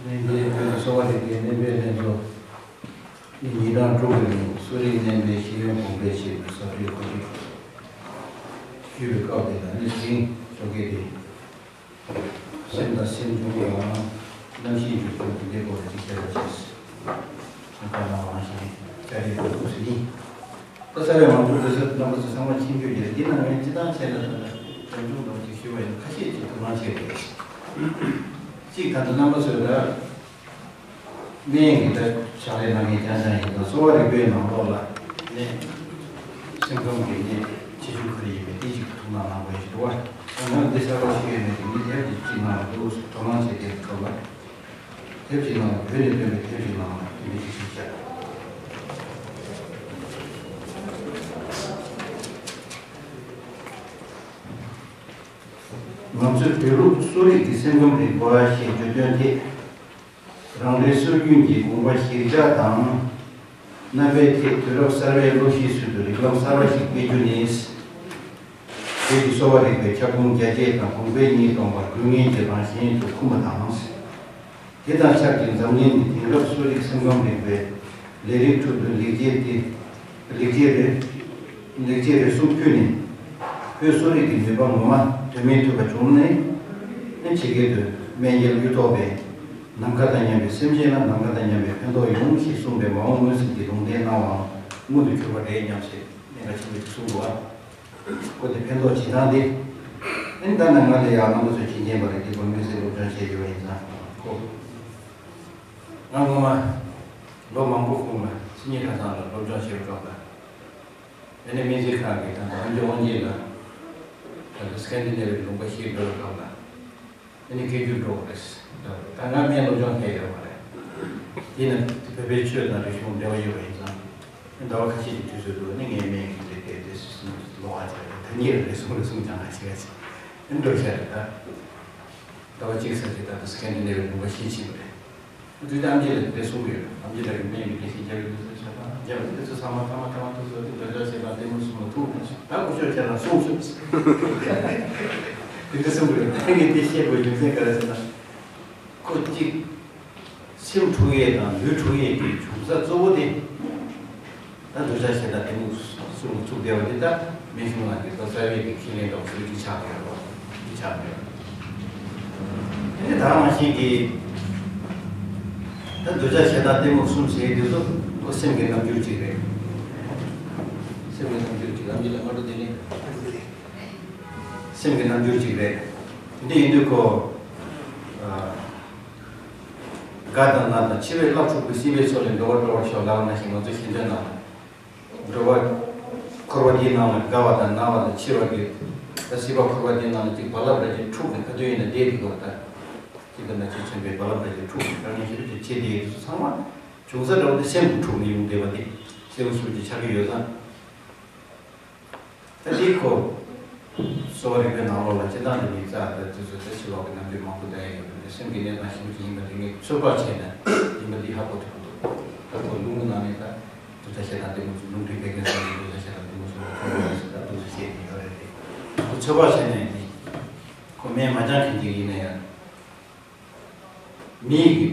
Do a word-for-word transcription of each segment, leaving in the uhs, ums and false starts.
ནས་འདིའི་བོད་ཀྱི་གསོ་བ་རིག་པའི་སྨན་པའི་ལྷན་ཚོགས་ཉིན་གྲངས་དྲུག་གི་རིང་གསོ་རིག་སྨན་པའི་ཤེས་ཡོན་གོང་འཕེལ་ཆེད་དུ་ཟབ་སྤེལ་གོ་སྒྲིག་ཞུས་པའི་སྐབས་དེ་ལ་ནི་དེ་རིང་ཞོགས་ཀས་དེ། སེམས་དང་སེམས་བྱུང་བའམ་རྣམ་ཤེས་འགྱུར་ལྡོག་དེ་འདྲའི་སྐོར་ལ་ཅིག་བཤད་པ་བྱས། ཁོང་ཁ་ནང་རང་བཞིན་བཅར་འདྲི་གནང་དགོས་སུ་ཡིན། ད་རྩ་བའི་ང་ཚོ་འདི་ཚོ་རྣམ་པ་ཚོ་ཚང་མ་མཁྱེན་རྒྱུ་ཡོད། འདི་ནང་ངས་སྤྱི་བཏང་བྱས་ན་ད་ལྟ་རྒྱབ་ལྗོངས་འདྲ་བོ་ཅིག་ཞུ་བ་ཡིན་ན། ཁ་ཤས་ཅིག་ཐུགས་སྣང་བྱེད་དགོས། གཅིག་ད་ལྟ་རྣམ་པ་ཚོས་ད་སྨན་གྱི་ད་ཕྱག་ལས་གནང་མཁན་རྐྱང་རྐྱང་ཡིན་ཙང་གསོ་བ་རིག་པའི་ནང་ལོགས་ལ་ནད། སེམས་ཁམས་ཀྱི་ནད་ཆེ་ཆུང་ག་རེ་ཡིན་པའི་དེ་གཅིག་ཐུགས་སྣང་གནང་དགོས་ཞེས་འདུག་བ། ད་ང་འདི་གསར་པ་ཞིག་ཡོད་མེད་དེ་མི་དེབ་ཀྱི་གཅིག་ནང་ལ་འདུག་དོ་སྣང་བྱེད་དེ་ཐོག་ལ། དེབ་ཀྱི་ནང་ལ་བོད་ནས་ཐོན་པའི་དེབ་ཀྱི་ནང་ལ་དེ་འདྲ་ཞིག་ཞིག་བཞག་ང་ཚོས་བོད་ལུགས་གསོ་རིག་གི་སེམས་ཁམས་རིག་པ་ཞེས་བརྗོད་དོན་དེ། རང་རེའི་སྲོལ་རྒྱུན་གྱི་དགོངས་པ་གཞིར་བཞག་དང་། རྣམ་པའི་ཐད་དུས་རབས་གསར་བའི་བློ་གཤིས་ཚུལ་དུ་རིགས་ལམ་གསར་བ་ཞིག་སྤེལ་རྒྱུ་ནི། བོད་ཀྱི་གསོ་བ་རིག་པའི་ཁྱབ་ཁོངས་རྒྱ་སྐྱེད་དང་གོང་འཕེལ་གཉིས་གཏོང་བར་དགོས་ངེས་ཀྱི་རང་བཞིན་དུ་འཁུམས་པ་དང་། དེ་དང་ཆབས་ཅིག་འཛམ་གླིང་གི་དེང་རབས་གསོ་རིག་སེམས་ཁམས་རིག་པའི་ལས་རིགས་ཁྲོད་དུ་ལེགས་སྐྱེས་ཏེ། ལེགས་སྐྱེས་རེ། ལེགས་སྐྱེས་རེ་ཟུང་ཕུལ་ནས། བོད་གསོ་རིག་གི་ནུས་པ་ངོ་མ་དོན་མེད་ཐུབ་པ་བྱུང་ནས། ཇི་སྐད་དུ་སྨན་རྒྱལ་གཡུ་ཐོག་པས། ནམ་མཁའ་དང་མཉམ་པའི་སེམས་ཅན་ལ་ནམ་མཁའ་དང་མཉམ་པའི་ཕན་ཐོགས་ཡོང་ཞེས་གསུངས་པའི་མ་འོངས་མངོན་གསལ་གྱི་ལུང་བསྟན་གནང་བའང་མངོན་དུ་གྱུར་པ་རེད་སྙམ་ཞེས་གནད་འགག་ཆེན་པོ་ཞིག་གསུངས་འདུག་ཨ། ཁོ་དེ་ཕན་ཐོགས་བྱེད་སྟངས་དེ། ཨེ་ད་ནང་ང་ལ་ཡང་རྣམ་པ་ཚོས་མཁྱེན་མཁྱེན་པ་རེད། དེ་ཁོ་མི་ཚེ་སློབ་སྦྱོང་བྱས་ཡོད་པ་ཡིན་ཙང་ཁོ། ང་སྔོན་མ་ལོ་མང་པོ་གོང་ལ་སིད་ནི་གྲྭ་ཚང་ལ་སློབ་སྦྱོང་བྱེད་པའི་སྐབས་ལ། ཨ་ནི་སྨན་རྩིས་ཁང་གི་ད་ལྟ་ཨམ་ཅོག་དབང་ཆེན་ལ་ད་ལྟ་སི་ཀན་ཌི་ནེ་ཝི་ལུང་པ་ཞིག་འགྲོ་བའི་སྐབས་ལ། ཨ་ནི་སྐད་སྒྱུར་འགྲོ་བ་རེད། ད་ང་སྨན་སློབ་སྦྱོང་བྱས་ཡོད་མ་རེད། ཡིན་ན་བོད་པའི་ཆོས་དང་རིག་གཞུང་འབྲེལ་བ་ཡོད་པ་ཡིན་ཙང་། ཟླ་བ་ཁ་ཤས་ཀྱི་དུས་ཚོད་དུ་ནི་ངའི་སྨན་གྱི་ལས་དེ་དེ་སུ་ལོག་ཨ་ཅག་ད་ཉེ་རེ་སོང་རེ་སོང་ཀྱང་ང་ཞིག་ཨ་ཅག་ཨ་ནི་འགྲོ་ཤ་རེད་ད། ཟླ་བ་གཅིག་ཙམ་གྱི་ད་ལྟ་སི་ཀན་ཌི་ནེ་ཝི་ལུང་པ་ཞིག་ཕྱིན་པ་རེད། དུས་ད་ཨམ་ཆི་ལ་དེ་གསུང་གི་ཡོད། ཨམ་ཆི་ལ་གི་སྨན་གྱི་ལས་ཤིག་རྒྱབ་ཡོད་དུས་ཚོད་ཆ་ཚང་རྒྱབ་ཡོད་དུས་ཚོད་ཚང་མ་ཐ་མ་ཐ་མ་ཐུག་སོང་དུས་འདོད་ཆགས་ཞེ་དྲག་གཏི་མུག་གསུམ་ལ་ཐུག་མ་སོང་། ད་སྐུ་ཞབས་ཁྱེད་རང་གསུང་ཤོག་དེ་འདྲ་གསུང་གི་ཡོད། ད་ངས་དེ་བཤད་དགོས་རྒྱུ་མཚན་ག་རེ་ཟེར་ན། ཁོ་གཅིག་སེམས་འཁྲུག་ཡས་དང་ལུས་འཁྲུག་ཡས་ཀྱི་འབྱུང་རྩ་གཙོ་བོ་དེ། ད་འདོད་ཆགས་ཞེ་དྲག་གཏི་མུག་གསུམ་ལ་ཚུགས་བསྡད་པ་དེ་ད་སྨན་གཞུང་ནང་གི་ད་རྩ་བའི་གི་ཁས་ལེན་འདྲ་བོ་ཞིག་གི་ཆགས་ཡོད་རེད་བ། གི་ཆགས་ཡོད། དེ་ནི་ད་ནང་བཞིན་གྱི་ད་འདོད་ཆགས་ཞེ་དྲག་གཏི་མུག་གསུམ་ཟེར་དུས་སུ་ཁོ་སེམས་ཀྱི་རྣམ་འགྱུར་གཅིག་རེད། སེམས་ཀྱི་རྣམ་འགྱུར་གཅིག་ལམ་གྱི་ལ་མ་འགྲོ་དེ་ནི་སེམས་ཀྱི་རྣམ་འགྱུར་གཅིག་རེད། དེ་འདྲ་ཡིན་དུས་ཁོ། དགའ་དང་ན་དང་འཆི་བས་སླར་འཁྲུག་པའི་སྲིད་པའི་མཚོ་ལས་འགྲོ་བ་སྒྲོལ་བར་ཤོག་ལབ་པ་ནང་བཞིན་ང་ཚོ་ཞིང་དོན་ནང་འགྲོ་བ་འཁོར་བ་འདིའི་ནང་ལ་དགའ་བ་དང་ན་བ་དང་འཆི་བ་གི་ད་སྲིད་པ་འཁོར་བ་འདིའི་ནང་ལ་ཅིག་རྦ་རླབས་འདྲ་ཅིག་འཁྲུག་ནས་ག་དུས་ཡིན་ན་བསྡད་དེ་དགོས་ད། ཅིག་ད་ན་ཅིག་ཆེན་པོའི་རྦ་རླབས་འདྲ་ཅིག་འཁྲུག་ནས་དཀའ་ངལ་ཞེ་པོ་ཅིག་ཆེ་དེ་ཚོ་ཚང་མ་འབྱུང་རྩ་འདྲ་བོ་དེ་སེམས་ཀྱི་འཁྲུག་ནས་ཡོང་བསྡད་པ་དེ་སེམས་ཞེ་པོ་ཅིག་ཆགས་ཀྱི་ཡོད་ཙང་། ད་དེ་ཁོ། གསོ་བ་རིག་པའི་ནང་ལོགས་ལ་སྤྱིར་བཏང་དུ་མི་ཚེ་ལ་དུས་ཚོད་དེ་ཕྱི་ལོགས་ཀྱི་རྣམ་འགྱུར་མང་པོ་ལྡན་ཡོད་པ་དེ་སེམས་ཀྱི་གནས་སྟངས་ཞིབ་ཅིག་ཡིན་པ་དེ་ངས་ཚོད་དཔག་བྱས་ན་ཡིན་པ་འདི་ཧ་གོ་ཐུབ་འདུག་ད་ཁོ་ལུང་གི་ནང་ནས་ད་དུས་ཚོད་ཞེ་དྲག་ལྟད་མོ་ཚོ་ལུང་བྲིས་པའི་སྐད་ཆ་ནས་དུས་ཚོད་ཞེ་དྲག་ལྟད་མོ་ཚོ་ཁོ་ཚོ་ད་དུས་ཚོད་བཤད་ཀྱི་ཡོད་རེད་དེ་ཁོ་ཚོད་དཔག་བྱས་ནས་འདི་ཁོ་སྨན་མ་སྦྱང་མཁན་ཅིག་ཡིན་ན་ཡང་། མིའི་གི་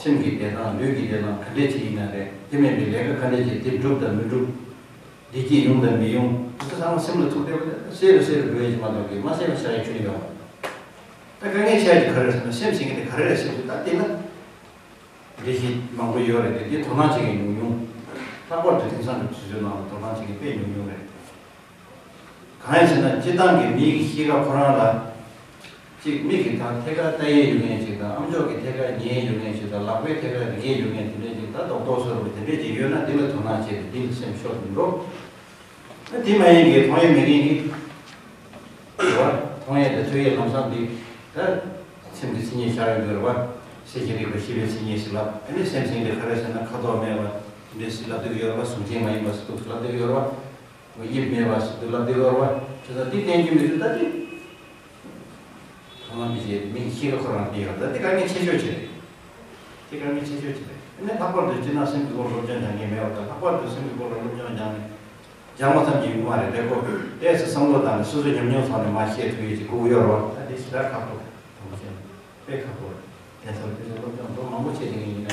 སེམས་ཀྱི་བདེ་ཐང་ལུས་ཀྱི་བདེ་ཐང་ག་འདྲས་ཅིག་ཡིན་ན་རེད། དེ་མིན་པའི་ལས་ཀ་ག་འདྲས་ཅིག་དེ་འགྲུབ་དང་མི་འགྲུབ། བདེ་སྐྱིད་ཡོང་དང་མི་ཡོང་། དེ་ཚོ་ཚང་མ་སེམས་ལ་ཐུག་བསྡད་པ་དེ་གསལ་རུ་གསལ་རུ་འགྲོ་ཡས་ཅིག་མ་གཏོགས་ཀྱི་མ་གསལ་བ་ཆགས་ཡས་ཁྱོན་ཡོད་མ་རེད། ད་དཀའ་ངལ་ཆེ་ཡ་དེ་ག་རེ་རེད་ཟེར་ན་སེམས་ཟེར་མཁན་དེ་ག་རེ་རེད་ཟེར་དུས་ད་དེ་ལ་འགྲེལ་བཤད་མང་པོ་ཡོད་རེད་དེ་དེ་དོ་སྣང་བྱེད་མཁན་ཉུང་ཉུང་། ལྷག་པར་དུ་དེང་སང་གི་དུས་ཚོད་ནང་ལ་དོ་སྣང་བྱེད་མཁན་དཔེ་ཉུང་ཉུང་རེད། གང་ཡིན་ཟེར་ན་སྤྱིར་བཏང་གི་མི་གི་གཤིས་ཀ་ཁོ་རང་ལ། གཅིག་མིག་གིས་ད་ཐད་ཀར་ལྟ་ཡས་ཡོད་མཁན་ཅིག་དང་ཨམ་ཅོག་གིས་ཐད་ཀར་ཉན་ཡས་ཡོད་མཁན་ཅིག་དང་ལག་པས་ཐད་ཀར་རིག་ཡས་ཡོད་མཁན་དེ་འདྲས་ཅིག་ད་རྡོག་རྡོག་བཟོ་འདྲ་དེ་འདྲས་ཅིག་ཡོད་ན་དེ་ལ་དོ་སྣང་བྱས་ཏེ་དེ་ལ་སེམས་ཤོར་དུ་འགྲོ། ད་དེ་མ་ཡིན་གྱི་མཐོང་ཡས་མེད་མཁན་གྱི་རེད་བ། མཐོང་ཡས་དང་ཐོས་ཡས་ལམ་སང་དེ་ད་སེམས་ཀྱི་མཚན་ཉིད་ཤར་ཡོང་གི་རེད་བ། གསལ་བྱེད་རིག་པ་ཤེས་པའི་མཚན་ཉིད་ཟེར་ལབ། ཨ་ནི་སེམས་ཟེར་མཁན་དེ་ག་རེ་ཟེར་ན་ཁ་དོག་མེད་པ་དེ་འདྲས་ཟེར་ལབ་བསྡད་ཀྱི་ཡོད་རེད་བ། གཟུགས་ཅན་མ་ཡིན་པ་ཟེར་འདུག་ལབ་བསྡད་ཀྱི་ཡོད་རེད་བ། དབྱིབས་མེད་པ་ཟེར་དུས་ལབ་བསྡད་ཡོད་རེད་བ། བྱས་ཙང་འདི་བསྟན་རྒྱུ་མི་འདུག་ད་དེ། ཁོང་རྣམ་པས་མི་ཤེས་ཀ་ཁོ་རང་བསྟན་ཡོད་ད་དེ་དཀའ་ངལ་ཆེ་ཤོས་ཅིག་རེད། དེ་དཀའ་ངལ་ཆེ་ཤོས་ཅིག་རེད། ཨ་ནི་ལྷག་པར་དུ་སྤྱིར་ན་སེམས་ཀྱི་སྐོར་སློབ་སྦྱོང་སྦྱང་མཁན་མེད་པ་དང་ལྷག་པར་དུ་སེམས་ཀྱི་སྐོར་ལ་སློབ་སྦྱོང་སྦྱང་ནས་སྦྱང་བ་ཙམ་གྱིས་ཡོང་གི་མ་རེད། དེ་ཁོ་ཏོག་ཙམ་བསམ་བློ་བཏང་ནས་སོ་སོའི་ཉམས་མྱོང་ཐོག་ནས་མར་བཤད་ཐུབ་ཡས་ཅིག་དགོས་ཀྱི་ཡོད་རེད་བ། ད་དེ་ཞེ་དྲག་ཁག་པོ་རེད། དེ་མ་བཤད་ན་དཔེ་ཁག་པོ་རེད། ལས་ཐོག་དེ་ཚོ་སློབ་སྦྱོང་ལོ་མང་པོ་བྱས་བསྡད་མཁན་ཡིན་ན།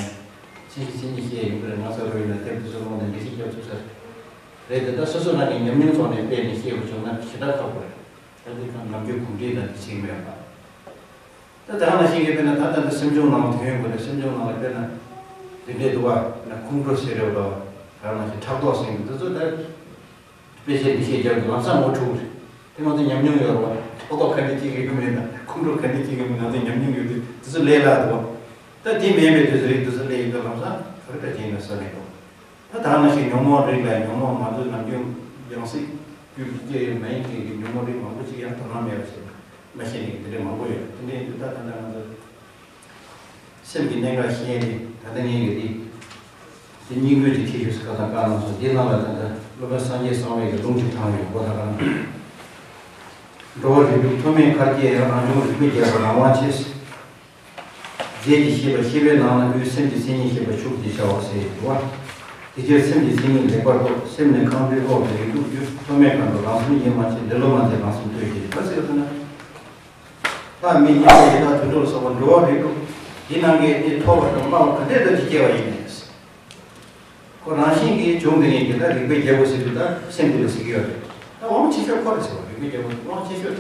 ཚིག་གཅིག་གཉིས་བཤད་ཡོང་གི་རེད། ང་ཚོ་རོལ་ཡིན་ན་དེབ་དེ་ཚོ་ཀློག་ནས་འགྲེལ་བཤད་རྒྱབ་ཐུབ་ས་རེད་དེ། ད་སོ་སོ་རང་གི་ཉམས་མྱོང་ཐོག་ནས་སྤེལ་ནས་བཤད་དགོས་བྱུང་ན་ཞེ་དྲག་ཁག་པོ་རེད། ད་དེ་གང་ནམ་རྒྱུན་གོམས་འདྲིས་དང་དེ་བྱེད་མེད་པ། ད་ད་ག་ནང་བཞིན་གྱི་དཔེར་ན་ད་ལྟ་འདི་སེམས་བྱུང་ནང་ལ་ཐོན་ཡོང་གི་རེད། སེམས་བྱུང་ནང་ལ་དཔེར་ན་དེ་འདྲའི་འདུག་བ། ན་ཁོང་ཁྲོ་ཟེར་རེད་བ། ད་ག་ནང་བཞིན་ཕྲག་དོག་ཟེར་གྱི་འདི་ཚོ་ད། དཔེ་ཆ་འདི་བཤད་རྒྱབ་ཀྱི་ལམ་སང་ངོ་འཕྲོད་རེད། དེ་ང་ཚོ་ཉམས་མྱོང་ཡོད་རེད་བ། ཕྲག་དོག་ག་འདྲ་སྐྱེ་གི་ཡོད་མེད་དང་ཁོང་ཁྲོ་ག་འདྲ་སྐྱེ་གི་མེད། ང་ཚོ་ཉམས་མྱོང་ཡོད་དུས་དེ་ཚོ་ལས་སླ་འདུག་བ། ད་དེ་མེད་པའི་དུས་སུ་རིགས་དེ་ཚོ་ལས་ཡོད་དུས་ལམ་སང་ག་རེ་འདྲ་བྱས་ཡིན་ན་ས་ནས་འགྲོ། ད་ད་ནང་བཞིན་ཉོན་མོངས་རིགས་ལ་ཉོན་མོངས་མ་འདུ་ནམ་རྒྱུན་ཡང་སྲིད་རྒྱུད་ཀྱི་སྐྱེ་ཡོད་མ་ཡིན་མཁན་གྱི་ཉོན་མོངས་རིགས་མང་པོ་ཅིག་ཡང་དོ་སྣང་མེད་པ་ཞིག་མ་ཤེས་མཁན་དེ་འདྲ་མང་པོ་ཡོད། དེ་འདྲ་ཡིན་དུས་ད་ད་ལྟ་ང་ཚོ་སེམས་ཀྱི་གནད་འགག་ཤེས་ཡས་དེ་ད་ལྟ་ངས་ཀྱི་དེ་དེ་སྙིང་བོའི་ཅིག་ཁྱེར་ཤོག་ཟེར་ཁ་ཐག་བཀག་གནང་སོང་། དེའི་ནང་ལ་ད་ལྟ་སློབ་དཔོན་སངས་རྒྱས་གསང་བའི་གི་ལུང་ཅིག་དྲངས་ཡོད་ཁོ་ཐག་ཁ་ན། འགྲོ་བ་རིགས་དྲུག་མཐོ་དམན་མཁར་སྐྱེས་ཡང་། རང་བྱུང་རིག་པའི་རྒྱལ་པོ་རང་དབང་ཆེ། རྫས་ཀྱི་ཤེས་པ་ཤེས་པའི་ནང་ན་དབུས། སེམས་ཀྱི་མཚན་ཉིད་ཤེས་པ་ཕྱུགས་ཅེས་བྱ་བ་ཟེར་ཡོད་པ། དེ་ཕྱིར་སེམས་ཀྱི་མཚན་ཉིད་ལེགས་པར་རྟོགས། སེམས་ནི་ཁང་བུའི་གློག་སྟེ་རིགས་དྲུག་རྒྱུ། མཐོ་དམན་མཁའ་འགྲོ་རང་སེམས་ཡིད་མ་ཆེས། འདི་བློ་མ་འཛིན་རང་སེམས་ལྟོས་ཞེས། ག་ཟེར་ཟེར་ན། ལྷ་མི་གཉན་ཡི་དྭགས་དུད་འགྲོ་ལ་སོགས་པ་འགྲོ་བ་རིགས་དྲུག་འདི་ནང་གི་ནི་མཐོ་བ་དང་དམའ་བ་ག་འདྲས་དང་ཅི་སྐྱེ་བ་ཡིན་ནས། ཁོ་རང་བཞིན་གྱིས་བྱུང་དེ་ངེས་ཀྱི་ད་རིག་པའི་རྒྱལ་པོ་ཟེར་དུས་ད་སེམས་འདི་ལ་ཟེར་གྱི་ཡོད་རེད། ད་དབང་ཆེ་ཤོས་ཁོ་རེད་ཟེར་བ། རིག་པའི་རྒྱལ་པོ་དབང་ཆེ་ཤོས་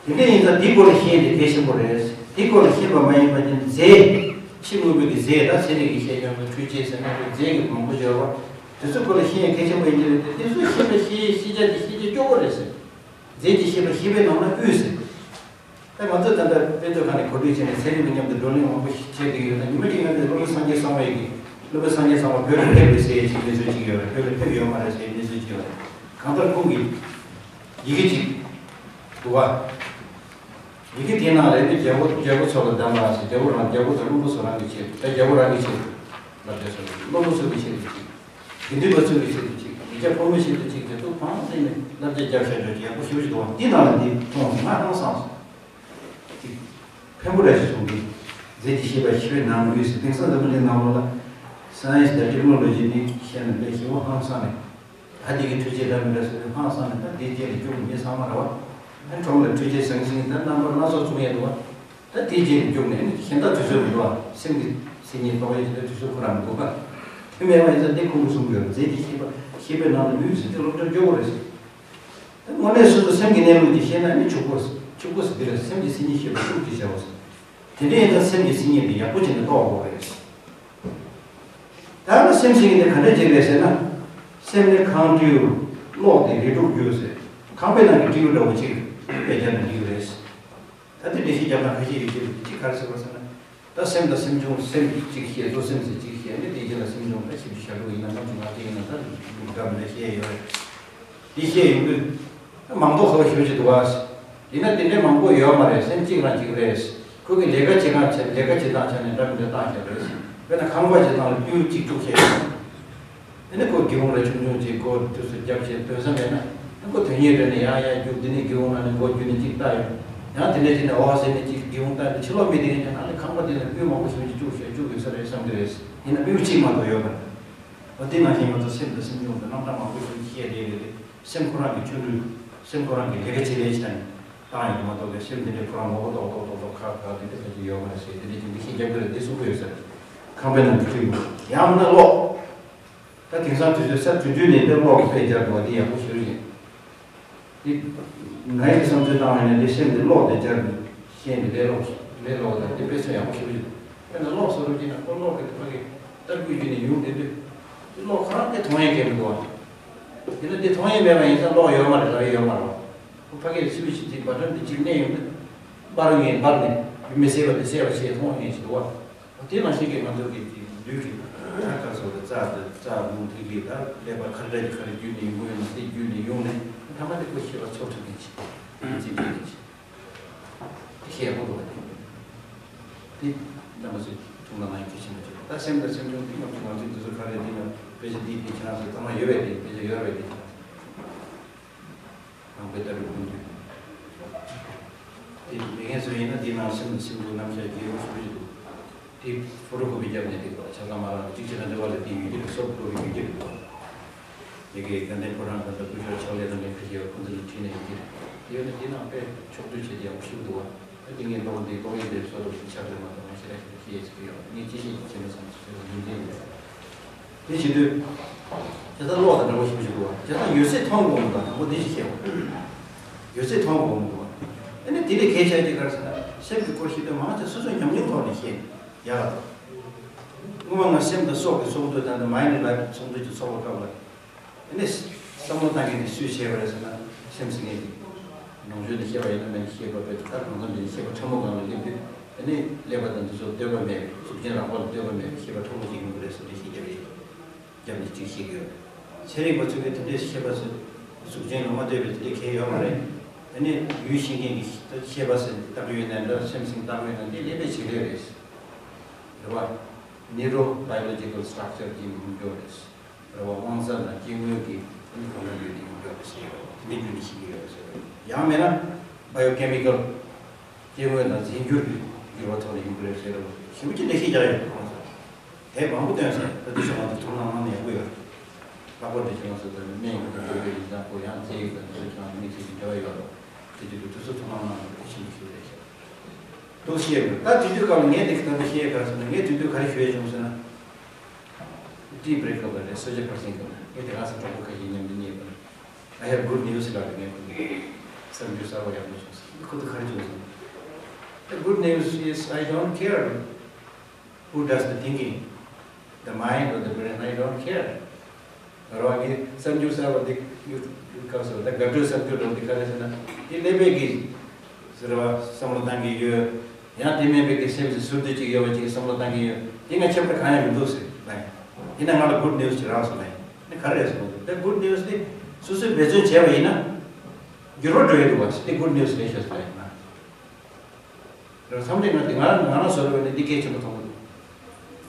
རེད། དེ་འདྲ་ཡིན་ཙང་འདིའི་སྐོར་ལ་ཤེས་དེ་གལ་ཆེན་པོ་རེད། འདིའི་སྐོར་ལ་ཤེས་པ་མ་ཡིན་པ་ཅན་རྫས། ཕྱི་དངོས་པོའི་གི་རྫས། ད་ཚན་རིག་གི་བཤད་ཀྱང་འཕྲུལ་ཆས་ཟེར་ན་རྫས་ཀྱི་མང་པོ་ཡོད་རེད་བ། དེ་ཚོའི་སྐོར་ལ་ཤེས་ཡ་གལ་ཆེན་པོ་ཡིན་གྱི་རེད་དེ། དེ་ཚོ་ཤེས་པའི་ཤེས་ཤེས་བྱ་དེ་ཤེས་བྱ་སྐྱོ་པོ་རེད་ཟེར། རྫས་ཀྱི་ཤེས་པ་ཤེས་པའི་ནང་ན་དབུས་ཟེར། ད་ང་ཚོས་ད་ལྟ་དཔེ་མཛོད་ཁང་ནས་གོ་སྒྲིག་བྱས་ནས་ཚན་རིག་དང་མཉམ་དུ་བགྲོ་གླེང་མང་པོ་ཞིག་བྱས་བསྡད་ཀྱི་ཡོད་ན། ཉི་མ་གཅིག་ང་ཚོས་སློབ་དཔོན་སངས་རྒྱས་གསང་བའི་གི་སློབ་དཔོན་སངས་རྒྱས་གསང་བ་བོད་ལ་ཕེབས་རེད་ཟེར་ཡའི་ཅིག་གནས་ཚུལ་ཅིག་ཡོད་རེད། བོད་ལ་ཕེབས་ཡོད་མ་རེད་ཟེར་ཡའི་གནས་ཚུལ་ཅིག་ཡོད་རེད། གང་ལྟར་ཁོང་གིས་ཡི་གེ་ཅིག་འདུག་བ། ཡི་གེ་དེའི་ནང་ལ་ནི་རྒྱལ་པོ་རྒྱལ་པོ་ཚོ་ལ་གདམས་པ་ཟེར། རྒྱལ་པོ་རང་རྒྱལ་པོ་དང་བློན་པོ་ཚོ་རང་གི་ཆེད་དུ། ད་རྒྱལ་པོ་རང་གི་ཆེད་དུ་བསླབ་བྱ་སོགས། བློན་པོ་ཚོ་གི་ཆེད་དུ་ཅིག་དགེ་འདུན་པ་ཚོ་གི་ཆེད་དུ་ཅིག་མི་སྐྱ་ཕོ་མོའི་ཆེད་དུ་ཅིག་དེ་ཚོ་ཕངས་སེམས་ནས་བསླབ་བྱ་རྒྱབ་བཞག་འཇོག་ཅིག་ཡག་པོ་ཞེ་པོ་ཅིག་འདུག་བ། འདི་ནང་ལ་འདི་མཐོང་སོང་། ང་ཧང་སངས་སོང་། ཅིག་ཕན་པོ་འདྲ་ཞིག་བྱུང་། འདི་རྫས་ཀྱི་ཤེས་པ་ཤེས་པའི་ནང་ལུས་ཟེར། དེང་སང་འཛམ་བུ་གླིང་ནང་ལོགས་ལ་science་དང་technology་འདི་བཤད་ན་ལས་ཞེ་པོ་ཧང་སངས་ནས། ད་འདི་གི་འཕྲུལ་ཆས་འདྲ་མི་འདྲ་ཟེར་ནས་ཧང་སངས་ནས། ད་འདི་རྗེས་ལ་སྐྱོ་མི་ཚང་མ་རེད་བ། ཨ་གྲོང་ལ་འཕྲུལ་ཆས་ཟང་ཟིང་ད་རྣམ་པ་སྣ་ཚོགས་བཙུགས་ཡས་འདུག་བ། ད་དེའི་རྗེས་ལ་རྒྱུགས་ནས་ནི་གཞན་དག་དུས་ཚོད་མི་འདུག་ཨ། སེམས་ཀྱི་མཚན་ཉིད་རྟོགས་ཡས་ཀྱི་ད་དུས་ཚོད་ཁོ་རང་མི་འདུག་ག་དེ་མེད་པ་ཡིན་ཙང་འདི་ཁོང་གིས་གསུང་གི་ཡོད་རེད། རྫས་ཀྱི་ཤེས་པ་ཤེས་པའི་ནང་དུ་ལུས་ཟེར་དེ་སློབ་སྦྱོང་སྐྱོ་པོ་རེད་ཟེར། ད་དངོས་གནས་སོ་སོ་སེམས་ཀྱི་གནས་ལུགས་ཀྱི་ཤེས་ན་ནི་ཕྱུག་པོ་ཕྱུག་པོ་ཟེར་འདི་རེད། སེམས་ཀྱི་མཚན་ཉིད་ཤེས་པ་ཕྱུག་ཅེས་བྱའོ་ཟེར། དེ་འདྲ་ཡིན་ཙང་སེམས་ཀྱི་མཚན་ཉིད་དེ་ཡག་པོ་བྱས་ནས་རྟོགས་དགོས་རེད་ཟེར། ད་ནི་སེམས་ཟེར་མཁན་དེ་ག་འདྲ་ཅིག་རེད་ཟེར་ན། སེམས་ནི་ཁང་སྤྲེའུ། གློག་དེ་རིགས་དྲུག་རྒྱུ་ཟེར། ཁང་པའི་ནང་གི་སྤྲེའུ་འདྲ་བོ་ཅིག་དཔེ་བརྒྱབ་ན་འགྲིག་གི་རེད། ད་དེ་འགྲེལ་བཤད་རྒྱབ་ན་ཁ་ཤས་ཡོད་ཀྱི་རེད། གཅིག་ག་རེ་ཟེར་བ་ཟེར་ན། ད་སེམས་དང་སེམས་བྱུང་སེམས་གཅིག་བཤད། གཙོ་སེམས་ཟེར་གཅིག་བཤད་ནས་དེ་རྗེས་ལ་སེམས་བྱུང་ད་ཞིབ་ཞིབ་བྱ་དགོས་ཡིན་ན་ནམ་ཞིག་ང་དེ་ཡིན་ན་ད་འགྲིག་འདྲ་མི་འདྲ་བཤད་ཡོད་རེད། དེ་བཤད་ཡོང་དུས་མང་དོགས་ཁ་བ་ཞེ་པོ་ཅིག་འདུག་བ། ཡིན་ན་དེ་འདྲའི་མང་པོ་ཡོད་མ་རེད། སེམས་གཅིག་རང་གཅིག་རེད། ཁོ་གི་ལས་ཀ་བྱེད་སྟངས་ཆ་ནས་ལས་ཀ་བྱེད་སྟངས་ཆ་ནས་འདྲ་མི་འདྲ་བཏང་བཞག་རེད། དཔེར་ན་ཁང་པ་བྱེད་སྟངས་ལ་སྤྲེའུ་གཅིག་དཀྲུགས་བྱས་ཡོད། དེ་ནས་ཁོ་སྒེའུ་ཁུང་ལ་ཆུང་ཆུང་ཅིག་སྒོ་དུས་སུ་རྒྱབ་བྱས་དོན་བཟང་མེད་ན། ཁོ་དོན་གཉེར་རེ་ནས་ཡང་ཡང་རྒྱུག་དེ་ནས་སྒེའུ་ཁུང་ནང་ནས་སྒོ་བརྒྱུད་ནས་གཅིག་བལྟ་ཡོང་། ཡང་དེ་འདྲ་བྱས་ནས་འོ་ཟེར་ནས་གཅིག་སྒེའུ་ཁུང་བལྟ་ཡོང་དུས་ཕྱི་ལོགས་མི་དེ་གས་ཀྱང་ཨ་ནི་ཁང་པ་དེ་ལ་སྤྲེའུ་མང་པོ་ཞིག་གཅིག་བཅུག་བཞག་བཅུག་ཡོད་ས་རེད་བསམ་གྱི་རེད། ཡིན་ན་སྤྲེའུ་གཅིག་མ་གཏོགས་ཡོད་མ་རེད། འོ་དེ་ནང་བཞིན་ང་ཚོ་སེམས་དང་སེམས་བྱུང་དང་རྣམ་གྲངས་མང་པོ་ཞིག་བཤད་བསྡད་རེད་དེ། སེམས་ཁོ་རང་གི་ཆོ་འཕྲུལ། སེམས་ཁོ་རང་གི་ལས་ཀ་བྱེད་ལས་བྱས་ནས་བཏང་ཡོད་མ་གཏོགས་པའི་སེམས་དེ་འདྲའི་ཁོ་རང་ངོ་བོ་ཏོག་ཏོག་ཏོག་ཏོག་ཁག་ཁག་དེ་འདྲ་ཁ་ཅིག་ཡོད་མ་རེད་ཟེར། དེ་འདྲ་ཅིག་འདི་ཤེས་རྒྱབ་ཀྱི་རེད། འདི་གསུང་གི་ཡོད་ས་རེད། ཁང་པའི་ནང་གི་སྤྲེའུ་ཡང་མིན་ན་གློག་ད་དེང་སང་དུས་ཚོད་གསར་དུས་དུས་ནས་དེ་གློག་གི་དཔེ་སྦྱར་འདུག་བ། འདི་ཡག་པོ་ཞེ་པོ་ཅིག་འདི་ང་ཡི་བསམ་ཚུལ་བཏང་བ་ཡིན་ན་འདི་སེམས་འདི་གློག་དེ་སྦྱར་འདུག་ཤེས་འདི་ལས་སླ་པོ་ལས་སླ་པོ་དང་འདི་དཔེ་མཚོན་ཡག་པོ་ཞེ་པོ་ཅིག་དཔེར་ན་གློག་བཟོ་རོགས་བྱས་ན་ཁོ་གློག་གི་ཕ་གི་ཏར་སྐུད་བརྒྱུད་ནས་ཡོང་བསྡད་དུས་འདི་གློག་ཁོ་རང་དེ་མཐོང་ཡས་གལ་མི་འདུག་བ། དེ་ན་འདི་མཐོང་ཡས་མེད་པ་ཡིན་ཙང་གློག་ཡོད་མ་རེད་ལབ་ཡས་ཡོད་མ་རེད་བ། ཁོ་ཕ་གིར་ཚུལ་བཞིན་དེ་བ་ཊོན་དེ་གཅིག་མནན་ཡོང་དུས་སྤར་ངེས་སྤར་ནས་མི་གསལ་བ་དེ་གསལ་བ་བྱས་མཐོང་ངེས་ཞིག་འདུག་བ། དེ་ནང་བཞིན་གྱི་ང་ཚོ་གི་དེ་ལུས་ཀྱི་ཁ་ཁ་སོགས་དེ་རྩ་དེ་རྩ་རླུང་ཐིག་ལེ་ད་ཀླད་པ་ཁ་འདྲ་གི་ཁ་རེ་བརྒྱུད་ནས་ཡོང་གི་ཡོད་ན་དེ་བརྒྱུད་ནས་ཡོང་ནས་ཐ་མ་དེ་ཁོ་ཤེས་པ་ཚོར་ཐུབ་མཁན་ཅིག་རྩིས་མཁན་ཅིག་དེ་ཤེས་ཡག་པོ་འདུག་བ། དེ་དེ་རྣམ་པ་ཚོས་ཐུགས་ལ་མ་ཡིན་གལ་ཆེན་པོ་ཅིག་ད་སེམས་དང་སེམས་བྱུང་དེ་ང་ཚོ་ང་ཚོའི་འདི་ཚོ་ག་རེ་འདི་ལ་དཔེ་ཆ་འདི་དེ་ཁྱེད་རང་ཚོ་ཚང་མ་ཡོད་པས། དེ་དཔེ་ཆ་ཡོད་རེད་དེ། ནང་པའི་ལྟ་གྲུབ་ཀུན་འདུས། དེ་མེད་མཁན་ཚོ་ཡིན་ན་དེའི་ནང་སེམས་སེམས་ཀྱི་རྣམ་གཞག་རྒྱས་པོ་ཞེ་པོ་ཅིག་འདུག་དེ་ཕོ་ཊོ་ཀོ་པི་བརྒྱབ་ནས་དེ་ཆ་ཚང་མ་རང་གཅིག་བྱས་ན་འདྲ་བ་ལ་དེ་ཡོད་ཀྱི་རེད། སོབ་ཀོ་པི་ཡོད་ཀྱི་རེད་འདུག་དེ་གའི་དགའ་ལྡན་ཕོ་བྲང་དང་སྐུ་ཞབས་ཕྱག་ལས་དང་ལས་ཁུར་བྱས་པ་ཁོང་ཚོ་ལ་ཁྲིད་ནས་ཡོད་ཀྱི་རེད། དེ་ཡོད་ན་དེའི་ནང་དཔེ་ཕྱོགས་བསྡུས་བྱས་ཏེ་ཡག་པོ་ཞེ་པོ་འདུག་བ། དེ་ངས་ལོག་འདི་ལྐོག་གཡོ་འདི་ཚོ་ལོག་ཆགས་འགྲོ་མ་གཏོགས་ང་ཞེ་དྲག་ཞེ་དྲག་ཤེས་ཡས་ཅིག་ཡོད། ངས་ཅི་ཤེས་ཀྱི་བྱེད་མི་སོང་ཞེས་པ་ཡིན་དེ་ཡིན། དེ་བྱེད་དུས་ཇི་ལྟར་གློག་དང་འདྲ་བོ་ཞིག་བྱེད་དགོས་པ། ཇི་ལྟར་ཡོད་ཚད་མཐོང་དགོས་མི་འདུག་དང་པོ་འདི་ཞིག་ཤེས་དགོས། ཡོད་ཚད་མཐོང་དགོས་མི་འདུག་ཨ་ནི་དེ་ལས་གལ་ཆེ་ཅིག་ག་རེ་ཟེར་ན། སེམས་ཀྱི་སྐོར་ཤེས་དོན་མང་ཆེ་སོ་སོའི་ཉམས་མྱོང་ཐོག་ནས་ཤེས་ཡག་ལ། སྔོན་མ་ང་སེམས་དང་སྲོག་གི་ཚོགས་འདུ་དང་མའིན་ཌི་ལའིཕ་ཚོགས་འདུ་ཅིག་ཚོགས་པའི་སྐབས་ལ། ཨ་ནི་བསམ་བློ་བཏང་མཁན་དེ་སུས་བྱས་པ་རེད་ཟེར་ན། སེམས་ཟེར་མཁན་དེ། ནང་ཆོས་འདི་ཤེས་པ་ཡིན་ན་མིན་ཤེས་པ་དཔེ་ད་གང་ལྟར་འདི་ཤེས་པ་ཕྲ་མོ་སྒང་ལ་སླེབས་དུས། ཨ་ནི་ཀླད་པ་དང་འདི་ཚོ་ལྟོས་པ་མེད་པའི་གཟུགས་ཅན་རང་དབང་ལ་ལྟོས་པ་མེད་པའི་ཤེས་པ་ཕྲ་མོ་ཅིག་ཡོང་གི་རེད་ཟེར་འདི་ཤེས་ཀྱི་རེད། རྒྱབ་ནས་གཅིག་བཤད་ཀྱི་ཡོད། ཚན་རིག་པ་ཚོས་ཀྱི་དེ་འདྲའི་ཤེས་པ་ཚོས་གཟུགས་ཅན་ལ་མ་ལྟོས་པའི་དེ་འདྲའི་གལ་ཡོད་མ་རེད། དེ་ནས་ཡུལ་ཤེས་མཁན་གྱི་ཤེས་པ་ཚོས་བརྟག་ཡོད་ན་འདྲ། སེམས་ཟིན་བརྟག་ཡོད་ན་དེ་ཀླད་པས་བྱེད་ལས་རེད། རེད་བ། Neuro biological structure གྱི་ཡོང་རྒྱུ་རེད། རེད་བ། དབང་རྩ་དང་སྐྱེ་དངོས་ཀྱི་ཁོང་ལ་ཡོད་དེ་ཡོང་རྒྱུ་རེད་ཟེར་ཡོད། དེ་འདྲའི་རྒྱུ་ནི་ཤེས་ཀྱི་ཡོད་ཟེར། ཡང་མིན་ན་bio chemical སྐྱེ་དངོས་དང་རྫས་འགྱུར་གྱི་འགྱུར་བ་ཐོག་ནས་ཡོང་གི་རེད་ཟེར་རོ། ཞེ་པོ་ཅིག་འགྲེལ་བཤད་རྒྱག་ཡོད་ཁོང་ཚོ། དེབ་མང་པོ་བཏོན་ཟེར། ད་དུ་ཞུ་བ་དེ་ཐུགས་སྣང་གནང་ན་ཡག་པོ་ཡོད། ལྷག་པར་དུ་ཞུ་བ་ཚོ་ད་སྨན་ཡོད་དང་འགྲོ་བའི་ཡིན་ཙང་ཁོ་ཡང་རྫས་ཡོད་དང་འདི་ཚོ་ཀྱང་དམིགས་བསལ་གྱི་འབྲེལ་བ་ཡོད་རོ། དེ་དུས་དུ་དུས་ཚོད་ཐུགས་སྣང་གནང་ན་ཤིན་ཏུ་ཞུ་རེད་ཤག་ཏུ་ཤེས་དགོས། ད་དུས་དུས་སྐབས་ལ་ངས་དེ་གི་ད་དུ་ཤེས་ག་ཟེར་ན། ངས་དུས་དུས་ག་རེ་ཞུ་ཡས་བྱུང་ཟེར་ན། Tea break སྐབས་ལ་རེད། གསོལ་ཇ་ཕར་ཕྱིན་སྐབས་ལ་ངས་དེ་ག་ཟེར་གྲོགས་པོ་ཁ་ཤས་མཉམ་དུ་ཉལ་བ། I have good news ལབ་རེད། ངས་ཁོ་ཚོ་གསར་འགྱུར་གསར་པ་ཡག་པོ་བྱུང་སོང་། ཁོ་ཚོ་ག་རེ་བྱུང་སོང་། The good news is I don't care who does the thinking, the mind or the brain, I don't care. རོ་ངས་གསར་འགྱུར་གསར་པ་འདི་ཡུ་ཡུ་སྐབས་སུ་ད་དགའ་སྤྲོའི་གསར་འགྱུར་འདྲ་བོ་འདི་ག་རེ་ཟེར་ན། འདི་ཀླད་པའི་གི་ཟེར་བ་བསམ་བློ་བཏང་གི་ཡོད། ཡང་དེ་མིན་པའི་གི་སེམས་སུ་ཟུར་དུ་ཅིག་ཡོད་པ་ཅིག་བསམ་བློ་བཏང་གི་ཡོད། དེ་ང་ཁྱབ་ཁ་གང་ཡང་མི་འདུག་ཟེར་ལ། ཡིན་ན་ང་ལ་good news ཅིག་རག་སོང་ལ། ནི་ག་རེ་རེད་ཟེར་བ་འདུག་དེ་good news ནི་སོ་སོས་འབད་བརྩོན་བྱས་པ་ཡིན་ན་འགྱུར་བ་འགྲོ་ཡི་འདུག་བ་ཟེར། དེ་good news རེད་ཤག་ཟེར་ལ་ཡིན་ན། རང་མཚམས་རེ་ང་དེ་ང་རང་ང་རང་བཟོ་རེ་བས་ནི་འདི་གལ་ཆེན་པོ་མཐོང་གི་འདུག་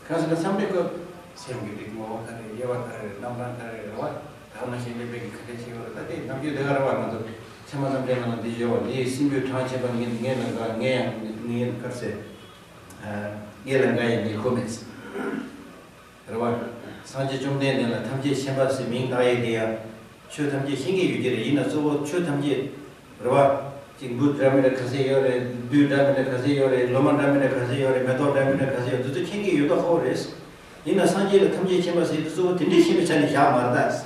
གང་ཟེར་ན་མཚམས་རེ་ཁོ་སེམས་ཀྱི་རིག་ངོ་བོ་ག་རེ། དབྱེ་བ་ག་རེ། རྣམ་གྲངས་ག་རེ་རེད་བ། ད་ནང་བཞིན་ཀླད་པའི་གི་ག་རེ་བྱེད་ཡོད་རེད། ད་དེ་རྣམ་འགྱུར་དེ་ག་རེ་བ། ང་ཚོ་ཚད་མ་རྣམ་འགྲེལ་ནང་ལ་འདི་བརྗོད་པ། འདི་ཡི་སྲིན་བུའི་གྲངས་ཆེན་པ་ངེད་ངེད་ལ་འགའ་ངེད་ཡང་ངེད་གར་ཟེར། ངེད་ལ་འགའ་ཡང་ཉེར་མཁོ་མེད་ཟེར། རེད་བ། སངས་རྒྱས་བཅོམ་ལྡན་འདས་ལ་ཐམས་ཅད་མཁྱེན་པ་ཟེར་མིང་བཏགས་ཡས་དེ་ཡང་ཆོས་ཐམས་ཅད་ཤེས་ཀྱི་ཡོད་ཀྱི་རེད། ཡིན་ན་གཙོ་བོ་ཆོས་ཐམས་ཅད་རེད་བ། ཅིག་འབུ་འདྲ་མི་འདྲ་ག་ཚད་ཡོད་རེད། བདུད་འདྲ་མི་འདྲ་ག་ཚད་ཡོད་རེད། ལོ་མ་འདྲ་མི་འདྲ་ག་ཚད་ཡོད་རེད། མེ་ཏོག་འདྲ་མི་འདྲ་ག་ཚད་ཡོད། འདི་ཚོ་མཁྱེན་གྱི་ཡོད་མདོག་ཁ་པོ་རེད། ཡིན་ན་སངས་རྒྱས་ལ་ཐམས་ཅད་མཁྱེན་པ་ཟེར་དེ་གཙོ་བོ་དེ་འདྲའི་ཤེས་པའི་ཆ་ནས་བཞག་མ་རེད་ད།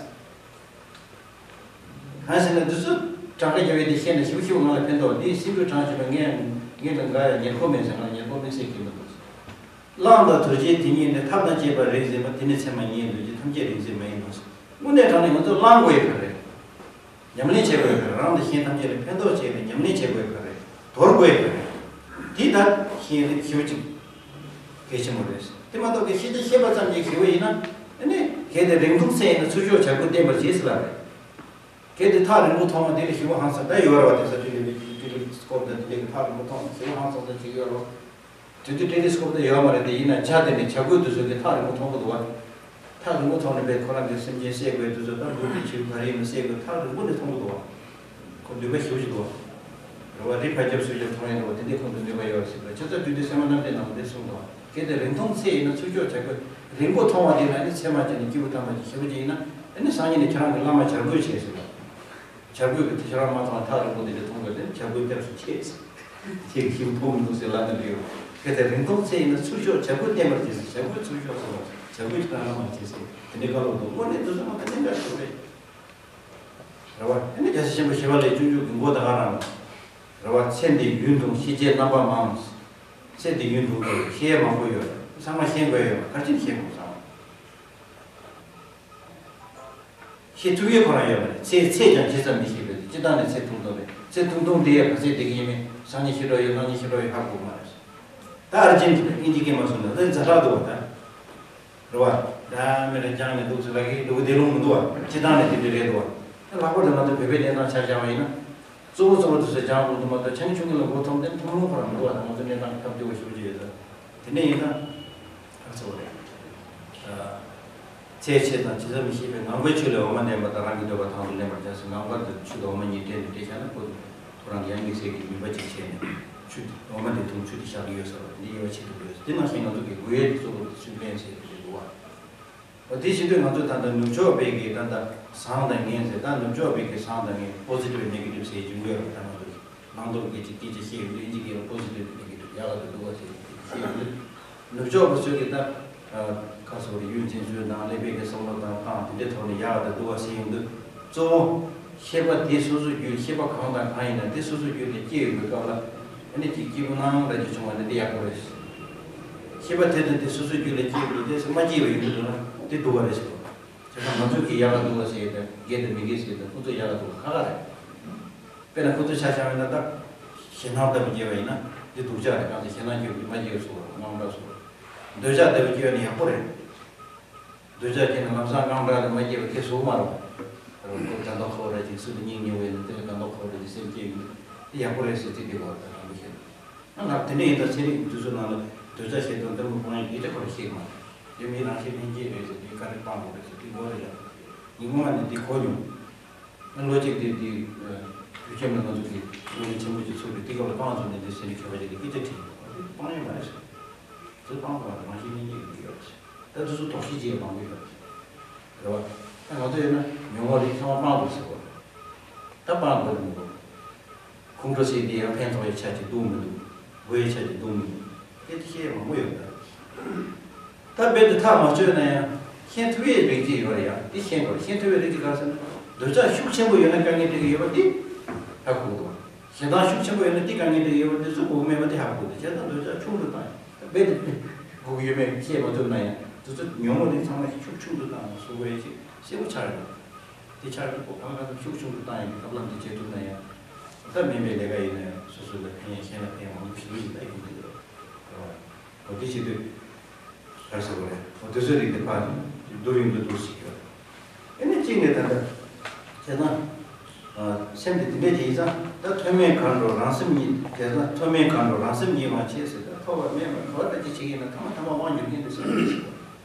གང་ཟེར་ན་འདི་ཚོ་གྲངས་ཀ་རྒྱབ་པའི་དེ་ཤེས་ན་ཞིབ་ཞིབ་ང་ལ་ཕན་ཐོགས། འདིའི་སྲིན་བུའི་གྲངས་ཆེ་བ་ངས་ངས་ལ་འགའ་ཡང་ཉེར་མཁོ་མེད་ཟེར། ང་ཉེར་མཁོ་མེད་ཟེར་གྱི་མི་འདུག་གླང་དང་དོལ་རྒྱལ་དེ་གཉིས་ནི་ཐབས་དང་བཅས་པ་རིག་འཛིན་པ། དེ་ནི་ཚད་མ་ཉིད་ཡིན་འདུག་ཅེས་ཐམས་ཅད་རིག་འཛིན་མ་ཡིན་ནོ། དངོས་གནས་དྲང་ནས་ང་ཚོ་བླང་དགོས་ཡོད་པ་རེད། ཉམས་ལེན་བྱེད་དགོས་ཡོད་པ་རེད། རང་དང་གཞན་ཐམས་ཅད་ལ་ཕན་ཐོགས་བྱས་ནས་ཉམས་ལེན་བྱེད་དགོས་ཡོད་པ་རེད། དོར་དགོས་ཡོད་པ་རེད། དེ་ད་གཞན་རིགས་ཞེ་པོ་ཅིག་གལ་ཆེན་པོ་རེད། དེ་མ་གཏོགས་ཀྱི་ཤེས་བྱ་ཤེས་པ་ཙམ་གྱིས་ཞེ་པོ་ཡིན་ན། ཨ་ནི་གལ་ཏེ་རིང་ཐུང་ཚད་ཡིན་ན་ཚུར་ཕྱོགས་བྱ་རྒོད་བསྟེན་པར་བྱེད་ཟེར་ལབ་རེད། གལ་ཏེ་ཐག་རིང་པོ་མཐོང་བ་དེ་ལས་ཞེ་པོ་ཧང་སང་ད་ཡོད་རེད་བ། དེ་ས་ཆུ་ལས་པའི་ཊེ་ལི་སི་ཀོབ་དང་དེ་འདྲའི་ཐག་རིང་པོ་མཐོང་ཞེ་པོ་ཧང་སང་ད་ཅིག་ཡོད་རེད་བ། དེ་དུས་ཊེ་ལི་སི་ཀོབ་དེ་ཡོད་མ་རེད་དེ། ཡིན་ན་བྱ་དེ་ནས་བྱ་རྒོད་དེ་ཚོ་གི་ཐག་རིང་པོ་མཐོང་གི་འདུག་བ། ཐག་རིང་པོ་མཐོང་ནས་པས་ཁོ་རང་གི་སེམས་ཅན་བསད་དགོས་དུས་ཚོད་ད་འབུ་དེ་ཆུ་ག་རེ་ཡིན་ན་བསད་དགོས། ཐག་རིང་པོ་ནས་མཐོང་གི་འདུག་བ། ཁོ་འདོད་པ་ཞེ་པོ་ཅིག་འདུག་བ། རེད་བ། རི་ཕར་རྒྱབ་ཚུར་རྒྱབ་མཐོང་ཡིན་འདུག་བ། དེ་འདྲའི་ཁོང་ཚོ་འདོད་པ་ཡོད་ཟེར་བ། ཁྱེད་ཚོ་དུས་དུས་སེམས་མ་རྣམ་འདྲེན་ནང་དེ་གསུངས་འདུག་བ། གལ་ཏེ་རིང་ཐུང་ཚད་ཡིན་ན་ཚུར་ཕྱོགས་བྱ་རྒོད། རིང་པོ་མཐོང་བ་དེ་ལ་ནི་ཚད་མ་བྱས་ནས་སྐྱེས་བུ་དམ་པ་ཅིག་ཞེ་པོ་ཅིག་ཡིན་ན། ཨ་ནི་སང་ཉིན་ནས་ཁྱེད་རང་གི་བླ་མ་བྱ་རྒོད་བྱས་ཟེར་བ། བྱ་རྒོད་ཀྱི་དེ་ཁྱེད་རང་མ་མཐོང་། ཐག་རིང་པོ་དེ་འདྲ་མཐོང་དགོས་དེ་བྱ་རྒོད་སྐྱབས་སུ་མཆི་ཟེར། ཁྱེད་ཀྱི་ཞེ་པོ་མཐོང་མི་འདུག་ཟེར་ལབ་ནས་འདྲི་ཡོད། གལ་ཏེ་རིང་ཐུང་ཚད་ཡིན་ན་ཚུར་ཕྱོགས་བྱ་རྒོད་བསྟེན་པར་བྱེད་ཟེར། བྱ་རྒོད་ཚུར་ཕྱོགས་སོང་། བྱ་རྒོད་ཁྱེད་རང་བླ་མ་བྱས་ཟེར། དེ་འདྲའི་བཀའ་སློབ་འདུག་དངོས་གནས་དེ་ཚོ་ང་ཚོ་གནད་འགག་ཞིག་རེད། རེད་བ། ཨ་ནི་རྒྱལ་སྲས་ཆེན་པོ་ཞི་བ་ལྷས་སྤྱོད་འཇུག་གི་མགོ་ད་ག་རང་། རེད་བ། ཚེ་འདི་ཡུན་ཐུང་ཤེས་བྱའི་རྣམ་པ་མང་། ཚེ་འདི་ཡུན་ཐུང་དུ་ཤེས་ཡས་མང་པོ་ཡོད། ཚང་མ་ཤེས་དགོས་ཡོད་པ་ག་རེ་བྱས་ནས་ཤེས་དགོས་སམ། ཤེས་ཐུབ་ཡས་ཁོ་རང་ཡོད་མ་རེད། ཚེ་ཚད་ཀྱང་ཇི་ཙམ་མི་ཤེས་པས་སྤྱིར་བཏང་ནས་ཚེ་ཐུང་ཐུང་རེད། ཚེ་ཐུང་ཐུང་དེ་ཡང་ག་ཚད་བསྡད་ཀྱི་ཡིན་མིན། སང་ཉིན་ཤི་འགྲོ་ཡོད། གནངས་ཉིན་ཤི་འགྲོ་ཡོད་ཧ་གོ་གི་མ་རེད། ད་ཨར་ཇེན་ཊི་ན་དབྱིན་ཇི་སྐད་མ་གསུངས་ན་ད་ཛ་དྲག་འདུག་བ་ད། རེད་བ། ད་མི་རེ་རྒྱང་ནས་འདུག་ཟེར་ལབ་ཀྱི་འདུག་བདེ་རུང་མི་འདུག་བ། སྤྱིར་བཏང་ནས་དེ་འདྲ་རེད་འདུག་བ། ད་ལྷག་པར་དུ་ང་ཚོ་བོད་པའི་གནས་སྟངས་ཆ་བཞག་པ་ཡིན་ན། གཙོ་བོ་གཙོ་བོ་དེ་ཚོ་རྒྱང་འགྲོ་འདུག་མ་གཏོགས་ཆང་ཆུང་ངུ་ལ་མགོ་འཐོམ་དེ་འཐོམ་ལོང་ཁོ་རང་མི་འདུག་བ། ད་ང་ཚོ་གནས་སྟངས་སྟབས་བདེ་བོ་ཞེ་པོ་ཅིག་ཡོད་ད། དེ་འདྲ་ཡིན་ན། ཨ་གཙོ་བོ་རེད། ཚེ་ཆེ་དང་ཇི་ཙམ་མི་ཤེས་པའི་ངང་པའི་ཆོས་ལས་འོ་མ་འདྲེན་པ་དང་། རང་གི་འདོད་པ་དང་དུ་ལེན་པར་བྱ་ཟེར། ངང་པ་དེ་ཆུ་དང་འོ་མ་གཉིས་འདྲེས་ནས་འདྲེས་བཞག་ན་ཁོ་ཁོ་རང་གི་ཡང་དམིགས་བསལ་གྱི་ནུས་པ་ཅིག་བྱས་ནས་ཆུ་འོ་མ་དེ་འཐུང་། ཆུ་དེ་བཞག་གི་ཡོད་ཟེར་བ་དེ་འདྲའི་དབྱེ་བ་ཕྱེ་ཐུབ་ཀྱི་ཡོད། དེ་ནང་བཞིན་ང་ཚོ་གི་དགོས་ཡས་དེ་གཙོ་བོ་དེ་ཚུལ་ལྡན་ཟེར་དེ་འདུག་བ། འོ་དེ་བྱེད་དུས་ང་ཚོ་ད་ལྟ་ནུབ་ཕྱོགས་པའི་གི་ད་ལྟ་བཟང་དང་ངན་ཟེར། ད་ནུབ་ཕྱོགས་པའི་གི་བཟང་དང་ངན། པོ་སི་ཊིབ་ནེ་གེ་ཊིབ་ཟེར་གྱི་ཡོད་རེད། ད་ང་ཚོ་གི་ ནང་དོན་གྱི་ཅིག་སྐད་ཆ་བཤད་ཡོང་དུས་ཨིན་ཇི་སྐད་ལ་པོ་ཟི་ཊིབ་ནེ་གེ་ཊིབ་ཡག་ག་དང་སྡུག་ག་ཟེར་བཤད་ཡོང་དུས། ནུབ་ཕྱོགས་པ་ཚོས་ཀྱི་ད་ཁ་སོ་རེ་ཡུལ་འཛིན་ཚུལ་དང་ཀླད་པའི་གི་བསམ་བློ་དང་སྟངས་དེ་འདྲའི་ཐོག་ནས་ཡག་ག་དང་སྡུག་ག་ཟེར་ཡོང་དུས། གཙོ་བོ་ཤེས་པ་དེ་སོ་སོའི་རྒྱུད། ཤེས་པ་གང་དང་གང་ཡིན་ན་དེ་སོ་སོའི་རྒྱུད་ལ་སྐྱེ་ཡོང་དུས་སྐབས་ལ། ཨ་ནི་ཅིག་སྐྱིད་པོ་སྣང་འདྲ་ཅིག་བྱུང་བ་ནི་དེ་ཡག་པོ་རེད། ཤེས་པ་དེ་དང་དེ་སོ་སོའི་རྒྱུད་ལ་སྐྱེ་ཡོང་དུས་དེ་ཚོ་མ་སྐྱེས་པ་ཡོང་དུས་ན་དེ་སྡུག་ག་རེད་ཟེར་བ། བྱས་ཙང་ང་ཚོས་ཀྱི་ཡག་ག་སྡུག་ག་ཟེར་ཡོད་དེ་དགེ་དང་མི་དགེ་ཟེར་ཡོད་དེ་ཁོ་ཚོ་ཡག་ག་སྡུག་ག་ཁག་ཁག་རེད། དཔེར་ན་ཁོ་ཚོ་ཆ་བཞག་ཡོད་ན་ད་ཞེད་སྣང་ལྟ་བུ་སྐྱེས་པ་ཡིན་ན་འདི་སྡུག་ཅག་རེད། གང་ཚེ་ཞེད་སྣང་སྐྱེས་པ་མ་སྐྱེས་པ་སོགས་དངངས་སྐྲག་སོགས། འདོད་ཆགས་ལྟ་བུ་སྐྱེས་པ་ནི་ཡག་པོ་རེད། འདོད་ཆགས་སྐྱེས་ན་ལམ་སང་དངངས་སྐྲག་དེ་མ་སྐྱེས་པ་དེ་ཟུག་མ་རེད། རང་ཁོ་དགའ་མདོག་ཁ་པོ་རེད་ཅིག་སུ་དང་གཉིས་ཉེ་བོ་ཡིན་ན་དེ་ལ་དགའ་མདོག་ཁ་པོ་རེད་ཅིག་སེམས་སྐྱེས་ཡོང་དུས་དེ་ཡག་པོ་རེད་ཟེར་ཚིག་དེ་གོ་ད་དྲང་པོ་བཤད་ན། ང་ལ་དེ་འདྲ་ཡིན་ད་ཚན་རིག་དུས་ཚོད་ནང་ལ་འདོད་ཆགས་ཞེ་སྡང་འདི་མོ་སྤང་ཡག་དེ་ཅི་ཁོ་ར་ཤེས་མ་རེད། དེ་མི་རང་བཞིན་ལྷན་སྐྱེས་རེད་ཟེར་དེ་ག་རེ་སྤང་དགོས་རེད་ཟེར་དེ་མགོ་རེད་ལ། ཉིན་མོ་ནས་འདི་གོ་མྱོང་། ང་ལོ་གཅིག་དེ་དེ་བོད་ཁྱིམ་ལ་ང་ཚོ་གི་སློབ་གཉེར་ཆེན་མོ་ཅིག་ཚུགས་པའི་དེ་སྐབས་ལ་རྐང་བཙུགས་ནས་འདི་ཚན་རིག་མཁས་པ་ཅིག་གིས་སྐད་ཆ་དྲིས་ཡོང་། དེ་སྤང་ཡག་མ་རེད་ཟེར། དེ་སྤང་དགོས་པ་རང་བཞིན་ལྷན་སྐྱེས་ཀྱི་ཡོད་རེད་ཟེར། ད་དེ་ཚོ་དོགས་གཞི་ཅིག་མང་པོ་ཡོད་རེད་ཟེར། རེད་བ། ད་ང་ཚོ་ཡིན་ན་ཉོན་མོངས་རིགས་ཚང་མ་སྤང་དགོས་ཟེར་བ་རེད། ད་སྤང་དགོས་མི་འདུག་ཁོང་ཁྲོ་ཟེར་དེ་ཡང་ཕན་ཐོགས་ཡག་ཆ་ཅིག་འདུག་མི་འདུག་དགོས་ཡག་ཆ་ཅིག་འདུག་མི་འདུག་དེ་དེ་བཤད་མང་པོ་ཡོད་ད། ད་རྦད་དེ་ཐག་མ་ཆོད་ན་ཡང་ཤེས་ཐུབ་ཡག་རིགས་ཅིག་ཡོད་རེད་ཡ། དེ་ཤེས་དགོས། ཤེས་ཐུབ་ཡག་རིགས་ཅིག་ག་རེ་ཟེར་ན། འདོད་ཆགས་ཤུགས་ཆེན་པོ་ཡོད་ན་དཀའ་ངལ་འཕྲད་ཀྱི་ཡོད་པ་དེ་ཧ་གོ་དགོས། ཞེ་སྡང་ཤུགས་ཆེན་པོ་ཡོད་ན་དེ་དཀའ་ངལ་འཕྲད་ཀྱི་ཡོད་པ་དེ་ཚོ་དགོས་ཀྱི་མེད་པ་དེ་ཧ་གོ་དགོས། བྱས་ཙང་འདོད་ཆགས་ཆུང་དུ་བཏང་ཡ། རྦད་དེ་དགོས་ཀྱི་ཡོད་མེད་བཤད་མ་ཐུབ་ན་ཡང་དེ་ཚོ་ཉོན་མོངས་རིགས་ཚང་མ་ཤུགས་ཆུང་དུ་བཏང་ཡ་བཟོ་དགོས་ཡ་ཅིག་གསལ་པོ་ཆགས་ཡོད། དེ་ཆགས་ཀྱི་ཁོ་གང་ག་ཤུགས་ཆུང་དུ་བཏང་ཡ་གི་ཐབས་ལམ་དེ་བྱེད་ཐུབ་ན་ཡང་། ད་སྨན་པའི་ལས་ཀ་ཡིན་ན་ཡང་སོ་སོ་ལ་ཕན་ཡ་གཞན་ལ་ཕན་ཡ་མང་པོ་ཞིག་ཡོད་ད་ཡོང་གི་འདུག་རེད་བ། འོ་དེ་བྱེད་དུས་ག་རེ་ཟེར་དགོས་རེད། འོ་དེ་ཚོའི་རིགས་དེ་ཕར་བསྡུར་ཡོང་དུས་འདུག་ཟེར་གྱི་ཡོད་རེད། ཨེ་ནས་གཅིག་ནས་ད་ལྟ་བྱས་ཙང་། སེམས་དེ་དེ་འདྲས་ཅིག་ཡིན་ཙང་ད་མཐོ་དམན་གང་འགྲོ་རང་སེམས་ཉིད། བྱས་ཙང་མཐོ་དམན་གང་འགྲོ་རང་སེམས་ཉིད་དབང་ཆེ་ཟེར། ད་མཐོ་བ་དམན་པ་ག་བ་ད་ཅི་བྱེད་ཀྱི་ཡིན་ན་ཐ་མ་ཐ་མ་དབང་སྒྱུར་མཁན་དེ་སེམས་རེད་ཟེར་བ།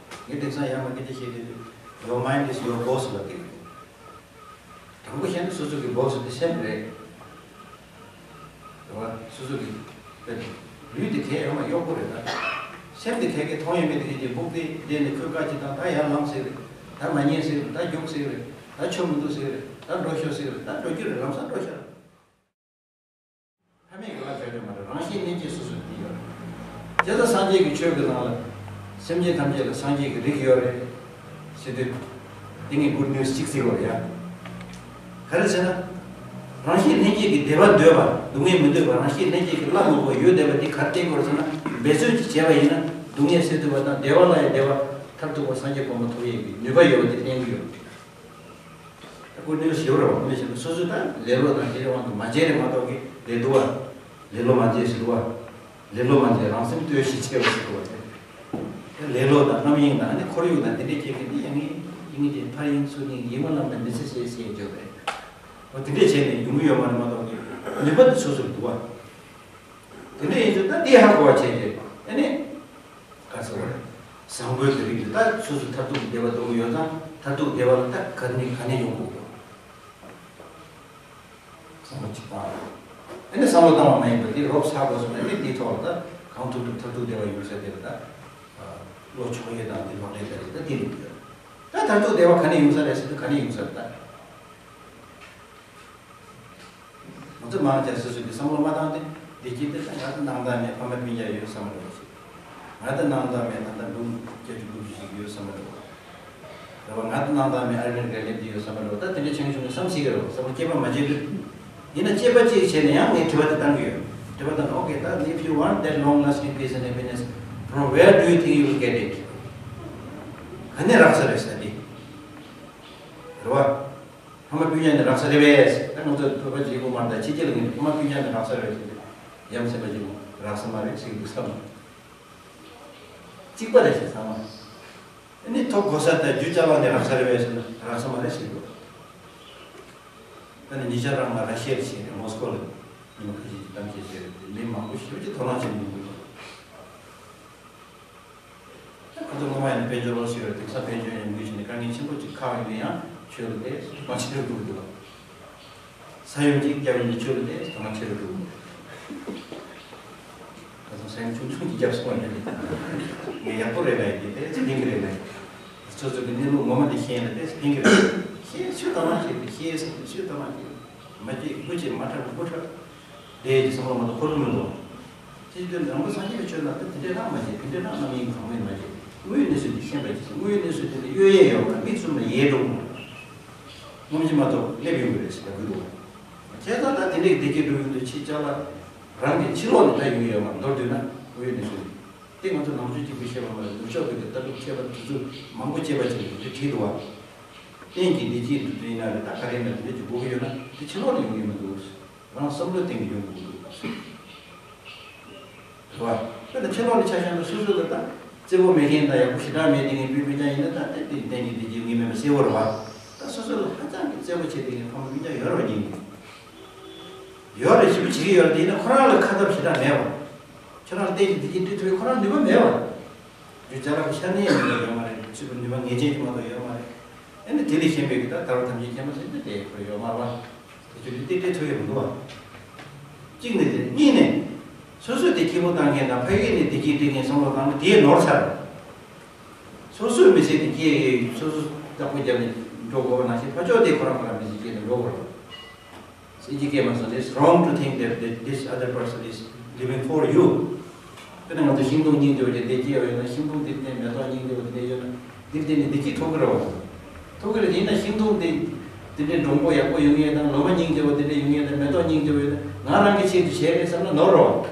ངས་དེང་སང་ཡང་མ་སྐད་ཆ་བཤད་དེ། Your mind is your boss ལབ་ཀྱི་ཡོད། དྲང་པོ་བཤད་ན་སོ་སོ་གི་བོ་སི་དེ་སེམས་རེད། རེད་བ། སོ་སོ་གི་དཔེ་ལུས་དེ་གས་ཡོང་བ་གཡོག་པོ་རེད་ད། སེམས་དེ་གས་གས་མཐོང་ཡོད་མེད་དེ་གས་ཀྱི་སྦུག་དེ་བསྡད་ནས་ཁོས་བཀའ་ཅི་བཏང་ད་ཡར་ལངས་ཟེར་རེད། ད་མ་ཉན་ཟེར་རེད། ད་རྒྱུགས་ཟེར་རེད། ད་ཆོ་མི་འདུག་ཟེར་རེད། ད་འགྲོ་ཤོག་ཟེར་རེད། ད་འགྲོ་རྒྱུ་རེད། ལམ་སང་འགྲོ་ཤོག་ཕ་མེས་ཀྱི་ལ་བྱ་རྒྱུ་མ་རེད། རང་བཞིན་ལྷན་སྐྱེས་སོ་སོར་བརྟེན་ཡོད་རེད། དེ་ལྟར་སངས་རྒྱས་ཀྱི་ཆོས་ཀྱི་ནང་ལ་སེམས་ཅན་ཐམས་ཅད་ལ་སངས་རྒྱས་ཀྱི་རིགས་ཡོད་རེད་ཟེར་དུས། དེ་ངས་གུད་ནིའུ་སི་གཅིག་བརྩི་དགོས་རེད་ཡ། ག་རེ་ཟེར་ན། རང་བཞིན་ལྷན་སྐྱེས་ཀྱི་བདེ་བ་འདོད་པ་སྡུག་བསྔལ་མི་འདོད་པ་རང་བཞིན་ལྷན་སྐྱེས་ཀྱི་བླ་ན་མེད་པ་ཡོད་བསྡད་པ་འདི་ག་རེ་བསྟན་དགོས་རེད་ཟེར་ན། འབད་རྩོལ་ཅིག་བྱས་པ་ཡིན་ན་སྡུག་བསྔལ་སེལ་ཐུབ་པ་དང་བདེ་བ་ལ་ཡང་བདེ་བ་མཐར་ཐུག་པ་སངས་རྒྱས་གོ་འཕང་ཐོབ་ཡས་ཀྱི་ནུས་པ་ཡོད་པ་དེ་བསྟན་གྱི་ཡོད། ད་ཁོ་གནས་ཞེ་པོ་རེད་བ། དངོས་གནས་བྱས་ན་སོ་སོས་ད་ལེ་ལོ་དང་དེའི་དབང་དུ་མ་བྱས་རེད་མ་གཏོགས་ཀྱི་ལས་སྡུག་བ། ལེ་ལོ་མ་བྱེད་ཟེར་བ། ལེ་ལོ་མ་བྱེད་རང་སེམས་ལྟོས་ཤིག་བྱེད་པ་ཟེར་བ་དེ། ལེ་ལོ་དང་རྣམ་གཡེང་དང་ཨ་ནི་ཁོར་ཡུག་དང་དེ་འདྲས་སྐྱེ་མཁན་འདི་ཡང་ངེས་ཡིན་གྱི་ཕར་ཡིན་ཚུར་ཡིན་ཡིད་མ་ལངས་པའི་མི་ཚེ་ཟེར་ཟེར་འཇོག་རེད། འོ་དེ་འདྲས་བྱས་ནས་ཡོང་གི་ཡོད་མ་རེད་མ་གཏོགས་ཀྱི་ནུས་པ་འདི་སོ་སོར་འདུག་བ། དེ་འདྲ་ཡིན་ཙང་ད་འདི་ཧ་གོ་བ་བྱས་ཏེ་ཨ་ནི། ག་ཚོད་བར། བཟང་པོའི་གི་རིགས་དེ་ད་སོ་སོ་མཐར་ཐུག་གི་བདེ་བ་འདོད་ཀྱི་ཡོད་ཙང་མཐར་ཐུག་བདེ་བ་ལ་ད་ག་ནས་ག་ནས་ཡོང་དགོས་ཀྱི། བསམ་བློ་གཅིག་བཏང་། ཨ་ནི་བསམ་བློ་བཏང་བ་མ་ཡིན་པ་དེ་རོབ་ཚ་དགོས་སོང་ན་ཨ་ནི་དེའི་ཐོག་ལ་ད་གང་ཐུབ་ཐུབ་མཐར་ཐུག་བདེ་བ་ཡོང་ས་དེ་ལ་ད། བློ་ཕྱོགས་ཡས་དང་དེ་ལོག་ལས་ད་རེད་ད་དེ་རིགས་ཡོད། ད་མཐར་ཐུག་བདེ་བ་ག་ནས་ཡོང་ས་རེད་ཟེར་དུས་ག་ནས་ཡོང་ས་རེད་ད། ང་ཚོ་མང་ཆེ་སོ་སོ་གི་བསམ་བློ་མ་བཏང་སྟེ་བདེ་སྐྱིད་དེ་ད་ང་ད་སྣང་དག་མེད་ཕ་མ་སྤུན་ཀྱག་ཡོད་བསམ་བློ་ཞིག་ང་ད་སྣང་དག་མེད་ད་ལྟ་འབུམ་བརྒྱད་ཅུ་དགུ་བཅུ་ཞིག་ཡོད་བསམ་བློ་རེད་བ། ང་ད་སྣང་དག་མེད་ཨ་རི་ཀར་སླེབས་ཏེ་ཡོད་བསམ་བློ་ད་དེ་འདྲ་ཆུང་ཆུང་བསམ་སྲིད་ཀྱི་རེད་བསམ་བློ་སྐྱེས་པ་མ་བྱེད་དུས། ཡིན་ན་སྐྱེས་པ་གཅིག་བྱས་ནས་ཡང་ངས་དྲི་བ་དེ་བཏང་གི་ཡོད། དྲི་བ་བཏང་ན་okay ད་if you want that long lasting peace and happiness, from where do you think you will get it? ག་ནས་རག་ས་རེད་ས་དེ། རེད་བ། ཕ་མ་སྤུན་ཀྱག་ནས་རག་ས་རེད་པས། ད་ང་ཚོ་བོད་པ་གཅིག་པོ་མ་རེད་ད་ཕྱི་རྒྱལ་ལ་ངས་ཕ་མ་སྤུན་ཀྱག་ནས་རག་ས་རེད་ཟེར་ཏེ་ཡ་མཚན་པ་གཅིག་པོ་རག་ས་མ་རེད་ཟེར་གྱི་འདུག་བསམ། གཅིག་པ་རེད་ཟེར་ཚང་མ། ཨ་ནི་ཐོབ་གོ་ས་དང་རྒྱུ་ཅ་ལག་ནས་རག་ས་རེད་པས་ཟེར་ན་རག་ས་མ་རེད་ཟེར་གྱི་འདུག་ད་ནི་ཉེ་ཆར་རང་ང་ར་ཤི་ཡར་ཕྱིན་རེད་མོ་སི་ཀོ་ལ་ཉི་མ་ཁ་ཤས་ཀྱི་གཏམ་བཤད་བྱས་རེད་དེ་མི་མང་པོ་ཞེ་པོ་ཅིག་དོ་སྣང་བྱེད་མི་འདུག་ཁོ་ཚོ་སྔོན་མ་ཡིན་ན་དཔལ་འབྱོར་ལོག་ཤི་ཡོད་རེད། དེང་སང་དཔལ་འབྱོར་ཡོང་གི་ཕྱིན་ནས་དཀའ་ངལ་ཆེན་པོ་ཅིག་ཁག་ཡོད་ན་ཡང་ཆོས་ལ་དེ་གང་ཆེ་རུ་འགྲོ་གི་འདུག་ས་ཡོམ་གཅིག་བརྒྱབ་ཡོང་དུས་ཆོས་ལ་དེ་གང་ཆེ་རུ་འགྲོ་གི་འདུག་ད་དུང་ས་ཡོམ་ཆུང་ཆུང་ཅིག་བརྒྱབ་སོང་བ་ཡིན་ན་ངས་ཡག་པོ་རེད་ལ་ཡིན་དེ་ཕན་གི་རེད་ལ་ཡིན། སོ་སོ་གི་གནས་ལུགས་ངོ་མ་དེ་ཤེས་ན་དེ་ཕན་གི་རེད། ཤེས་ཚུལ་དང་མ་ཤེས་དེ་ཤེས་ཚུལ་དང་མ་ཤེས་མ་སྐྱེས་དགུ་ཅིག་མ་ཁྲབ་དགུ་ཁྲབ། དེའི་བསམ་བློ་མ་གཏོགས་འཁོར་གྱི་མི་འདུག་དེ་དུས་རང་དཔེ་སངས་རྒྱས་པའི་ཆོས་ལ་དེ་དེ་འདྲའི་རང་མ་བྱེད། དེ་འདྲའི་རང་རྣམ་གཡེང་གང་མེད་མ་བྱེད། དངོས་ཡོད་གནས་ཚུལ་དེ་ཤེས་པ་ཅིག་དངོས་ཡོད་གནས་ཚུལ་དེ་ལ་གཡོལ་ཡས་ཡོད་པ་མིག་བཙུམ་ན་ཡལ་འགྲོ་གི་མ་རེད། སྔོན་གྱི་མ་གཏོགས་སླེབས་ཡོང་གི་རེད་ཟེར་ལབ་གི་འདུག་བྱས་ཙང་ད་དེ་འདྲའི་བདེ་སྐྱིད་འགྲོ་ཡོང་དུས་ཕྱི་ཅ་ལག་རང་གི་ཕྱི་ལོགས་ནས་ད་ཡོང་གི་ཡོད་མ་རེད། མདོར་བསྡུས་ན་དངོས་ཡོད་གནས་ཚུལ་དེ་ང་ཚོ་ནང་ཆོས་གཅིག་པུས་ཤེས་པ་མ་རེད། ནུབ་ཕྱོགས་པའི་ལྟ་གྲུབ་མཁས་པ་དེ་ཚོས་མང་པོ་བྱས་པ་ཅིག་རེད། དེ་བྲིས་འདུག་བ། རྟེན་གྱི་བདེ་སྐྱིད་འདི་ཡིན་ན་རེད། ད་ག་རེ་ཡིན་ན་དེ་འདྲ་ཅིག་དགོས་ཀྱི་ཡོད་ན་དེ་ཕྱི་ལོགས་ནས་ཡོང་གི་མི་འདུག་རང་བསམ་བློ་བཏང་གི་ཡོང་གི་འདུག་རེད་བ། དཔེར་ན་ཕྱི་ལོགས་ནས་ཆ་བཞག་ན་སོ་སོ་ལ་ད་བརྩེ་པོ་མེད་མཁན་དང་ཡག་པོ་ཞེ་དྲག་མེད་དེ་ངས་བུད་མི་ཀྱང་ཡིན་ན་ད་དེ་དེ་རྟེན་གྱི་བདེ་སྐྱིད་ངས་མེད་པ་གསལ་བོ་རེད་བ། ད་སོ་སོ་ལ་ཧ་ཅང་གི་བརྩེ་པོ་བྱེད་དེ་ངས་ཕ་མ་མི་ཀྱང་ཡོད་རེད་བ། སྙིང་གི་ཡོད་རེད། ཞེ་པོ་བྱེད་ཀྱི་ཡོད་རེད། དེ་ཡིན་ན་ཁོ་རང་ལ་ཁ་ཐབས་ཞེ་དྲག་མེད་བ། ཁྱོད་རང་རྟེན་གྱི་བདེ་སྐྱིད་འདི་ཐོབ་ཁོ་རང་ནུས་པ་མེད་བ། རྒྱུ་ཅ་ལག་གི་ཤ་ནས་ནུས་པ་ཡོད་མ་རེད། ཕྱི་པོ་ནུས་པ་ངེས་ཅན་གྱི་མ་གཏོགས་ཡོད་མ་རེད། ཨ་ནི་དེ་ལས་གཞན་པའི་གི་ད་ད་རུང་ཐམས་ཅད་མཁྱེན་པ་ཟེར་དུས་དེ་ཁོ་ཡོད་མ་རེད་བ། དེ་ཚོ་ལུས་རྟེན་སྤྲད་ཐུབ་ཡོད་མི་འདུག་བ། གཅིག་ནས་དེ་གཉིས་ནས། སོ་སོས་དེ་སྐྱིད་པོ་བཏང་མཁན་དང་ཕ་གི་ནས་བདེ་སྐྱིད་སྤྲད་མཁན་བསམ་བློ་བཏང་ན་དེ་ནོར་ཚར། སོ་སོའི་མི་ཚེ་དེ་སྐྱེལ་ཡས་སོ་སོ་བདག་པོ་རྒྱབ་ནས་འགྲོ་དགོས་པ་ནང་བཞིན་ཕར་ཕྱོགས་དེ་ཁོ་རང་ཁོ་རང་མི་ཚེ་སྐྱེལ་ནས་འགྲོ་དགོས་རེད། སྲིད་ཀྱི་སྐད་མ་སོང་། It's wrong to think that, that this other person is living for you. དཔེར་ན་ང་ཚོ་ཤིང་སྡོང་སྙིང་རྗེ་བོ་དེ་འདི་སྐྱེས་པ་ཡོད་ན། ཤིང་སྡོང་འདི་འདི་མེ་ཏོག་སྙིང་རྗེ་བོ་འདི་འདི་ཡོད་ན། འདིར་བརྟེན་ནས་བདེ་སྐྱིད་ཐོབ་ཀྱི་རེད་བ། ཐོབ་ཀྱི་རེད། ཡིན་ན་ཤིང་སྡོང་འདི་འདི་འདྲའི་འགྲོན་པོ་ཡག་པོ་ཡོང་ཡས་དང་། ལོ་མ་སྙིང་རྗེ་བོ་འདི་འདྲ་ཡོང་ཡས་དང་། མེ་ཏོག་སྙིང་རྗེ་བོ་ཡོད་ན། ང་རང་གི་ཆེད་དུ་བྱས་རེད་བསམ་ན་ནོར་རེད་བ།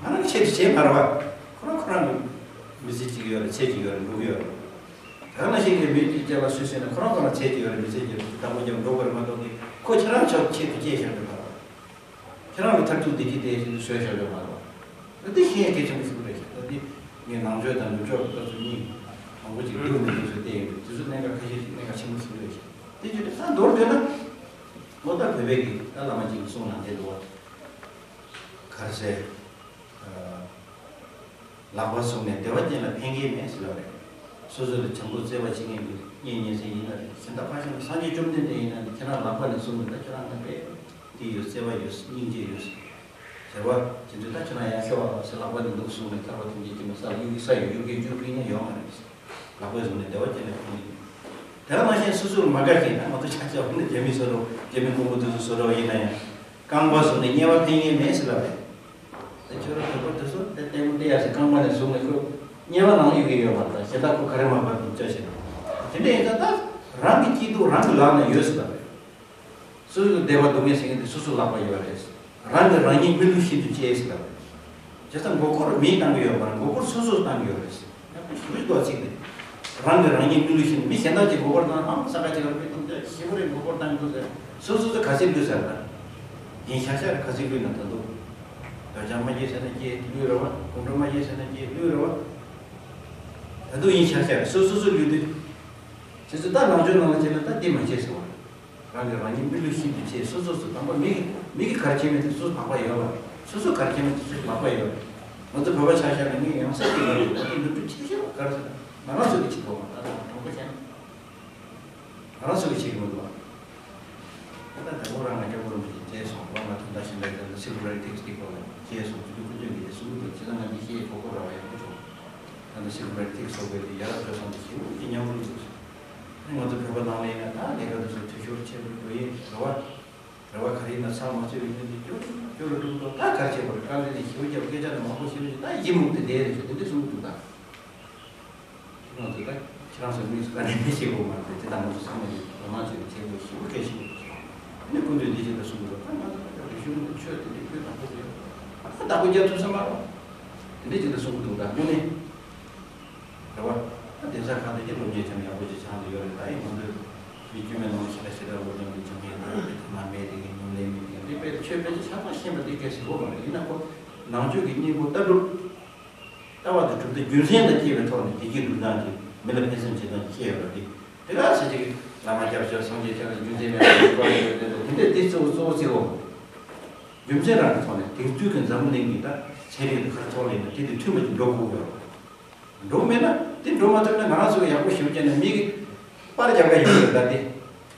ང་རང་གི་ཆེད་དུ་བྱས་མ་རེད་བ། ཁོ་རང་ཁོ་རང་གི་མི་ཚེ་གཅིག་ཡོད་རེད། ཚེ་གཅིག་ཡོད་རེད། འགྲོ་གི་ཡོད་རེད། དེ་ནང་བཞིན་གྱི་མི་གཅིག་སྐྱེ་བ་སུས་ཟིན་ན་ཁོ་རང་ཁོ་རང་ཚེ་གཅིག་ཡོད་རེད། མི་ཚེ་གཅིག་བདག་པོ་རྒྱབ་འགྲོ་དགོས་རེད་མ་གཏོགས་ཀྱི་ཁོ་ཁྱེད་རང་ཆོག་ཆེད་དུ་སྐྱེས་བཞག་རེད་མ་རེད། ཁྱེད་རང་ལ་མཐར་ཐུག་བདེ་སྐྱིད་དེ་བཞིན་དུ་བཟོས་བཞག་ཡོད་མ་རེད། ད་འདི་ཤེས་ཡས་གལ་ཆེན་པོ་ཞིག་རེད་ཤག་ད་འདི་ངས་ནང་ཆོས་དང་ནུབ་ཕྱོགས་ཀྱི་ལྟ་ཚུལ་གཉིས་མང་པོ་ཅིག་བསྡུར་ནས་འདུག་ཟེར་བལྟས་ཡོད་རེད། དེ་ཚོ་གནད་འགག་ཁ་ཤས་ཤིག་གནད་འགག་ཆེན་པོ་ཞིག་རེད་ཤག་དེ་བརྗོད་དུས་ད་མདོར་བསྡུས་ན། ལོ་ལྟར་བོད་པའི་གི་ད་བླ་མ་གཅིག་གི་གསུང་ནང་བསྡད་འདུག་བ། ག་རེ་ཟེར། ལག་པ་བཟུང་ནས་བདེ་བ་ཅན་ལ་ཕན་གྱི་མེད་ཟེར་བ་རེད། སོ་སོ་ལ་བྱམས་པོ་བརྩེ་བ་བྱེད་མཁན་གྱི་གཉེན་ཉེ་ཚན་ཡིན་ན་རེད། གཞན་དག་ཕར་བཞག་ན་སངས་རྒྱས་བཅོམ་ལྡན་འདས་ཡིན་ན་ནི་ཁྱེད་རང་ལག་པ་ནས་བཟུང་ནས་ད་ཁྱེད་རང་ལ་དཔེ་འདི་ཡོད། བརྩེ་བ་ཡོད། སྙིང་རྗེ་ཡོད་ཟེར་བ། དེ་ཚོ་ད་ཁྱེད་རང་ཡང་ཤོག་ཨ་ཟེར་ལག་པ་ནས་འདུག་བཟུང་ནས་ཐར་པ་ཐམས་ཅད་ཀྱི་མ་ས་ལ་གཡུག་གི་ས་ཡོད། གཡུག་གི་འཇུག་གི་ཡིན་ན་ཡོང་མ་རེད། ལག་པ་བཟུང་ནས་བདེ་བ་ཅན་ལ་ཕན་གྱི་མེད། དེ་ལ་མ་ཤེས་སོ་སོར་མ་དགའ་མཁན་ད་ང་ཚོ་ཆ་ཆ་བ་ནི་རྒྱ་མི་བཟོ་འདྲ་བོ། རྒྱ་མི་རྐུན་པོ་དེ་ཚོ་བཟོ་འདྲ་བོ་ཡིན་ན་ཡང་། རྐང་པ་བཟུང་ནས་དམྱལ་བ་ཕན་གྱི་མེད་ཟེར་ལབ་རེད། དེ་ཁྱོད་རང་བོད་པ་དེ་ཚོ་དེ་ལྟད་མོ་བལྟས་ཡ་ཟེར་རྐང་པ་ནས་བཟུང་ནས་ཁོ་དམྱལ་བ་ནང་གཡུག་གི་ཡོད་མ་རེད། གཞན་དག་ཁོ་ག་རེ་མ་འབབ་འདུག་ཅག་བྱས་ན། དེ་འདྲ་ཡིན་ཙང་ད་རང་གི་སྐྱིད་སྡུག་རང་གི་ལག་ན་ཡོད་ཟེར་ལབ་རེད། སོ་སོའི་བདེ་བ་སྡུག་བསྔལ་ཟེར་མཁན་དེ་སོ་སོ་ལག་པ་ཡོད་རེད། རང་གིས་རང་ཉིད་མི་བསླུ་བཞིན་དུ་སྐྱེལ་ཟེར་ལབ་རེད། བྱས་ཙང་མགོ་སྐོར་མིས་བཏང་གི་ཡོད་མ་རེད། མགོ་སྐོར་སོ་སོས་བཏང་གི་ཡོད་རེད། ཡག་པོ་ཞེ་པོ་ཅིག་འདུག་བ། ཚིག་དེ། རང་གིས་རང་ཉིད་མི་བསླུ་བཞིན། མི་གཞན་དག་ཅིག་མགོ་སྐོར་བཏང་ཨང་ས་ཁ་ཅིག་ལ་དཔེ་གཏོང་རྒྱུ་ཞེ་པོ་རེད། མགོ་སྐོར་བཏང་གི་འདུག་ཟེར། སོ་སོ་ཚོ་ག་ཚོད་བསླུས་ཟེར་ན། ཡིན་ཤག་ཤག་རེད། ག་ཚོད་བསླུས་ན་ད་འདུག་རྡོ་རྐྱང་མ་སྐྱེས་ཟེར་ན་སྐྱེས་བསླུས་རེད་བ། སྐོམ་ཁྲོ་མ་སྐྱེས་ཟེར་ན་སྐྱེས་བསླུས་རེད་བ། ད་འདུག་ཡིན་ཤག་ཤག་རེད། སོ་སོ་ཚོ་བསླུས་དུས། དེ་ཚོ་ད་ནང་ཆོས་ནང་ལ་བྱས་ན་ད་འདི་མ་བྱེད་ཟེར་བ། རང་གིས་རང་ཉིད་མི་བསླུ་བཞིན་དུ་བྱེད། སོ་སོ་སོ་དང་པོ་མི་གི་མི་གི་ག་རེ་བྱེད་མེད་དེ་སོ་སོ་ལག་པ་ཡོད་པ། སོ་སོ་ག་རེ་བྱེད་མེད་དེ་སོ་སོ་ལག་པ་ཡོད་པ། ང་ཚོ་བོད་པ་ཆ་བཞག་ན་ངས་ཡང་སེ་གི་ཡོད་རེད། ང་ཚོ་སློབ་ཕྲུག་ཆེ་ཤོས་ག་རེ་ཟེར་ན་ང་རང་ཚོ་གི་བྱེད་དགོས་མ་རེད། ད་དྲང་པོ་བཤད་ན་ང་རང་ཚོ་གི་བྱེད་ཀྱི་མི་འདུག་བ། ད་ལྟ་དང་པོ་རང་ང་སྐྱབས་མགོན་རིན་པོ་ཆེ་མཇལ་སོང་བ། ང་དོན་དག་ཤིང་རྟ་དེ་ཚོ་སི་ཁུ་རེ་ཊིག་སི་ཊིག་པོ་ལ་མཇལ་སོང་། དེ་དུས་སྐུ་མདུན་གྱིས་གསུང་གི་འདུག་བྱས་ཙང་ང་འདི་བཤད་ཡས་གོ་སྐབས་རག་པ་ཡག་པོ་བྱུང་། ད་ལྟ་སི་ཁུ་རེ་ཊིག་སི་ཊིག་སོགས་པའི་ཡ་རབས་སྤྱོད་བཟང་དེ་ཞེ་པོ་ཅིག་ཉམས་རུང་འདུག་ང་ཚོ་བོད་པ་ནང་ལ་ཡིན་ན་ད་ལས་ཀ་དེ་ཚོ་འཐུས་ཤོར་ཆེ་རུ་འགྲོ་ཡས་རེད་བ། རེ་བ་ག་རེ་ཡིན་ན་ཚགས་མ་ཚུད་པའི་སྐྱོན་དེ་སྐྱོ་སྐྱོ་རུ་འགྲོ་གི་འདུག་ད་ག་རེ་བྱེད་དགོས་རེད། དཀའ་ལས་དེ་ཞེ་པོ་རྒྱབ། སྐད་ཆ་དེ་མང་པོ་ཞེ་པོ་ཞིག་ད་ཡིད་མུག་དེ་བསྡད་རེད་ཟེར་དེ་འདྲ་གསུང་གི་འདུག་ད་ང་ཚོ་ད་ཁྱེད་རང་ཚོ་དམིགས་སུ་བཀར་ནས་མི་བྱེད་དགོས་མ་རེད། དེ་དང་ང་ཚོ་ཚང་མ་ཡིན་ལོ་མང་ཚོས་བྱེད་དགོས་ཞེ་པོ་གལ་ཆེན་པོ་འདུག་ཨ་ནི་སྐུ་མདུན་འདི་བྱེད་ད་གསུང་གི་འདུག་ད་ང་ཚོ་ད་རིག་གཞུང་ཆོས་དེ་འདྲ་ཁྱོད་དང་པོ་རེད། ད་བདག་པོ་རྒྱག་ཐུབ་ས་མ་རེད། དེ་འདྲ་བྱེད་ད་གསུང་གི་འདུག་ད་དངོས་གནས། རེད་བ། ད་གདན་ས་ཁག་དེ་གའི་སློབ་གཉེར་ཁྱབ་ཡག་པོ་ཅིག་ཆགས་འདུག་ཡོད་རེད། ད་ཡིན་ང་ཚོས་མི་དཀྱུས་མའི་ནང་ཞེ་དྲག་ཞེ་དྲག་སློབ་སྦྱོང་གི་སྦྱོང་མཁན་དང་དེ་ཐ་མ་མེད་དེ་གའི་ཉམས་ལེན་མེད་དེ་གའི་དེ་དཔེ་ཆོས་དཔེ་ཆ་ཆ་ཚང་ཤེས་པ་དེ་གལ་ཆེ་བོ་མ་རེད། ཡིན་ན་ཁོ་ནང་ཆོས་ཀྱི་སྙིང་པོ་ལྟ་གྲུབ། ལྟ་བ་དང་གྲུབ་མཐའ་རྒྱུ་མཚན་དང་བཅས་པའི་ཐོག་ནས་བདེ་སྐྱིད་སྒྲུབ་སྟངས་ཀྱི་མི་ལ་ཕན་སེམས་བྱེད་སྟངས་ཀྱི་ཤེས་ཡོད་རེད། དེ་དེ་ག་ཟེར་ཅིག་བླ་མ་སྐྱབས་བཅོལ་སངས་རྒྱས་ཆོས་ལ་རྒྱུ་མཚན་མེད་པ་ཞིག་གོ་ཡོད་དེ་དེ་འདྲ་དེ་གཙོ་བོ་གཙོ་བོ་གཙོ་བོ་རྒྱུ་མཚན་རང་གི་ཐོག་ནས་དེང་དུས་ཀྱི་འཛམ་བུ་གླིང་གི་ད་ཚན་རིག་དང་ག་རེ་ཐོག་ལ་ཡིན་ན་དེ་དེ་མཐུན་པ་ཅིག་འགྲོ་དགོས་ཡོད་རེད། འགྲོ་མེད་ན་དེ་འགྲོ་མ་ཐུབ་ན་ང་རང་ཚོ་ཡག་པོ་ཞིབ་བྱས་ན་མི་གི་པར་རྒྱབ་ག་ཡོད་རེད། ད་དེ་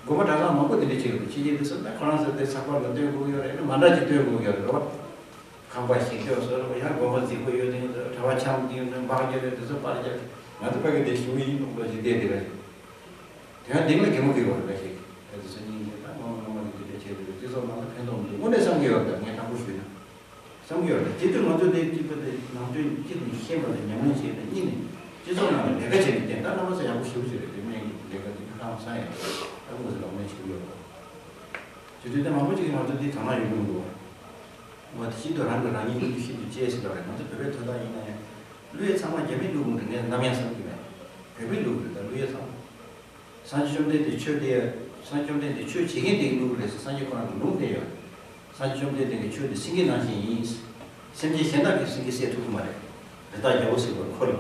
དགོན་པ་གྲྭ་ཚང་མང་པོ་དེ་འདྲ་བྱེད་ཡོད་རེད། ཕྱི་རྒྱལ་དེ་ཚོ་ད་ཁོ་རང་ཚོ་དེ་ཚགས་པར་ལ་སྟོན་དགོས་ཡོད་རེད། མ་འདྲ་ཅིག་སྟོན་དགོས་ཡོད་རེད་བ། ཁང་པ་ཞིག་སྐྱོ་བཟོ་རེད་བ། ཡང་དགོན་པ་རྫིག་པོ་ཡོད་དེ་གྲྭ་པ་འཁྱམ་དེ་ཡོད་ན་འབག་རྒྱུ་རེད། དེ་ཚོ་པར་རྒྱབ་ང་ཚོ་ཕ་གི་དེ་ཞུ་ཡིན་ལུང་པ་ཞིག་བསྡད་དེ་རེད། དེ་ཡང་འདི་ལ་གད་མོ་སྐྱེ་བ་རེད་ཤག་དེ་ཚོ་སྙིང་རྗེ་དང་ངོ་མ་ངོ་མ་གི་དེ་འདྲ་བྱས་པའི་སྤྱི་ཚོགས་ནང་ལ་ཕན་ཐོགས་མི་འདུག་དངོས་གནས་བསམ་གྱི་ཡོད་རེད། ངས་དྲང་པོ་ཞུས་ན། ཡོད་རེད། དེ་དུས་ང་ཚོ་དེ་གཅིག་པ་དེ་ནང་དོན་གཅིག་ནས་ཤེས་པ་དང་ཉམས་ལེན་བྱས་ནས་གཉིས་ནས་སྤྱི་ཚོགས་ནང་ལ་ལས་ཀ་བྱས་ནས་བསྟན། ད་རྣམ་པ་ཚོ་ཡག་པོ་ཞེ་པོ་ཅིག་རེད། དེ་སྨན་གྱི་ལས་ཀ་དེ་ཧ་ཅང་བཟང་ཡོད་རེད། ད་ཁོང་ཚོ་ལ་སྨན་ཞུ་ཡོད་རེད། དེ་དུས་དེ་མང་པོ་ཅིག་གིས་ང་ཚོ་འདི་དོ་སྣང་ཡོད་མི་འདུག་བ། དེ་བཞིན་དུ་རང་གིས་རང་ཉིད་བློ་འདྲི་ཤེས་རྒྱུ་བཅས་ཟེར་བ་རེད། ང་ཚོ་བོད་པའི་དོན་དག་ཡིན་ན་ཡང་། གླུ་ཡི་ཚང་མ་རྒྱ་མིས་བླུགས་འདུག་ངས་ནམ་ཡང་བསམ་གྱི་མེད། བོད་པས་བླུགས་རེད། ད་གླུ་ཡི་ཚང་མ། སངས་རྒྱས་བཅོམ་ལྡན་འདས་ཆོས་དེ། སངས་རྒྱས་བཅོམ་ལྡན་འདས་ཆོས་བྱེད་མཁན་དེ་གླུ་རེད་ཟེར། སངས་རྒྱས་ཁོ་རང་གི་ལུང་དེ་ཡོད། སངས་རྒྱས་བཅོམ་ལྡན་འདས་ཀྱི་ཆོས་དེ་སེང་གེ་ནང་བཞིན་ཡིན། སེམས་ཅན་གཞན་དག་གིས་སེང་གེ་བསད་ཐུབ་ཀྱི་མ་རེད། རི་དྭགས་རྒྱལ་པོ་ཟེར་བར་ཁོ་ལ།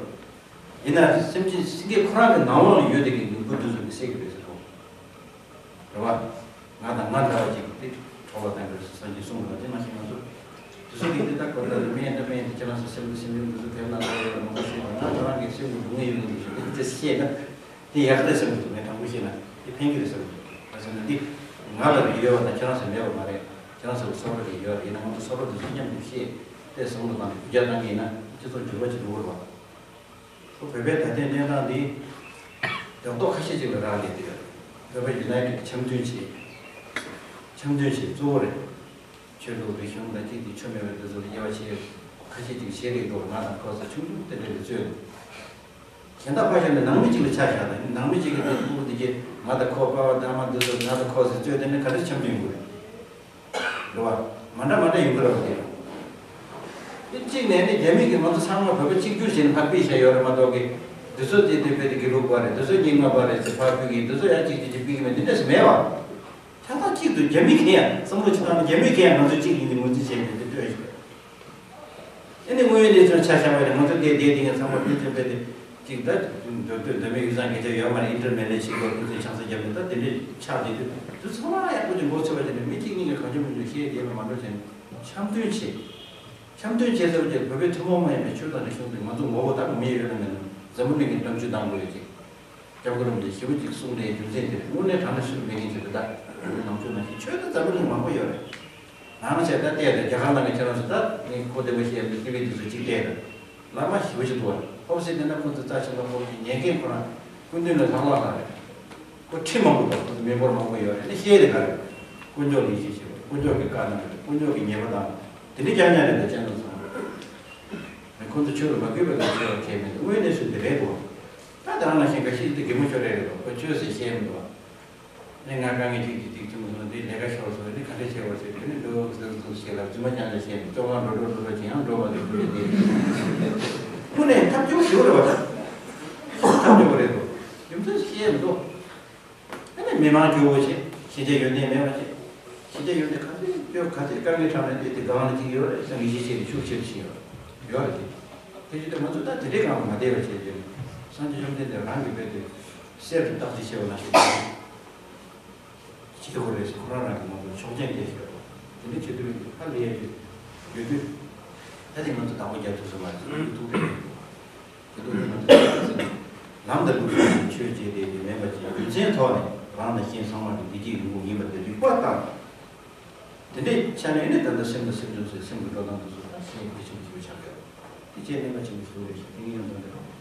ཡིན་ན་སེམས་ཅན་སེང་གེ་ཁོ་རང་གི་ནང་ལོགས་ལ་ཡོད་དེ་གི་ལུང་པ་དེ་ཚོ་གིས་བསད་ཀྱི་རེད་ཟེར་གོ། རེད་བ། ང་དང་ང་འདྲ་བ་ཅིག་དེ་གྲོགས་ལ་བསྟན་དགོས་ཟེར་སངས་རྒྱས་གསུངས་པ་དེ་ནང་བཞིན་ང་ཚོ་དེ་ཚོ་གིས་དེ་ལྟ་གོ། ད་རེ་སྨན་ད་སྨན་དེ་ཁྱེད་རང་ཚོ་སེམས་ཀྱི་སེམས་ཡུལ་འདི་ཚོ་དེབ་ནང་ལྟ་ཡོད་ལ་མང་པོ་ཤེས་པ། ང་ཁོ་རང་གི་སེམས་ཀྱི་སྡུག་བསྔལ་ཡོད་འདུག་ཟེར་དེ་ཤེས་ན་དེ་ཡག་རེད་བསམ་གྱི་འདུག་ངས་དྲང་པོ་བཤད་ན་དེ་ཕན་གྱི་རེད་བསམ་གྱི་འདུག་ག་ཟེར་ན་འདི་ང་ལ་རེ་ཡོད་པ་དང་ཁྱེད་རང་ཚོ་མེད་པ་མ་རེད། ཁྱེད་རང་ཚོ་ལ་ཚོར་བ་རེ་ཡོད་རེད། ཡིན་ན་ང་ཚོ་ཚོར་བ་འདི་ཚོ་མཉམ་དུ་ཤེས་ཏེ་བསམ་བློ་བཏང་ནས་རྒྱུ་རྒྱག་བཏང་གི་ཡིན་ན་སྤྱི་ཚོགས་འགྱུར་བ་ཅིག་འགྲོ་གི་རེད་བ། ཁོ་བོད་པའི་ད་ལྟའི་གནས་སྟངས་འདི་རྒྱབ་ཏོག་ཁ་ཤས་ཅིག་ལ་རག་ལས་ཏེ། བོད་པ་ཡུ་ནའི་ཊེཌ་འཆམ་མཐུན་བྱེད། འཆམ་མཐུན་བྱེད་གཙོ་བོ་རེད། ཆོས་ལུགས་རིག་གཞུང་དང་གཅིག་གི་ཆོས་མེད་པའི་འདི་ཚོ་ལ་དབྱེ་བ་ཕྱེ་ཁ་ཤས་ཅིག་བྱེད་རེད་འདུག་ང་དང་ཁོ་ཚོ་ཆུང་ཆུང་དེ་འདྲ་ལས་རྩོད་འདུག་གཞན་དག་ཕར་བཞག་ནས་ནང་མི་གཅིག་ལ་ཆ་བཞག་དང་ནང་མི་གཅིག་གི་འདི་ཕྲུ་གུ་འདི་གྱིས་ང་དང་ཁོ་པ་ཕ་ཨ་མ་འདི་ཚོ་ང་དང་ཁོ་ཟེར་རྩོད་དེ་ནི་ག་འདྲ་འཆམ་མཐུན་ཡོང་གི་རེད། རེད་བ། མ་འདྲ་མ་འདྲ་ཡོང་གི་རེད་བ་དེ། དེ་གཅིག་ནས་ནི་རྒྱ་མི་གིས་ང་ཚོ་ཚང་མ་བོད་པ་གཅིག་གྱུར་བྱས་ནས་ཕར་ཕུད་བཞག་ཡོད་རེད་མ་གཏོགས་ཀི། འདི་ཚོ་དེ་དེ་བོད་དེ་དགེ་ལུགས་པ་རེད། འདི་ཚོ་རྙིང་མ་པ་རེད་ཟེར་ཕར་ཕུད་ཀི། འདི་ཚོ་ཡར་གཅིག་གཅིག་གཅིག་ཕུད་ཀི་མེད། འདི་འདྲ་ཞིག་མེད་བ། ཆ་ཚང་གཅིག་ཏུ་རྒྱ་མི་གིས་ཡང་བསམ་བློ་ཅིག་བཏང་ན་རྒྱ་མི་གིས་ཡང་ང་ཚོ་གཅིག་ཡིན་ནི་ངོས་འཛིན་བྱས་ནས་འདི་ལྟོས་ཤིག་ཨ་ནི་དངོས་ཡོད་གནས་ཚུལ་ཆ་བཞག་པ་ཡིན་ན་ང་ཚོ་དེ་དེ་དེ་ངས་ཚང་མ་ཕན་ཚུན་བས་ཏེ་གཅིག་ད་འདོད་འདོད་འདོད་མེད་ཡུལ་ཚང་སྐད་ཆ་ཡོད་མ་རེད། ཨིན་ཊར་མེ་ལེ་ཞིག་གོ་ཕན་ཚུན་ཆང་ས་བརྒྱབ་ནས་ད་དེ་འདྲའི་ཆགས་བསྡད་དུས་དུས་ཚང་མ་ཡག་པོ་ཅིག་མགོ་ཚོས་པ་བྱས་ནས་མི་གཅིག་གཉིས་ཀྱི་གང་བྱུང་མི་འདུག་ཤེས་བསྡད་པ་མ་འགྲོ་བྱས་ནས་འཆམ་མཐུན་བྱེད། འཆམ་མཐུན་བྱེད་ཟེར་བ་ཅིག་བོད་པའི་ཐུན་མོང་མ་ཡིན་པའི་ཆོས་དང་རིག་གཞུང་དེ་ང་ཚོ་ངོ་བོ་ད་མི་ཡོད་ན་མེད་ན་འཛམ་བུ་གླིང་གི་བསྟན་བཅོས་གཏང་དགོས་ཡོད་ཅིག་སྐྱབས་མགོན་རིན་པོ་ཆེ་ཞེ་པོ་ཅིག་གསུངས་ནས་རྒྱུ་མཚན་དེ་རེད། དངོས་གནས་དྲང་གནས་སུ་མེད་མཁན་ཅིག་རེད། ད་བོད་པའི་ནང་ཆོས་ནང་བཞིན་ཆོས་དེ་འཛམ་བུ་གླིང་མང་པོ་ཡོད་རེད། ནང་ཆོས་ད་བལྟས་ཏེ་རྒྱ་གར་ནང་གི་ཁྱེད་རང་ཚོ་ད་ངས་ཁོ་བདེ་མོ་བཤད་ཡོད་འདུག་ཊི་ཝི་དེ་ཚོ་གཅིག་བལྟས་ན་བླ་མ་ཞེ་པོ་ཅིག་འདུག་བ། ཧོབ་སེ་བལྟས་ན་ཁོ་ཚོ་རྩ་ཆེན་པོ་ཁོ་ཚོ་ཉན་མཁན་ཁོ་རང་སྐུ་མདུན་ལ་ལྷག་ལྷག་ལ་རེད། ཁོ་ཁྲི་མང་པོ་དང་ཁོ་ཚོ་མི་འབོར་མང་པོ་ཡོད་རེད། ནི་བཤད་དེ་ག་རེད། དཀོན་མཆོག་ལེགས་བཤད་བྱེད་པ། དཀོན་མཆོག་གི་བཀའ་གནང་རེད། དཀོན་མཆོག་གི་ཉེས་པ་དང་དེ་འདྲ་རྐྱང་རྐྱང་རེད་འདུག་ཅན་དུ་སོང་། ཁོ་ཚོ་ཆོས་ལ་མ་གུས་པ་དང་ཆོས་ལ་མཁས་མེད་དངོས་གནས་སུ་དེ་རེད་འདུག་ད་དེ་རང་ནང་བཞིན་འགའ་ཞིག་དེ་གད་མོ་ཤོར་རེད་འདུག་ཁོ་ཆོས་ཟེར་བཤད་མི་འདུག་ནི་ང་དཀའ་ངལ་ཅིག་ཅིག་ཅིག་བྱུང་སོང་། འདི་ལས་ཀ་ཤོར་སོང་། ནི་ག་འདྲ་བྱས་པ་ཟེར་དེ་ནི་འགྲོ་ཟེར་ཟེར་བྱས་ལ་རྫུན་མ་རྐྱང་རྐྱང་བཤད་ནས་ཅོག་ལང་འགྲོ་འགྲོ་འགྲོ་འགྲོ་ཅིག་ཡང་འགྲོ་བ་ལ་འགྲོ་རེད་དེ། དངོས་གནས་ཐབས་སྐྱོ་ཞེ་པོ་རེད་བ། ད་ཐབས་སྐྱོ་པོ་རེད་འདུག་རྒྱུ་མཚན་བཤད་མི་འདུག་ཨ་ནི་མི་མང་སྐྱོ་བོ་བྱེད། ཤེས་བྱ་ཡོན་ཏན་མེད་པ་བྱེད། ཤེས་བྱ་ཡོན་ཏན་ག་ཚོད་སྐྱོ་ག་ཚོད་དཀའ་ངལ་འཕྲད་ན་དེ་དེ་སྒང་ལ་གཅིག་ཡོད་རེད་ཟེར་ངེས་ཤེས་བྱས་ཏེ་ཤུགས་ཆེ་རུ་ཕྱིན་ཡོད་རེད། ཡོད་རེད་དེ། དེ་བྱས་ཏེ་ང་ཚོ་ད་དེ་འདྲའི་སྒང་ལ་མ་བསྡད་པ་བྱས་ཏེ་སངས་རྒྱས་བཅོམ་ལྡན་འདས་རང་གི་དཔེ་དེ་གསེར་དུ་བརྟག་དཔྱད་བྱས་པ་ནང་བཞིན་བྱེད་དགོས་རེད་ཟེར་ཁོ་རང་རང་གི་ང་ཚོ་ཆོག་མཆན་སྤྲད་བཞག་པ་དེ་འདྲ་བྱེད་དུས་ཧ་ལས་ཡ་ཡོད་དུས་ད་དེ་ང་ཚོ་བདག་པོ་རྒྱག་ཐུབ་ས་མ་རེད། ཐུགས་ཕན་ཡོད། དེ་ཚོ་ནི་ང་ཚོ་ལམ་དང་ལུགས་སྲོལ་ཆོས་བྱེད་བསྡད་དེ་མེད་པ་ཅིག་རྒྱུ་མཚན་ཐོག་ནས་རང་དང་གཞན་ཚང་མ་གི་བདེ་སྐྱིད་ཡོང་སྒོ་ཡིན་པ་དེ་རིག་པ་བཏང་། དེ་འདྲའི་ཆ་ནས་ནི་ད་ལྟ་སེམས་དང་སེམས་བྱུང་ཚེ་སེམས་ཀྱི་འགྲོ་སྟངས་དེ་ཚོ་ད་གཞན་ཕལ་ཆེར་ཞིབ་ཆགས་ཡོད། དེ་བྱས་ནས་མ་ཆེན་པོ་ཞིག་རེད་ཤག་དེ་ངས་ཡང་འདོན་འདོད།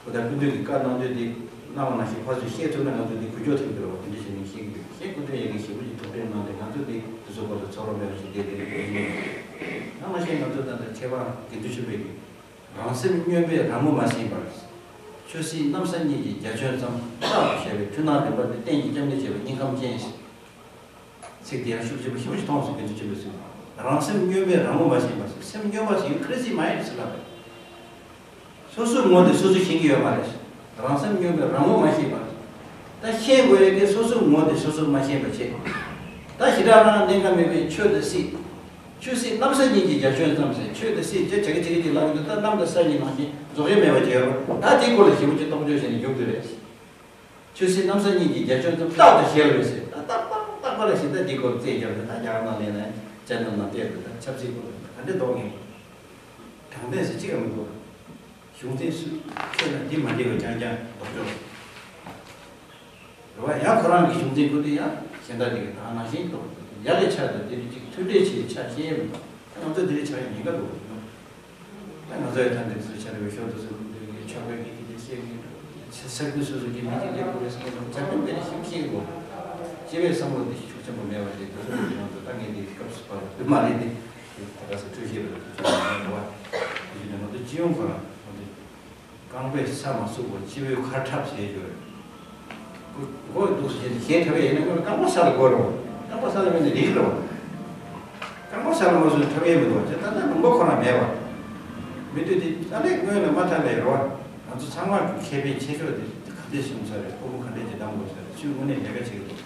ཁོ་ད་སྐུ་མདུན་གྱི་བཀའ་གནང་དོན་དེ་གནང་བ་ནང་བཞིན་ཕར་ཚུར་བཤད་ཐུབ་ན་ང་ཚོ་འདི་འགུལ་སྐྱོད་ཐེབས་ཀྱི་རེད་བ། དེ་འདྲ་བྱས་ནས་བཤད་ཀྱི་འདུག་གཞན་སྐུ་མདུན་ཡ་གི་ཞིབ་པོ་ཞིག་ཐུགས་ཕན་གནང་སྟེ་ང་ཚོ་འདི་དེ་ཚོ་སྐོར་ལ་ཚོར་བ་མེད་པ་ཞིག་བསྡད་དེ་རེད་ཡིན། ད་མ་གཞི་ང་ཚོ་ད་ལྟ་ཁྱད་པར་དགེ་འདུན་ཆོས་འཕེལ་གྱི། རང་སེམས་སྨྱོན་པས་རང་ངོ་མ་ཤེས་པར། ཆོས་སྲིད་གནམ་ས་གཉིས་ཀྱི་རྒྱ་ཁྱོན་ཙམ་རྟག་ཏུ་བཞག་པའི་འཁྲུལ་སྣང་རིམ་པ་འདི་གཏན་གྱི་སྐྱབས་གནས་བྱས་པ་སྙིང་ཁམས་ཅན། ཚིག་དེ་ཡང་ཤུགས་ཆེན་པོ་ཞེ་པོ་ཞིག་མཐོང་སོང་། དགེ་འདུན་ཆོས་འཕེལ་གསུངས། རང་སེམས་སྨྱོན་པས་རང་ངོ་མ་ཤེས་པར། སེམས་སྨྱོན་པ་ཞིག་ཡོད་ཁ་རེ་སྲིད་མ་ཡིན་ཟེར་ལབ་པས། སོ་སོའི་ངོ་དེ་སོ་སོས་ཤེས་ཀྱི་ཡོད་མ་རེད། རང་སེམས་སྨྱོན་པས་རང་ངོ་མ་ཤེས་པར། ད་ཤེས་དགོས་ཡ་གི་སོ་སོའི་ངོ་དེ་སོ་སོས་མ་ཤེས་པ་བྱེད། ད་ཞེ་དྲག་རང་གནད་འགག་མེད་པའི་ཆོས་དང་སྲིད། ཆོས་སྲིད་གནམ་ས་གཉིས་ཀྱི་རྒྱ་ཁྱོན་ཙམ་ཟེར། ཆོས་དང་སྲིད་ཅེས་བྱ་གི་བྱ་གི་ཅིག་ལབ་ཡོང་དུས་ད་གནམ་དང་ས་གཉིས་ནང་བཞིན་རྫོགས་ཡ་མེད་པ་ཅིག་ཡོད་རེད། ད་དེའི་སྐོར་ལ་ཞིབ་པོ་ཅིག་རྟོག་དཔྱོད་བྱས་ནས་རྒྱུག་དགོས་རེད། ཆོས་སྲིད་གནམ་ས་གཉིས་ཀྱི་རྒྱ་ཁྱོན་ཙམ་རྟག་ཏུ་ཤེས་དགོས་ཟེར། ད་རྟག་པར་རྟག་པར་ལ་ཞིག་ད་འདི་སྐོར་རྩད་རྒྱག་ནས་ད་རྒྱ་གར་ནང་སླེབས་ན་ཅན་ནམ་ནང་བལྟས་དུས་ད་ཆབ་སྲིད་སྐོར་ད་འདི་ལྡོག་ངེས། དྲང་བདེན་ཟེར་གཅིག་ཀྱང་མི་འདུག་གཞུང་འཛིན་སུ་ཁྱེད་ལ་འདི་མ་འགྲིག་པ་རྐྱང་རྐྱང་ལྡོག་ཕྱོགས་རེད་བ། ཡང་ཁོ་རང་གི་གཞུང་འཛིན་ཁོ་དེ་ཡང་གཞན་དག་དེ་གི་ད་ནང་བཞིན་གཏོང་ཡ་གི་ཆ་དང་དེ་རིགས་ཅིག་མཐུན་འབྲེལ་བྱེད་ཆ་ཤེས་མི་འདུག་ང་ཚོ་དེ་རིགས་ཆ་ཡི་ཉེན་ཁ་འདུག་ད་ང་ཚོ་ཡང་ད་འདི་ཚོ་ཆ་རེ་བའི་ཞོར་དུ་སུ་ཁོ་དེ་གི་ཆོག་པའི་གི་དེ་དེ་བཤད་གི་འདུག་ས་ས་ཁུལ་སོ་སོ་གི་མི་གཅིག་ལས་ཁོ་རེ་སོང་ཙང་འཇར་པན་པའི་ཞིབ་ཤེས་དགོས། སྤྱི་པའི་བསམ་བློ་དེ་ཤུགས་ཆེན་པོ་མེད་པ་དེ་དེ་ཚོ་གི་ང་ཚོ་ད་ངས་དེ་སྐབས་སུ་བབས་མ་རེད་དེ། ད་ག་ས་འཕྲོད་བཞེས་པ་དེ་ཚོ་ཡོང་བ། དེ་བཞིན་ང་ཚོ་སྤྱི་ཡོངས་ཁོ་རང་ང་ཚོ་རྐང་པས་ས་མ་བཙུགས་པར་སྤྱི་བོས་ཁ་འཁྲབ་བྱས་ཡོད། མགོ་འདུག་སེ་བྱས་ནས་གཞས་འཁྲབ་ཡས་ཡིན་ན་རྐང་པ་ས་ལ་འགོ་རེད་བ། རྐང་པ་ས་ལ་མེད་ན་རིགས་རེད་བ། རྐང་པ་ས་ལ་མ་བཙུགས་ན་འཁྲབ་ཡས་མི་འདུག་བ། ད་ལྟ་ལུང་པ་ཁོ་རང་མེད་བ། མི་འདུག་དེ་ད་ལས་སྔོན་ལ་མ་ཐར་ལས་རེད་བ། ང་ཚོ་ཚང་མ་གི་ཁེ་ཕན་ཆེ་ཤོས་དེ་ག་འདྲས་བྱུང་ས་རེད། ཕྲུ་གུ་ག་འདྲས་ཀྱི་བདམས་དགོས་ས་རེད། ཚུལ་དངོས་གནས་ལས་ཀ་བྱེད་ཀྱི་འདུག་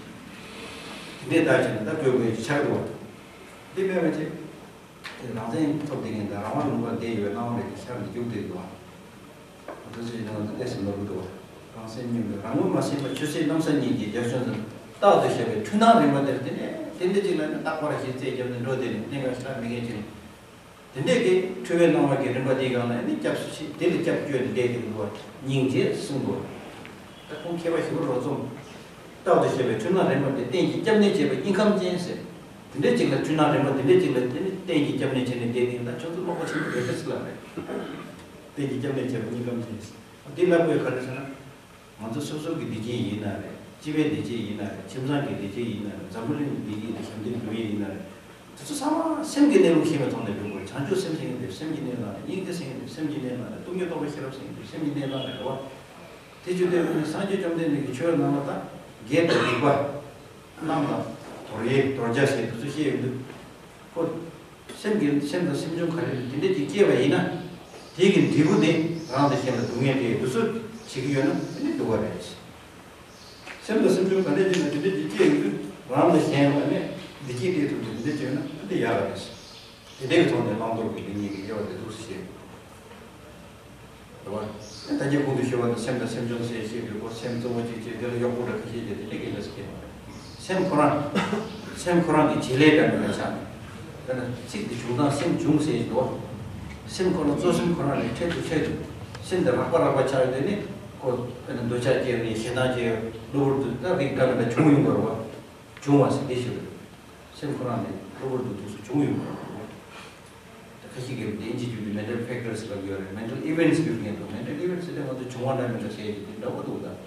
དེ་འདྲས་ལྟ་བྱས་ན་ད་དགོས་དགོས་ཆགས་འདུག་བ། འདི་མེད་པ་ཅིག་རང་བཙན་ཐོབ་བསྡད་མཁན་དང་རང་དབང་ལུང་པར་བསྡད་ཡོད་པའི་སྣང་བ་རེ་ཞིག་ཤར་ནས་རྒྱུག་བསྡད་འདུག་ཨ། ང་ཚོ་ཚོའི་ནང་དུ་ལྟས་སུ་ནོར་གྱི་འདུག་ཨ། རང་སེམས་ཉམས་པའི་རང་ངོ་མ་ཤེས་པ་ཆོས་སྲིད་གནམ་ས་གཉིས་ཀྱི་རྒྱ་ཁྱོན་དུ་རྟག་ཏུ་བཞག་པའི་འཁྲུལ་སྣང་རིམ་པ་དེར་དེ་ནས་དེ་འདྲ་ཅིག་ལ་ནི་རྟག་པར་ཞིག་རྩད་བརྒྱབ་ནས་འགྲོ་བསྡད་ནས་གནད་འགག་ཞིག་ལ་མི་ངེས་ཅིང་། དེ་འདྲས་ཀྱི་འཁྲུལ་པའི་སྣང་བ་གི་རིམ་པ་དེའི་སྒང་ལ་ནི་སྐྱབས་སུ་མཆི། དེ་ལ་སྐྱབས་བཅོལ་ནས་བསྡད་ཀྱི་འདུག་བ། སྙིང་རྗེ་གསུངས་འདུག་བ། ད་ཁོང་མཁས་པ་ཞིག་རོ་རྩོམ། རྟག་ཏུ་བྱས་པའི་འཁྲུལ་སྣང་རིམ་པ་དེ་གཏན་གྱི་སྐྱབས་གནས་བྱས་པ་སྙིང་ཁམས་ཅན་ཟེར། དེ་འདྲས་ཅིག་ལ་འཁྲུལ་སྣང་རིམ་པ་དེ་འདྲས་ཅིག་ལ་དེ་ནི་གཏན་གྱི་སྐྱབས་གནས་བྱས་ནས་བསྡད་དེ་ད་ཁྱོད་ཚོ་ཀློག་པ་ཆེན་པོ་རེད་ཤག་ཟེར་ལབ་རེད། གཏན་གྱི་སྐྱབས་གནས་བྱས་པ་སྙིང་ཁམས་ཅན་ཟེར། དེ་ལབ་དགོས་ག་རེ་ཟེར་ན། ང་ཚོ་སོ་སོ་གི་བདེ་སྐྱིད་ཡིན་ན་རེད། སྤྱི་པའི་བདེ་སྐྱིད་ཡིན་ན་རེད། ཁྱིམ་ཚང་གི་བདེ་སྐྱིད་ཡིན་ན་རེད། འཛམ་བུ་གླིང་གི་བདེ་སྐྱིད་དེ་ཞབས་འདེགས་སྒྲུབ་ཡས་ཡིན་ན་རེད། དེ་ཚོ་ཚང་མ་སེམས་ཀྱི་གནས་ལུགས་ཤེས་པའི་ཐོག་ནས་སྒྲུབ་དགོས། བྱང་ཆུབ་སེམས་ཟེར་མཁན་དེ་སེམས་ཀྱི་གནས་ལ་རེད། སྙིང་རྗེ་ཟེར་མཁན་དེ་སེམས་ཀྱི་གནས་ལ་རེད། སྟོང་ཉིད་རྟོགས་པའི་ཤེས་རབ་ཟེར་མཁན་དེ་སེམས་ཀྱི་གནས་ལ་རེད་བ། དེ་བརྗོད་དུས་སངས་རྒྱས་བཅོམ་ལྡན་འདས་ཀྱིས་ཆོས་རྣམས་ལ་ད་དགེ་དང་སྡིག་པ། རྣམ་དང་དོར་ཡས་དོར་བྱ་ཞེས་དེ་ཚོ་བཤད་ཡོང་དུས། ཁོ། སེམས་ཀྱི་སེམས་དང་སེམས་བྱུང་ག་རེ་རེད་དེ་འདྲ་ཅིག་སྐྱེས་པ་ཡིན་ན། དེ་གི་འབྲས་བུ་དེ་རང་དང་གཞན་ལ་སྡུག་བསྔལ་སྤྲད་དུས་སུ་བྱེད་ཀྱི་ཡོད་ན་དེ་ནི་སྡུག་པ་རེད། སེམས་དང་སེམས་བྱུང་ག་རེ་ཅིག་ན་དེ་འདྲ་ཅིག་སྐྱེས་ཡོང་དུས་རང་དང་གཞན་ལ་ནི་བདེ་སྐྱིད་སྤྲད་ཐུབ་དུས་དེ་འདྲ་ཅིག་ཡོད་ན་དེ་ཡག་རེད། དེ་འདྲའི་ཐོག་ནས་བླང་དོར་གྱི་ལེགས་ཉེས་ཀྱི་དབྱེ་བ་དེ་འདུག་སེ་བཤད། རེད་བ། ད་ལྟ་གོང་དུ་ཞུས་པ་ནི་སེམས་དང་སེམས་བྱུང་ཟེར་བཤད་དུས་ཁོ་སེམས་གཙོ་བོ་གཅིག་བྱས་དེ་ལ་གཡོག་པོ་འདྲ་ཁ་ཤས་ཀྱིས་དེ་འདྲ་གི་འདྲ་ཟེར་གྱི་མ་རེད། སེམས་ཁོ་རང་། སེམས་ཁོ་རང་གི་བྱེད་ལས་འདྲ་མི་འདྲ་ཆགས་ནས། དཔེར་ན་ཚིག་འདི་བྱུང་སྟངས་སེམས་བྱུང་ཟེར་གྱི་འདུག་བ། སེམས་ཁོ་རང་གཙོ་སེམས་ཁོ་རང་ལས་འཕྲལ་དུ་འཕྲལ་དུ་སེམས་འདི་རགས་པ་རགས་པ་ཆགས་ཡོད་དེ་ནི་ཁོ་དཔེར་ན་འདོད་ཆགས་སྐྱེ་བ་ནས་ཞེ་སྡང་སྐྱེ་བ་གློ་བུར་དུ་ད་རིགས་འདྲ་མི་འདྲ་བྱུང་ཡོང་གི་རེད་བ། བྱུང་བ་ཟེར་དེ་ཞིག་རེད། སེམས་ཁོ་རང་ནས་གློ་བུར་དུ་དུས་སུ་བྱུང་ཡོང་གི་རེད། ད་ཁ་ཤས་ཀྱིས་དེ་ཨིན་ཇིའི་བརྒྱུད་དུ་mental factors ལབ་ཡོད་རེད། mental events ལབ་མཁན་འདུག mental events ཟེར་དུས་ང་ཚོ་བྱུང་བ་འདྲ་མི་འདྲ་བཤད་ཀྱི་དེ་འདྲ་པོ་འདུག་ད། རེད་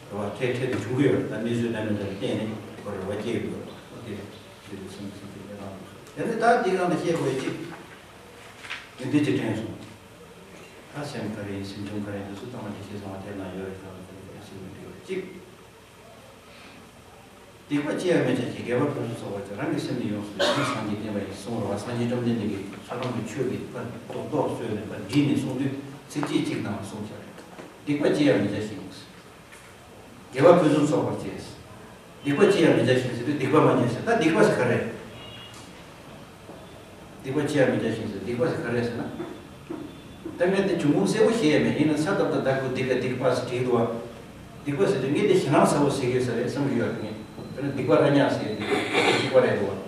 བ། འཕྲལ་འཕྲལ་དུ་བྱུང་གི་ཡོད་རེད། ད་གནས་ཚུལ་འདྲ་མི་འདྲ་ལ་བརྟེན་ནས་ཁོ་རེ་བ་སྐྱེ་ཡོད་རེད། ཨོ་དེ་རེད། དེ་རེད་སེམས་སེམས་ཀྱི་གནས་སྟངས་འདུག་དེ་ནས་ད་འདི་གང་དུ་བཤད་དགོས་ཅིག་ཡོན་ཏན་ཅིག་དྲན་སོང་། ད་སེམས་ག་རེ་ཡིན། སེམས་བྱུང་ག་རེ་ཡིན། དེ་ཚོ་ཚང་མ་འགྲེལ་བཤད་ཚང་མ་དེ་ན་ཡོད་རེད། ད་ང་ཚོ་ལ་ཡང་ཞིག་མི་འགྲིག་ཅིག་སྡིག་པ་ཅི་ཡང་མི་བྱ་ཞིང་། དགེ་བ་ཕུན་སུམ་ཚོགས་པར་བྱ། རང་གི་སེམས་ནི་ཡོངས་སུ་ཟད་ཅིང་སངས་རྒྱས་བསྟན་པ་ཡི། གསུངས་རེད་བ། སངས་རྒྱས་བཅོམ་ལྡན་འདས་ཀྱིས་ཕ་རོལ་གྱི་ཆོས་ཀྱི་ཕར་རྡོག་རྡོག་བཟོས་ནས་ཕར་བསྒྲིལ་ནས་གསུངས་དུས་ཚིགས་བཅད་གཅིག་ནང་གསུངས་བཞག་རེད། སྡིག་པ་ཅི་ཡང་མི་བྱ་ཞིང་། དགེ་བ་ཕུན་སུམ་ཚོགས་པར་བྱ། སྡིག་པ་ཅི་ཡང་མི་བྱ་ཞིང་ཟེར་དུས་སྡིག་པ་མ་བྱེད་ཟེར། ད་སྡིག་པ་ཟེར་ག་རེ། སྡིག་པ་ཅི་ཡང་མི་བྱ་ཞིང་ཟེར། སྡིག་པ་ཟེར་ག་རེ་ཟེར་ན། ད་ངས་དེ་འབྱུང་ཁུངས་གསལ་པོ་ཤེས་ཡ་མེད། ཡིན་ན་ས་ཏ་བཏགས་སྡ་གུ་སྡིག་ག་སྡིག་པ་ཟེར་བྲིས་འདུག་བ། སྡིག་པ་ཟེར་དུས་ངས་དེ་ཞེད་སྣང་ཚ་པོ་ཟེར་གྱི་ཡོད་ས་རེད་བསམ་གྱི་ཡོད་རེད། ངས་དཔེར་ན་སྡིག་པ་ར་ཉག་ཟེར་དེ་སྡིག་པ་རེད་འདུག་བ།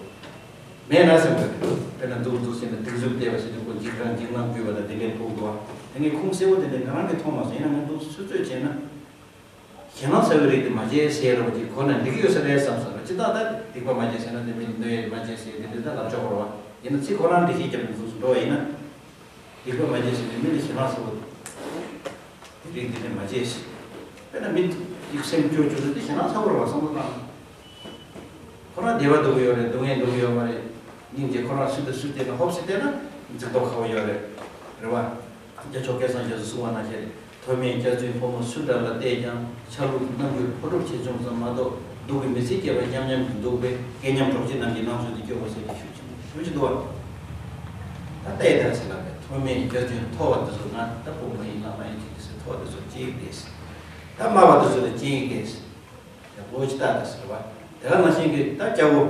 མེད་ན་བསམ་གྱི་ཡོད་རེད། དཔེར་ན་འདུག་འདུག་ཟེར་ན་སྡིགས་མཛུབ་བལྟས་པ་ཟེར་དུས་ཁོ་འཇིགས་རང་འཇིགས་སྣང་སྐུལ་བ་དང་དེ་འདྲའི་ཕོག་འདུག་བ། དེ་ངས་ཁུངས་གསལ་པོ་དེ་འདྲ་ང་རང་གིས་མཐོང་མ་སོང་། ཡིན་ན་ངས་འདུག་སུས་ཚོད་བྱས་ན། ཞེད་སྣང་ཚ་བའི་རིགས་དེ་མ་བྱེད་ཟེར་རོ་ཅིག་གོ་ན་འགྲིག་གི་ཡོད་ས་རེད་བསམ་སོང་། སྤྱིར་བཏང་ད་སྡིག་པ་མ་བྱེད་ཟེར་ན་དེ་མི་གནོད་ཡས་མ་བྱེད་ཟེར་དེ་འདྲ་ད་ལབ་ཆོག་རོ་བ། ཡིན་ན་ཚིག་ཁོ་རང་འགྲེལ་བཤད་རྒྱབ་ནས་འདུག་སུ་འགྲོ་བ་ཡིན་ན། སྡིག་པ་མ་བྱེད་ཟེར་ནས་མི་ལ་ཞེད་སྣང་ཚ་བོ་དེ་རིགས་དེ་འདྲ་མ་བྱེད་ཟེར། དཔེར་ན་མི་ཡིག་སེམས་སྐྱོ་སྐྱོ་ན་དེ་ཞེད་སྣང་ཚ་བོ་རེད་བ། བསམ་བློ་བཏང་། ཁོ་རང་བདེ་བ་འདུག་གི་ཡོད་རེད། སྡུག་བསྔལ་འདུག་གི་ཡོད་མ་རེད། སྙིང་རྗེ་ཁོ་རང་སུ་དང་སུ་བལྟས་ན་ཧོབ་སེ་བལྟས་ན་འཛིན་རྟོག་ཁ་བོ་ཡོད་རེད། རེད་བ། རྒྱལ་མཆོག་སྐལ་བཟང་རྒྱ་མཚོས་གསུངས་པ་ནང་བཞིན་རེད། ཐོགས་མེད་སྐྱག་རྫུན་ཕོ་མོ་སུ་འདྲ་ལ་བལྟས་ཀྱང་། ཆ་ལུགས་རྣམ་འགྱུར་ཕོ་གྲུབ་ཆེ་ཆུང་ཙམ་མ་གཏོགས། སྡུག་གི་མི་ཚེ་སྐྱེལ་བ་མཉམ་མཉམ་དུ་འདུག་པས། སྐལ་མཉམ་གྲོགས་མཆེད་རྣམས་ཀྱིས་སྣང་ཚུལ་འདི་སྐྱོ་བོ་ཟེར་གྱི་ཞུ་ཞུ་ཞུ་འདུག་བ། ད་ལྟའི་ད་ཟེར་ལ་བས་ཐོགས་མེད་སྐྱག་རྫུན་མཐོ་བ་འདི་ཚོ་ང་ད་ཕོ་མོ་ཡིན་ལགས་མ་ཡིན་གྱི་འདི་ཟེར་མཐོ་བ་འདི་ཚོ་གཅིག་དེས། ད་དམའ་བ་འདི་ཚོ་ལ་གཅིག་དེས། ཡག་པོ་ཅིག་ལྟ་དང་ཟེར་བ། དེ་ག་ནང་བཞིན་གྱི་ད་སྐྱ་བོ།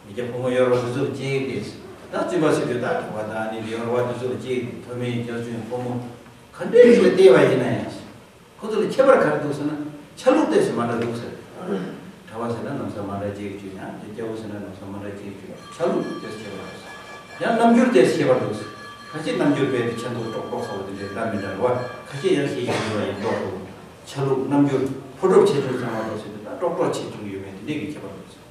མི་སྐྱ་ཕོ་མོ་ཡོད་རེད་བ། དེ་ཚོ་ལ་གཅིག་དེ། ད་བཙུན་པ་ཟེར་དུས་ད་གྲྭ་པ་དང་ཨ་ནི་ཡོད་རེད་བ། དེ་ཚོ་ལ་གཅིག་དེ། ཐོགས་མེད་སྐྱག་རྫུན་ཕོ་མོ། ག་འདྲའི་ཞིག་ལ་བལྟས་པ་ཡིན་ན་ཡང་། ཁོ་ཚོ་ལ་ཁྱད་པར་ག་རེ་འདུག་ཟེར་ན། ཆ་ལུགས་ཏོག་ཙམ་མ་འདྲ་འདུག་ཟེར། གྲྭ་པ་ཟེར་ན་ལམ་སང་མ་འདྲ་གཅིག་བྱོས་ཡང་དེ་སྐྱ་བོ་ཟེར་ན་ལམ་སང་མ་འདྲ་གཅིག་བྱོས། ཆ་ལུགས་ཏོག་ཙམ་ཁྱད་པར་འདུག་ཟེར། ཡང་རྣམ་འགྱུར་ཏོག་ཙམ་ཁྱད་པར་འདུག་ཟེར། ཁ་ཤས་རྣམ་འགྱུར་དཔེ་དེ་ཆེ་མདོག་ཀྲོག་ཀྲོག་ཁ་བོ་དེ་འདྲའི་འདྲ་མི་འདྲ་རེད་བ། ཁ་ཤས་ཡང་ཤེས་ཤེས་ཡོད་པ་ཡིན་མདོག་ཁ་བོ། ཆ་ལུགས་རྣམ་འགྱུར་ཕོ་གྲུབ་ཆེ་ཆུང་ཚང་མ་འགྲོ་ཟེར་དུས་ད་ཀྲོག་ཀྲོག་ཆེ་ཆུང་ཡོད་མེད་དེ་འདྲས་ཀྱི་ཁྱད་པར་འདུག་ཟེར།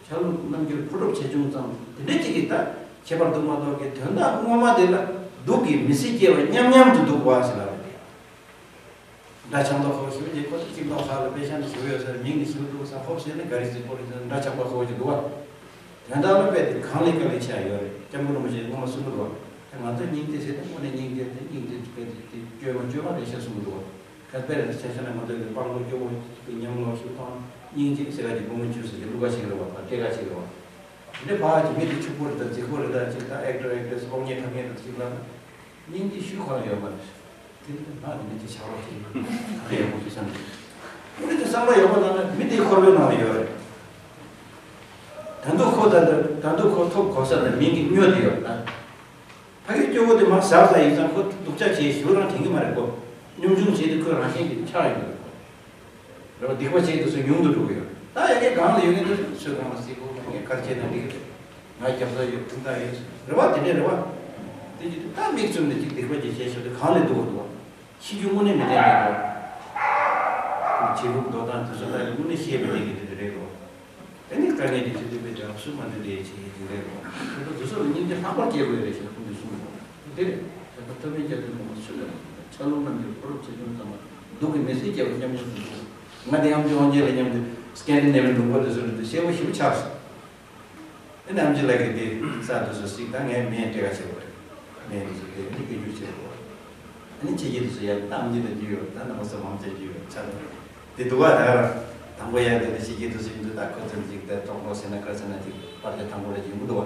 ཆ་ལུགས་རྣམ་འགྱུར་ཕོ་གྲུབ་ཆེ་ཆུང་ཙམ་དེ་འདྲས་ཅིག་གིས་ད་ཁྱད་པར་འདུག་མ་གཏོགས་ཀྱི་དོན་དག་ངོ་མ་དེ་ལ་སྡུག་གི་མི་ཚེ་སྐྱེལ་བ་མཉམ་མཉམ་དུ་འདུག་བ་ཟེར་ལབ་རེད། འདྲ་ཆགས་མདོག་ཁ་བོ་ཞེ་པོ་ཅིག་ཁོ་ཚོ་གཅིག་མདོག་ཁ་ལ་དཔེ་ཤ་ནི་ཞེ་པོ་ཡོད་ས་རེད། མིང་ནི་ཞེ་པོ་འདུག་ས་ཧོབ་ཟེར་ནས་ག་རེ་ཟེར་ཁོ་རེ་ཟེར་འདྲ་ཆགས་པ་ཁ་བོ་ཅིག་འདུག་བ། དོན་དག་ལ་དཔེ་དེ་གང་ལས་ག་ལས་ཆེ་ཡོད་རེད། སྐྱབས་མགོན་རིན་པོ་ཆེས་སྔོན་མ་གསུང་གི་འདུག་བ། ད་ང་ཚོ་སྙིང་རྗེ་ཟེར་ན་དངོས་གནས་སྙིང་རྗེ་དེ་སྙིང་རྗེ་དཔེ་དེ་དེ་བཅོས་མ་བཅོས་མ་རེད་ཤག་གསུང་གི་འདུག་བ། ད་དཔེར་ན་ཆ་བཞག་ན་ང་ཚོ་གི་དཔང་པོ་སྐྱོ་བོ་གི་ཉམས་ལོག་ཤུགས་དང་སྙིང་རྗེ་ཟེར་ག་གི་བུ་མོ་ཆུ་ཟེར་གི་བླུག་ག་ཞིག་རེད་བ། ད་སྐྱེ་ག་ཞིག་རེད་བ། འདི་ཕ་གི་མི་དེ་ཕྱུག་པོ་རེད་ད་རྫིག་པོ་རེད་ད་ཅིག་ད་ཨེག་ཊར་ཨེག་ཊྲེ་སི་གློག་བརྙན་འཁྲབ་མཁན་རེད་ཅིག་ལབ་ན། སྙིང་རྗེ་ཤུགས་གང་ཡོད་མ་རེད། དེ་ནི་ང་ནི་མི་དེ་ཆགས་རོགས་ཀྱིས་ག་རེ་ཡག་པོ་ཞིག་བསམ་གྱི། མི་དེ་བསམ་བློ་ཡག་པོ་བཏང་ན་མི་དེའི་འཁོར་བའི་ནང་ལ་ཡོད་རེད། ད་དུང་ཁོ་ད་ད་དུང་ཁོ་ཐོབ་གོ་ས་ལ་མིང་གི་སྨྱོ་དེ་ཡོད་ད། ཕ་གི་སྐྱོ་བོ་དེ་མ་ཟག་ཟག་ཡིན་ཙང་ཁོ་སྡུག་ཅག་བྱེད་ཞུ་རང་དྲན་གི་མ་རེད་ཁོ། སྙོམ་ཆུང་བྱེད་དུས་ཁོའི་རང་བཞིན་གྱི་ཆགས་ཡོང་གི་རེད་ཁོ། རེ་བ་སྡིག་པ་བྱེད་དུས་སུ་ཉུང་དུ་འགྲོ་གི་ཡོད། ད་ཡ་གི་གང་ལ་ཡོད་མཁན་དེ་ཚོས་གང་ལ་སྲིད་གོ་ངས་གར་བྱེད་ན་འགྲིག་གི་རེད། ང་རྒྱབ་ས་ཡོད་ཁྲིམས་ཐག་ཡོད་རེ་བ་དེ་འདྲས་རེ་བ། དེ་ཅི་ད་མིག་བཙུམ་ནས་ཅིག་སྡིག་པ་ཅིག་བྱས་ཤོག་དེ་གང་ལས་སྡུག་ག་འདུག་བ། ཤི་རྒྱུ་དངོས་གནས་མི་བདེན་པ་འདུག་བ། བྱེད་ལུགས་འདོད་སྟངས་དེ་ཚོ་ད་དངོས་གནས་ཤེས་མི་བདེན་གི་དེ་འདྲ་རེད་འདུག་བ། དེ་ནི་དཀའ་ངལ་དེ་ཚོ་དེ་བས་ཀྱང་སུ་མ་འདི་འདྲའི་བྱེད་ཀྱི་རེད་འདུག་བ། དེ་ཚོ་དེ་ཚོ་ལ་སྙིང་རྗེ་ལྷག་པར་སྐྱེ་དགོས་རེད་ཞེས་ཁོང་གིས་གསུངས་འདུག་དེ་རེད། དེ་ལྟར་ཐོབ་པའི་རྒྱ་མཚོའི་ངོ་བོ་ཆུ་ལ་ཆ་ལུགས་རྣམས་ཀྱི་ཕོ་རབ་ཆེ་ཆུང་ཙམ་པ་སྡུག་གི་མི་ཚེ་སྐྱེལ་བ་མཉམ་མྱོང་དུ་འདུག་ང་དེ་ཨམ་ཅོག་དབང་ཆེན་ལ་མཉམ་དུ་སྐད་འདི་ནས་མི་འདུག་པ་དེ་ཚོ་རེད་འདུག་ཤེས་པོ་ཞིབ་ཆགས་སོང་། ཨེ་ནམ་ཅི་ལ་གི་དེ་ས་དུ་སོ་སིག་ད་ངས་མེད་སྤྲད་ག་བྱེད་དགོས་རེད། མེད་ནི་ཟེར་ཏེ་ཨེ་ནི་སྐད་སྒྱུར་བྱེད་དགོས། ཨེ་ནི་ཕྱི་རྒྱལ་དུ་སོ་ཡ་ད་ཨམ་ཅི་ད་རྒྱུ་ཡོད་ད་ནང་སོ་མང་ཆེ་རྒྱུ་ཡོད་ཆ་ད་དེ་འདུག་བ། ད་ག་རང་དང་པོ་ཡ་དེ་ནི་ཕྱི་རྒྱལ་དུ་སོ་ཡིན་དུ་ད་ཁོ་ཚོ་ཅིག་ད་ཏོག་ཏོག་ཟེར་ན་ཁ་ཟེར་ན་ཅིག་པར་ཆ་དང་པོ་ལ་ཡིན་གི་འདུག་བ།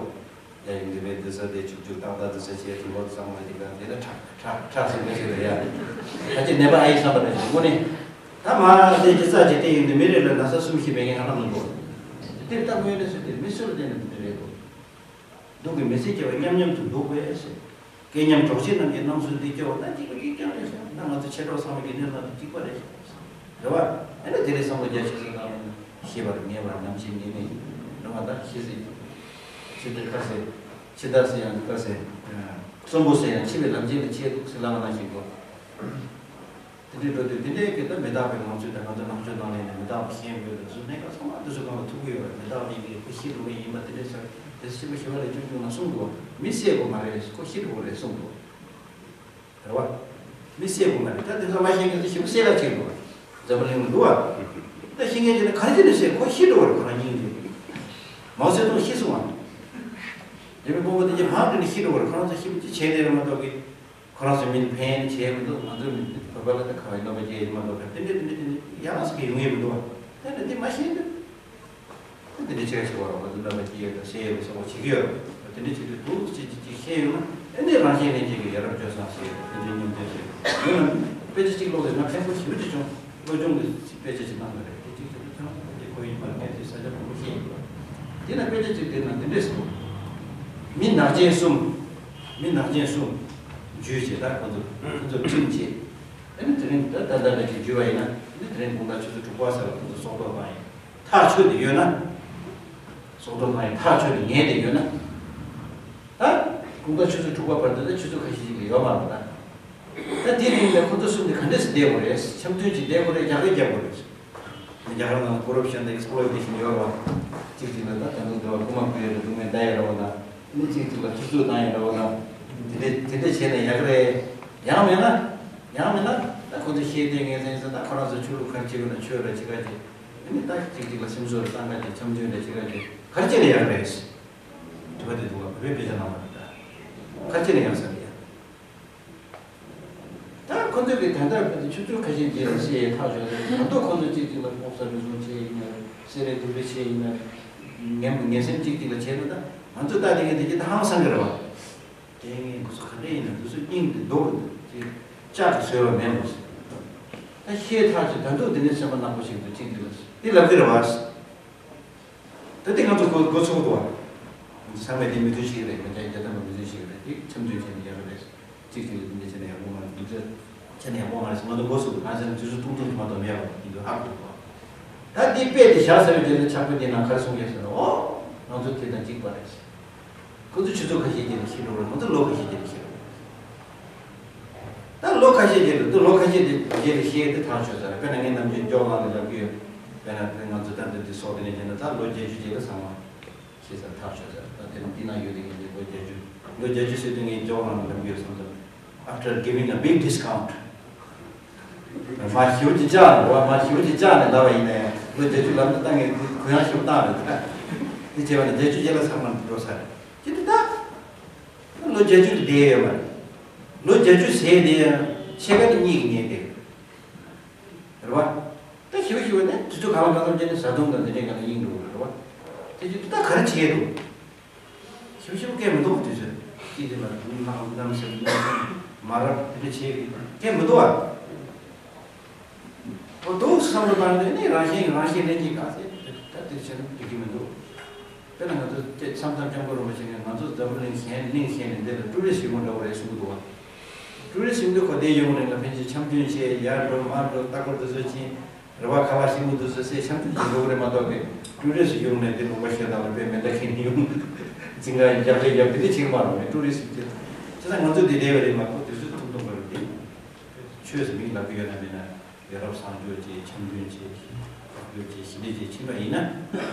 ཡ་ཡིན་དུ་བས་དུ་སོ་དེ་ཆུག་ཆུག་ཏག་ཏག་དུ་སོ་བྱེད་དུ་ལོ་ཙམ་ལ་ཅིག་ད་དེ་ལ་ཁྲག་ཁྲག་ཁྲག་ཟེར་དགོས་ཞིག་རེད་ཡ། ད་ཅི་ནད་པ་ཨ་ཡི་བསམ་པ་རེད་དངོས་གནས། ད་མ་དེ་ཇི་ཙག་ཇི་སྟེ་ཡིན་དུ་མི་རེ་ལ་ན་ཚ་གསུམ་བཞི་མེད་མཁན་ང་རང་མི་འདུག་དེ་ལྟ་དངོས་གནས་སུ་དེ་མི་སུ་ལ་བརྟེན་ནས་མི་རེད་འདུག་སྡུག་གི་མི་ཚེ་སྐྱེལ་བ་མཉམ་མཉམ་དུ་འདུག་པས་ཟེར། སྐལ་མཉམ་གྲོགས་བྱེད་རྣམས་ཀྱི་སྣང་ཚུལ་འདི་སྐྱེ་བ་ན་གཅིག་པ་གཅིག་རྐྱང་རེད་ཤག་ན་ང་ཚོ་མཆེད་གྲོགས་ཚང་མ་གི་གནས་སྟངས་འདི་གཅིག་པ་རེད་ཤག་རེད་བ། ཨ་ནི་དེ་ལས་བསམ་བློ་རྒྱ་ཆེ་ས་བཏང་ན་ཤེས་པར་ངེས་པར་ནམ་ཞིག་ངེས་ངེས་ཡིན། རེད་བ། ད་ཤེས་སྲིད། ཤེས་དེ་ཁ་ཟེར། ཤེས་ད་ཟེར་ཡང་ཁ་ཟེར། གསོན་པོ་ཟེར་ཡང་འཆི་བའི་ལམ་ཆེན་ལ་ཆས་འདུག་ཟེར་ལབ་པ་ནང་བཞིན་གོ། དེ་འདྲའི་འགྲོ་དུས་དེ་འདྲའི་སྐད་ད་མི་རྟག་པའི་ངང་ཚུལ་དང་ང་ཚོ་ནང་ཆོས་ནང་ལས་ནས་མི་རྟག་པ་ཤེས་དགོས་དུས་སུ་གནས་སྐབས་ཚང་མ་དེ་ཚོ་གང་ལ་ཐུག་གི་ཡོད་རེད། མི་རྟག་པའི་གི་ཁོ་ཤི་འགྲོ་གི་ཡིན་པ་དེ་འདྲའི་ཟེར་དེ་ཚོ་ཤི་བ་ཤི་བ་ལས་ཆུང་ཆུང་ལ་གསུངས་འདུག་མི་བསད་དགོས་མ་རེད། ཁོ་ཤི་འགྲོ་གི་རེད་གསུངས་འདུག་རེད་བ། མི་བསད་དགོས་མ་རེད། ད་དེ་ཚོ་མ་ཤེས་མཁན་ཚོ་ཞེ་པོ་བསད་ལ་བྱེད་དགོས། འཛམ་བུ་གླིང་ལ་འདུག་བ། ད་ཤེས་མཁན་ཅིག་ནི་ག་རེ་བྱས་ནས་བསད། ཁོ་ཤི་འགྲོ་བ་རེད། ཁོ་རང་སྙིང་རྗེ། མའོ་ཙེ་ཏུང་ཤི་སོང་བ། རྒྱ་མི་དཔོན་པོ་དེ་གྱད་ཕར་འགྲོ་ནས་ཤི་འགྲོ་བ་རེད། ཁོ་རང་ཚོ་ཤི་བ་ཅི་བྱས་ནས་རེད་མ་གཏོགས་གི་ཁོ་རང་ཚོ་མི་ལ་ཕན་བྱས་མི་འདུག་ང་ཚོ་མི་བོད་པ་ལ་ད་ཁ་བའི་རྣམ་པ་སྐྱེས་མ་གཏོགས་དེ་འདྲས་དེ་འདྲས་དེ་འདྲས་ཡང་སེ་གི་ཡོང་ཡས་མི་འདུག་བ། དེ་འདྲ་དེ་མ་ཤེས་འདུག་དེ་འདྲས་བྱས་བྱས་པ་རོགས་ང་ཚོ་རྣམ་པ་སྐྱེས་ཡོད་ད་ཤེས་ཡོད་པ་སོགས་པ་བྱེད་ཀྱི་ཡོད་རེད། དེ་འདྲས་བྱེད་དུས་འདུག་ཅིག་ཅིག་ཅིག་ཤེས་ཡོང་ན་ཨེ་ནས་རང་གཞན་ལྷན་སྐྱེས་ཀྱི་ཡ་རབས་སྤྱོད་བཟང་ཞེས་དེ་འདྲའི་མཉམ་དོན་ཞིག་ཡོད་ན་དཔེ་ཆ་གཅིག་ཀློག་དུས་ང་ཕན་པོ་ཞེ་པོ་ཅིག་བྱུང་། སློབ་སྦྱོང་གི་དཔེ་ཆ་ཅིག་གནང་གི་རེད། དེ་གཅིག་ཅིག་ལ་ཐོན་དེ་ཁོ་ཡིན་པར་ངས་དེ་ས་ཆ་མང་པོ་ཤེས་ཡོད། དེ་ན་དཔེ་ཆ་གཅིག་དེ་ན་འདི་འདྲས་སོ། མི་ནག་ཅན་གསུམ། མི་ནག་ཅན་གསུམ། འཇུས་བྱས་ད་ཁོ་ཚོ་ཁོ་ཚོ་ཁྲིམས་བྱས། ཨ་ནི་དེ་རིང་ད་ད་ལྟ་འདྲ་ཅིག་འཇུས་པ་ཡིན་ན་ཨ་ནི་དེ་རིང་དགོང་དག་ཆུ་ཚོད་དྲུག་པ་ཚར་ལ་ཁོ་ཚོ་སྲོག་ཐོག་བཏང་ཡིན། ཐག་ཆོད་དེ་ཡོད་ན། སྲོག་ཐོག་བཏང་ཡིན་ཐག་ཆོད་དེ་ཉལ་དེ་ཡོད་ན། ད་དགོང་དག་ཆུ་ཚོད་དྲུག་པ་བར་དུ་ད་ཆུ་ཚོད་ཁ་ཤས་ཤིག་ལ་ཡོད་མ་རེད་ད། ད་དེའི་རིང་ལ་ཁོ་ཚོ་གསུམ་དེ་ག་འདྲས་སེ་བསྡད་དགོས་རེད། འཆམ་མཐུན་ཅིག་བསྡད་དགོས་རེད། རྒྱག་རེས་རྒྱག་དགོས་རེད། རྒྱ་གར་ནང་ལ་ཀོ་རབ་ཤན་དང་ཨེག་སི་པོ་ལོ་ཊེ་ཤན་ཡོད་རེད་བ། གཅིག་གཅིག་ལ་ད་ད་ལྟ་འདི་བ་རྐུ་མ་རྐུ་ཡ་རེད། སྡུག་བསྔལ་ལྟ་ཡ་རེད་བ་ན། ཨ་ནི་གཅིག་གཅིག་ལ་ཐུབ་ཚོད་བཏང་ཡ་རེད་བ་ན། དེ་འདྲས་དེ་འདྲས་བྱས་ན་ཡག་གི་རེད། ཡང་མེད་ན། ཡང་མེད་ན་ད་ཁོ་ཚོ་ཤེས་ལྡན་ངན་སེམས་ཟེར་ད་ཁོ་རང་ཚོ་ཆོས་ལུགས་ག་རེ་བྱེད་དགོས་ན་ཆོས་ར་བྱེད་ག་བྱེད། ཨ་ནི་ད་གཅིག་གཅིག་ལ་སེམས་གསོ་ར་བཏང་ག་བྱེད། འཆམ་མཐུན་ར་བྱེད་ག་བྱེད། ག་རེ་བྱས་ན་ཡག་གི་རེད། དྲི་བ་དེ་འདུག་བ། བོད་པའི་དཔེ་ཆ་ནང་ལ་རེད་ད། ག་རེ་བྱས་ན་ཡག་ས་རེད་ཡ། ད་ཁོ་ཚོས་ཀྱི་ད་ལྟ་ཁོ་ཚོ་ཆུ་ཚོད་ཁ་ཤས་རྗེས་ལ་བཤད་ཡས་ཐག་ཆོད་རེད། ད་དུང་ཁོ་ཚོ་གཅིག་གཅིག་ལ་ལྐོག་ཟ་རུལ་སུངས་བྱས་ཡིན་ན་རེད། བསད་རེས་རྡུང་རེས་བྱས་ཡིན་ན་རེད། ངན་ངན་སེམས་གཅིག་གཅིག་ལ་བྱས་ན་ད་ང་ཚོ་ལྟ་དེ་ག་དེ་གྱད་ད་ཧང་སང་གི་རེད་བ། དེ་ངས་འདི་ཚོ་ག་འདྲ་ཡིན་ན་འདི་ཚོ་སྙིང་དེ་རྡོ་རུ་ཅིག་ལྕགས་ཀྱིས་བཟོས་པ་མེད་པ། ད་ཤེས་ཐག་ཆོད། ད་དུང་དེ་ནས་སེམས་པ་ནག་པོ་ཞིག་འདུག་གཅིག་གཅིག་ལ་འདི་ལབ་ཀྱི་རེད་བ། ད་དེ་ང་ཚོ་འགོ་འགོ་ཚུགས་འདུག་བ། ཚང་མས་དེ་མི་མཐུན་ཞིག་རེད། ང་ཚོ་རྒྱལ་དར་མ་མི་མཐུན་ཞིག་རེད། དེ་འཆམ་མཐུན་བྱས་ནས་ཡག་གི་རེད། གཅིག་གཅིག་ལ་འདི་འདྲ་བྱས་ན་ཡག་པོ་མ་རེད། འདི་འདྲ་བྱས་ན་ཡག་པོ་མ་རེད་ཟེར་ང་ཚོ་འགོ་ཚུགས་འདུག་གང་ཟེར་ན་དུས་ཚོད་ཏུང་ཏུང་དུ་མ་གཏོགས་མེད་པ་འདི་ཚོ་ཧ་གོ་འདུག་ད་འདི་དཔེ་དེ་བཞག་ཟེར་བའི་རྗེས་ལ་ཕྱག་དཔེ་དེ་ནང་ག་རེ་གསུང་གི་ཟེར་ན། ཨོ། ང་ཚོ་དེ་དང་གཅིག་པ་རེད་ཟེར། ཁོ་ཚོ་ཆུ་ཚོད་ཁ་ཤས་རྗེས་ལ་ཤི་འགྲོ་རེད། ང་ཚོ་ལོ་ཁ་ཤས་རྗེས་ལ་ཤི་འགྲོ་རེད། ད་ལོ་ཁ་ཤས་རྗེས་ལ་ད་ལོ་ཁ་ཤས་དེ་རྗེས་ལ་ཤི་ཡས་དེ་ཐག་ཆོད་ཚར་རེད། དཔེར་ན་ངས་ནམ་རྒྱུན་ཇོག་ལངས་ནས་ལབ་ཀྱི་ཡོད། དཔེར་ན་དེ་ང་ཚོ་ད་འདི་འདི་སོགས་དེ་ནས་བྱས་ན་ད་ལོ་བརྒྱད་ཅུ་རྗེས་ལ་ཚང་མ་ཤི་ཚར་ཐག་ཆོད་ཚར། ད་དེ་རིང་འདི་ན་ཡོད་དེ་ངས་ལོ་བརྒྱད་ཅུ་ལོ་བརྒྱད་ཅུ་ཟེར་དུས་ངས་ཇོག་ལངས་ནས་ལབ་ཀྱི་ཡོད་བསམ་ཚར། After giving a big discount མ་ཞིའུ་ཅིག་བཅག་ནས་བ། མ་ཞིའུ་ཅིག་བཅག་ནས་ལབ་པ་ཡིན་ནའི་ལོ་བརྒྱད་ཅུ་ལབ་ན་ད་ངས་གུ་ཡངས་ཤོག་བཏང་རེད་ད། དེ་བྱས་པ་ནི་བརྒྱད་ཅུ་རྗེས་ལ་ཚང་མ་འགྲོ་ས་རེད། ཅི་སྟེ་ད། ལོ་བརྒྱད་ཅུ་དེ་བསྡད་ཡོད་མ་རེད། ལོ་བརྒྱད་ཅུ་ཟེར་དེ་ཡང་ཕྱེད་ཀ་ནི་གཉིད་ཀྱིས་ཉལ་བསྡད་རེད་བ། ད་ཞིབ་ཞིབ་ནས་དུས་ཚོད་གང་ལ་གང་འཚམ་བྱས་ནས་བཟའ་བཏུང་དང་དེ་འདྲའི་སྒང་ལ་གཉིད་འགྲོ་གི་རེད་བ། དེ་ཅི་སྟེ་ད་ག་རེ་བྱས་འདུག་ཞིབ་ཞིབ་སྐད་མི་འདུག་དུས་ཚོད་ཀྱི་དེ་ལ་ནམ་སེམས་ནམ་སེམས་མ་རབས་དེ་འདྲ་བྱས་སྐད་མི་འདུག་ཨ། འོ་འདུག་བསམ་བློ་བཏང་ནས་ནི་རང་བཞིན་རང་བཞིན་ལས་ཀྱི་ག་ཚད་ད་དེ་བྱས་ན་འགྲིག་གི་མི་འདུག་དཔེར་ན་ང་ཚོ་དེ་མཚམས་མཚམས་སྐྱབས་མགོན་རིན་པོ་ཆེ་གིས་ང་ཚོ་འཛམ་བུ་གླིང་གཞན་གླིང་གཞན་ནས་འདི་ལ་ཊུ་རི་སི་ཡོང་འདྲ་བོ་རེད་གསུང་གི་འདུག་བ། ཊུ་རི་སི་ཡོང་དུས་ཁོ་འདིར་ཡོང་རིང་ལ་ཕན་ཆད་འཆམ་མཐུན་བྱས་ཡར་འགྲོ་མར་འགྲོ་ལྟ་སྐོར་དེ་ཚོ་ཕྱིན། རེ་བ་ཁ་ལག་ཤིང་བུ་དེ་ཚོ་ཟས་འཆམ་མཐུན་བྱེད་དགོས་རེད་མ་གཏོགས་པའི་ཊུ་རི་སི་ཡོང་ནས་དེ་ལུང་པ་ཤོད་སྟངས་ལ་དཔེ་མེ་མདའ་འཁྱེར་ནས་ཡོང་འཛིང་ག་རྒྱག་རེས་རྒྱབ་དེ་འདྲ་བྱེད་ཀྱི་མ་རེད་མོད། ཊུ་རི་སི་དེ་བྱས་ཙང་ང་ཚོ་འདི་བསྡད་པ་རེད་མ་གཏོགས་དུས་ཚོད་ཐུང་ཐུང་པ་རེད་དེ། ཆོས་སུ་མིང་ལབ་ཀྱི་ཡོད་ན་མེད་ན་ཡ་རབས་སངས་རྒྱས་ཀྱི་འཆམ་མཐུན་བྱས་བཀའ་བཀྱོན་བྱས་ཞི་བདེ་བྱས་ཕྱིན་པ་ཡིན་ན།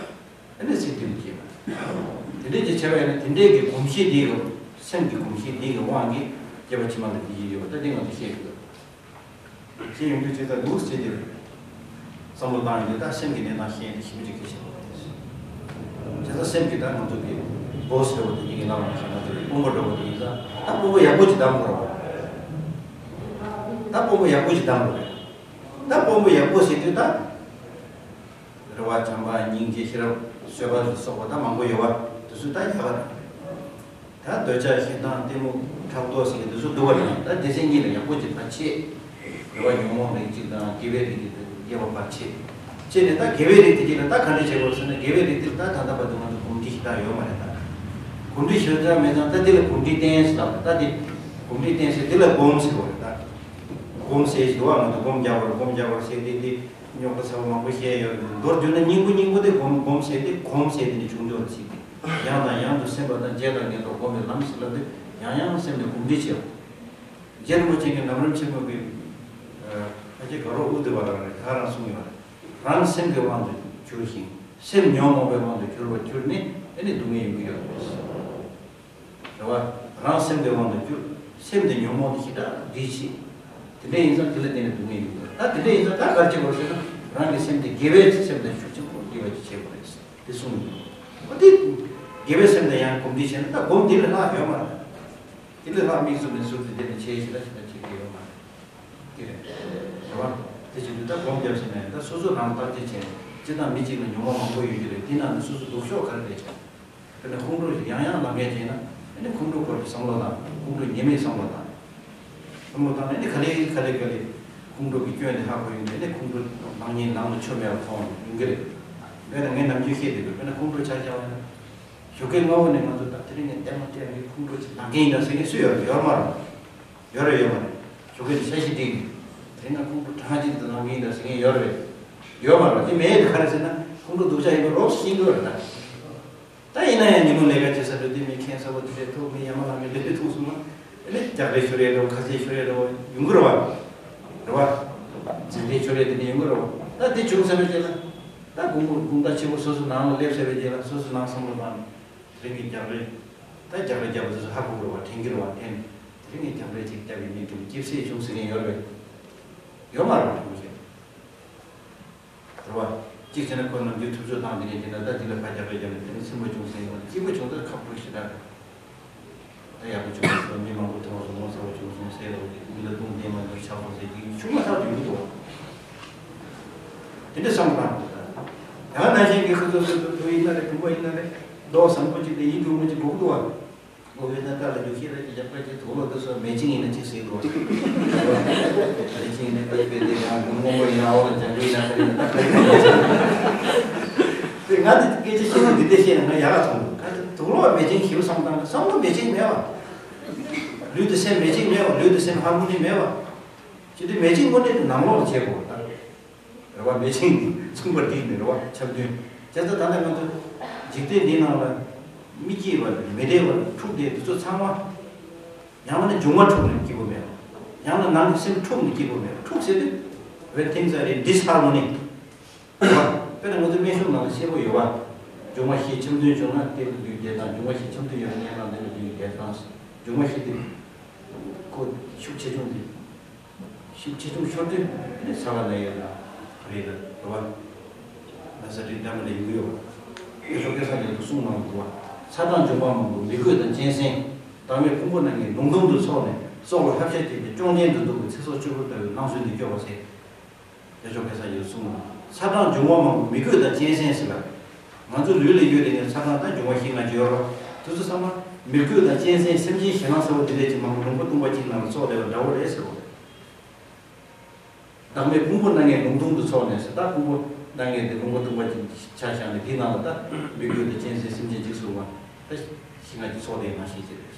ཨ་ནི་སྲིད་དོན་བྱས་པ། དེ་འདྲས་ཀྱི་བྱས་པ་ཡིན་ན་དེ་འདྲས་ཀྱི་གོམས་གཤིས་འདི་གི་སེམས་ཀྱི་གོམས་གཤིས་འདི་གི་དབང་གིས་སྐྱེ་བ་ཕྱི་མ་ལ་བདེ་སྐྱིད་ཡོད་པ་ད་འདི་ང་ཚོ་ཤེས་དགོས། ཤེས་ཡོང་དུས་ཇི་ལྟར་འདུག་ཟེར་ཏེ། བསམ་བློ་བཏང་ཡོང་དུས་ད་སེམས་ཀྱི་གནས་སྟངས་ཤེས་ཡོང་དུས་ཞིབ་པོ་ཅིག་གལ་ཆེན་པོ་རེད། ཇི་ལྟར་སེམས་ཀྱི་ད་ང་ཚོ་གི་སྦོ་སི་འདྲ་བོ་དེ་ཉིད་ཀྱི་ནང་ལ་ང་ཚོ་གི་དཔོན་པོ་འདྲ་བོ་དེ་ཡིན་ཙང་ད་དཔོན་པོ་ཡག་པོ་ཅིག་གདམ་དགོས་རེད་བ། ད་དཔོན་པོ་ཡག་པོ་ཅིག་གདམ་དགོས་རེད། ད་དཔོན་པོ་ཡག་པོ་ཟེར་དུས་ད། རེ་བ་བྱམས་པ་སྙིང་རྗེ་ཤེས་རབ་བཟོད་པ་ལ་སོགས་པ་ད་མང་པོ་ཡོད་པ་དེ་ཚོ་ད་ཡག་པ་རེད། ད་འདོད་ཆགས་ཞེ་སྡང་གཏི་མུག་ཕྲག་དོག་ཟེར་མཁན་དེ་ཚོ་འདུག་པ་རེད། ད་སྡེ་ཚན་གཉིས་ལ་ཡག་པོ་ཅིག་ཕར་ཕྱེ། རེ་བ་ཉོན་མོངས་རིགས་གཅིག་དང་དགེ་བའི་རིགས་དེ་དགེ་བ་ཕར་ཕྱེ། ཕྱེ་ནས་ད་དགེ་བའི་རིགས་དེ་གཅིག་ལ་ད་ག་འདྲ་བྱེད་དགོས་ཟེར་ན་དགེ་བའི་རིགས་དེ་ལ་ད་ད་ལྟ་བར་དུ་ང་ཚོ་གོམས་འདྲིས་ཞེ་དྲག་ཡོད་མ་རེད་ད། གོམས་འདྲིས་ཞེ་དྲག་མེད་ཙང་ད་དེ་ལ་གོམས་འདྲིས་བསྟེན་ཟེར་ལབ་ད་དེ། གོམས་འདྲིས་བསྟེན་ཟེར་དེ་ལ་སྒོམ་ཟེར་བ་རེད་ད། སྒོམ་ཟེར་ཞིག་འདུག་བ། ང་ཚོ་སྒོམ་རྒྱག་པར་སྒོམ་རྒྱག་པར་ཟེར་དེ་དེ་རྙོག་དྲ་ཚ་བོ་མང་པོ་བཤད་ཡོད་རེད། མདོར་བསྡུས་ན་སྙིང་པོ་སྙིང་པོ་དེ་སྒོམ་སྒོམ་ཟེར་དེ་སྒོམ་ཟེར་དེ་ནི་བྱུང་འགྲོ་བ་ཞིག་སྟེ། ཡང་དང་ཡང་དུ་སེམས་པ་དང་བརྗེད་དང་ངེས་རྟོག་སྒོམ་པའི་ལམ་ཞིག་ལབ་དུས་ཡང་ཡང་སེམས་ནས་གོམས་འདྲིས་བྱེད། རྗེ་རིན་པོ་ཆེ་གིས་ལམ་རིམ་ཆེན་མོ་གི་ཕལ་ཆེར་དགའ་རོགས་ཨུ་དུམ་བ་རང་རེད་ད་རང་གསུངས་ཡོད་རེད། རང་སེམས་ཀྱི་དབང་དུ་གྱུར་ཞིང་སེམས་ཉོན་མོངས་པའི་དབང་དུ་གྱུར་པར་གྱུར་ནས་ཨེ་ནི་སྡུག་བསྔལ་ཡོང་གི་ཡོད་རེད། རེད་བ། རང་སེམས་ཀྱི་དབང་དུ་གྱུར། སེམས་དེ་ཉོན་མོངས་དེ་ཞེ་དྲག་འདྲིས་ཆེ། དེ་འདྲ་ཡིན་ཙང་དེ་ལ་བརྟེན་ནས་སྡུག་བསྔལ་ཡོང་གི་རེད། ད་དེ་འདྲ་ཡིན་ཙང་ད་ག་རེ་བྱེད་དགོས་ཟེར་ན་རང་གི་སེམས་དེ་དགེ་བའི་སེམས་དང་ཤུགས་ཆེན་པོ་དགེ་བ་ཅིག་བྱེད་དགོས་རེད་དེ་གསུངས་ཡོད། འོ་དེ་དགེ་བའི་སེམས་དང་ཡང་གོམས་འདྲིས་བྱས་ན་ད་སྒོམ་དེ་ལས་ལྷག་ཡོད་མ་རེད། དེ་ལས་ལྷག་དམིགས་སུ་མེད་ཟུར་དུ་དེ་ནས་བྱས་ཞེ་དྲག་ཞེ་དྲག་བྱེད་ཀྱི་ཡོད་མ་རེད། དེ་རེད། རེད་བ། དེ་བྱེད་དུས་ད་སྒོམ་རྒྱབ་ཟིན་ནས་ད་སོ་སོ་རང་བརྟག་དཔྱད་བྱས་ནས་སྤྱིར་བཏང་མི་གཅིག་ལ་ཉོན་མོངས་མང་པོ་ཡོད་ཀྱི་རེད། དེ་ནང་ནས་སོ་སོ་སྡུག་ཕྱོགས་ག་རེ་རེད་བྱས། དཔེར་ན་ཁོང་ཁྲོ་ཞིག་ཡང་ཡང་ལངས་མཁན་བྱས་ན་ཨ་ནི་ཁོང་ཁྲོ་སྐོར་གྱི་བསམ་བློ་དང་ཁོང་ཁྲོ་ཉེས་མེད་བསམ་བློ་དང་། བསམ་བློ་བཏང་ནས་ཨ་ནི་ག་ལེ་ག་ལེ་ག་ལེ་ཁོང་ཁྲོ་གི་སྐྱོན་དེ་ཧ་གོ་ཡོང་དུས་ཨ་ནི་ཁོང་ཁྲོ་ལངས་ཉེན་ལངས་ལ་ཆོ་མེད་པ་མཐོང་ཡོང་གི་རེད། དཔེར་ན་ངས་ནམ་རྒྱུན་བཤད་བསྡད་ཡོད། དཔེར་ན་ཁོང་ཁྲོ་ཆགས་ཆགས་པ་ཡིན་ན། ཞོགས་ཀས་སྔ་པོ་ནས་ང་ཚོ་ད་དེ་རིང་ངས་ལྟད་མོ་བལྟས་ཡོང་གི་ཁོང་ཁྲོ་ཅིག་ལངས་ཀྱི་ཡིན་ད་ཟེར་མཁན་སུ་ཡོད་རེད། ཡོད་མ་རེད། ཡོད་རེད་ཡོད་མ་རེད། ཞོགས་ཀས་ནས་ཤ་ཞིག་སྒྲིག་ནས། དེ་སྔ་ཁོང་ཁྲོ་གྲང་ཅིག་ཏུ་ལངས་ཀྱི་ཡིན་ད་ཟེར་མཁན་ཡོད་རེད། ཡོད་མ་རེད། དེ་མེད་དེ་ག་རེ་ཟེར་ན་ཁོང་ཁྲོ་སྡུག་ཅག་ཡིན་པ་རོབ་ཤེས་ཀྱི་ཡོད་རེད་ད། ད་ཡིན་ན་ཡང་ཉིན་མོ་ལས་ཀ་བྱེད་ས་འགྲོ་དུས་མི་ཁེངས་ས་བོ་དེ་འདྲས་ཐུག་མི་ཡ་མ་ལ་མི་འདྲ་འདྲ་ཐུག་སོང་ན། ཨ་ནི་རྒྱག་རེས་ཤོར་ཡས་འདྲ་བོ་ཁ་ཟས་ཤོར་ཡས་འདྲ་བོ་ཡོང་གི་རེད་བ། རེད་བ། འཛིང་རེས་ཤོར་ཡས་དེ་འདྲ་ཡོང་གི་རེད་བ། ད་དེ་བྱུང་ཚར་བའི་རྗེས་ལ། ད་དགོང་མོ་དགོང་དག་ཕྱི་པོ་སོ་སོ་ནང་ལ་སླེབས་ཚར་བའི་རྗེས་ལ་སོ་སོ་ནང་བསམ་བློ་བཏང་ནས། དེ་རིང་གི་རྒྱག་རེས། ད་རྒྱག་རེས་རྒྱབ་པ་དེ་ཚོ་ཧ་གོ་གི་རེད་བ། དྲན་གྱི་རེད་བ། དྲན། དེ་རིང་གི་རྒྱག་རེས་ཅིག་རྒྱབ་ཡིན་མིན་དེ་སྐྱིད་སེ་བྱུང་ཟེར་མཁན་ཡོད་རེད། ཡོད་མ་རེད་བ་དྲན་གྱི། རེད་བ། གཅིག་བྱས་ན་ཁོ་ནམ་རྒྱུན་ཐུབ་ཚོད་བཏང་དེ་ནས་དེ་ན་ད་དེ་ལ་ཕར་རྒྱག་རེས་རྒྱབ་ནས་དེ་ནས་སེམས་པ་ཅུང་ཟད་ཡོང་བ་སྐྱིད་པོ་བྱུང་ཚར་ཁག་པོ་ཞེ་དྲག་རེད། ད་ཡག་པོ་བྱུང་སོང་། མི་མང་པོ་མཐོང་སོང་། ངོ་ཚ་བོ་བྱུང་སོང་ཟེར་རོགས་ཀྱི་མི་ལ་རྡུང་བསྡད་མ་འདུག་ཆགས་སོང་ཟེར་གྱི་ཆུང་མ་ཐག་ཏུ་ཡོང་གི་འདུག་བ། དེ་འདྲ་བསམ་བློ་བཏང་དགོས། ད་ཡང་ན་གཞན་གྱི་ཁུ་ཚོ་ཚོ་ཚོ་བུ་ཡིན་ན་རེད། བུ་མོ་ཡིན་ན་རེད། མདོག་བཟང་པོ་ཅིག་དང་ཡིད་དུ་འོང་བ་ཅིག་དགོས་ཀྱི་འདུག་བ། མགོ་བོའི་སྣ་ཐག་ལ་རྒྱུག་ཤེས་རེད་ཀྱི་རྒྱབ་ཁ་ཅིག་དུག་ལོག་འདི་ཚོ་མེ་ལྕེ་ཡིན་ན་ཅིག་ཟེར་འདུག་བ། མེ་ལྕེ་ཡིན་ན་དཔེ་དཔེ་དེ་ཡང་སྔོན་པོ་ཡིན་ན་འོག་ལ་འཇམ་པོ་ཡིན་ན་ཁ་ཡིན་ན་ད་ཁ་ཡིན་ན་ཅིག་དེ་ང་དེ་སྐད་ཆ་བཤད་ན་འདི་འདྲ་བཤད་ན་ང་ཡག་ག་མཐོང་གི་འདུག་དུག་ལོག་མེ་ལྕེ་ཞེ་པོ་བསམ་བཏང་ན་བསམ་བློ་མེ་ལྕེ་མེད་བ། ལུས་དང་སེམས་མེ་ལྕེ་མེད་བ། ལུས་དང་སེམས་ཧར་མོ་ནི་མེད་བ། ཅི་སྟེ་མེ་ལྕེ་དངོས་གནས་དེ་ནང་ལོགས་ལ་བྱེད་དགོས་ད། རེད་བ། མེ་ལྕེ་མཚུངས་པར་འདི་ནི་རེད་བ། འཆམ་མཐུན། བྱས་ཙང་ད་ལྟ་ང་ཚོ་འཇིག་རྟེན་འདི་ནང་ལ་མི་སྐྱིད་པ་མི་བདེ་བ་འཁྲུག་བསྡད་འདི་ཚོ་ཚང་མ། ཡང་ན་འབྱུང་བ་འཁྲུག་ནས་སྐྱིད་པོ་མེད་པ། ཡང་ན་ནང་གི་སེམས་འཁྲུག་ནས་སྐྱིད་པོ་མེད་པ། འཁྲུག་ཟེར་དུས་when things are in disharmony། དཔེར་ན་ང་ཚོ་སྨན་གཞུང་ནང་ལ་བཤད་པོ་ཡོད་བ། འབྱུང་བ་བཞི་འཆམ་མཐུན་བྱུང་ན་དེ་ལ་འདུས་བདེ་ཐང་། འབྱུང་བ་བཞི་འཆམ་མཐུན་ཡོད་ན་གནས་སྟངས་དེ་ལ་འདུས་བདེ་ཐང་། འབྱུང་བ་བཞི་དེ་ཁོ་ཤུགས་ཆེ་ཆུང་དེ། ཤུགས་ཆེ་ཆུང་ཤོར་དུས་ནི་ས་བ་ན་ཡོད་ན་རེད་ལ་རེད་བ། ན་ས་རེད་འདྲ་མི་འདྲ་ཡོང་གི་ཡོད་བ། དེ་ཚོ་སྐལ་བཟང་རྒྱ་མཚོས་གསུངས་གནང་འདུག་པ། ཚ་གྲང་འབྱུང་བ་མང་པོ་མི་དགོས་དང་གཅན་གཟན། བདག་མེད་ཕུང་པོ་རྣམ་ལྔའི་ལུང་སྟོང་དུ་ཚོགས་ནས། སྲོག་ལ་ཧབ་ཤ་བྱེད་པའི་སྐྱོན་ཅན་དུ་འདུག་པའི་ཚེ་སྲོག་གཅིག་པུར་ལྟ་བུའི་སྣང་ཚུལ་འདི་སྐྱོ་བ་ཟེར། དེ་ཚོ་སྐལ་བཟང་རྒྱ་མཚོས་གསུངས་གནང་། ཚ་གྲང་འབྱུང་བ་མང་པོ་མི་དགོས་དང་གཅན་གཟན་ཟེར་ལ། ང་ཚོ་ལུས་ལ་ཡོད་དེ་ནས་ཚ་གྲང་དང་འབྱུང་བ་བཞི་ལྔ་ཅིག་ཡོད་རེད་པ། དེ་ཚོ་ཚང་མ་མི་དགོས་དང་གཅན་གཟན་སེམས་ཅན་ཞེད་སྣང་ཚ་བོ་འདི་འདྲ་ཅིག་མང་པོ་ལུང་པ་སྟོང་པ་གཅིག་ནང་ལ་ཚོགས་བསྡད་པ་འདྲ་བོ་རེད་ཟེར་བ་རེད། བདག་མེད་ཕུང་པོ་རྣམ་ལྔའི་ལུང་སྟོང་དུ་ཚོགས་ནས་ཟེར། ད་ཕུང་པོ་རྣམ་ལྔའི་དེ་ལུང་པ་སྟོང་པ་ཅིག་ཆ་བཞག་ནས་དེའི་ནང་ལ་ད་མི་དགོས་དང་གཅན་གཟན་སེམས་ཅན་འཇིགས་སུ་རུང་བ་ད་བཞི་ལྔ་ཅིག་ཚོགས་བསྡད་ནང་བཞིན་ཅིག་རེད།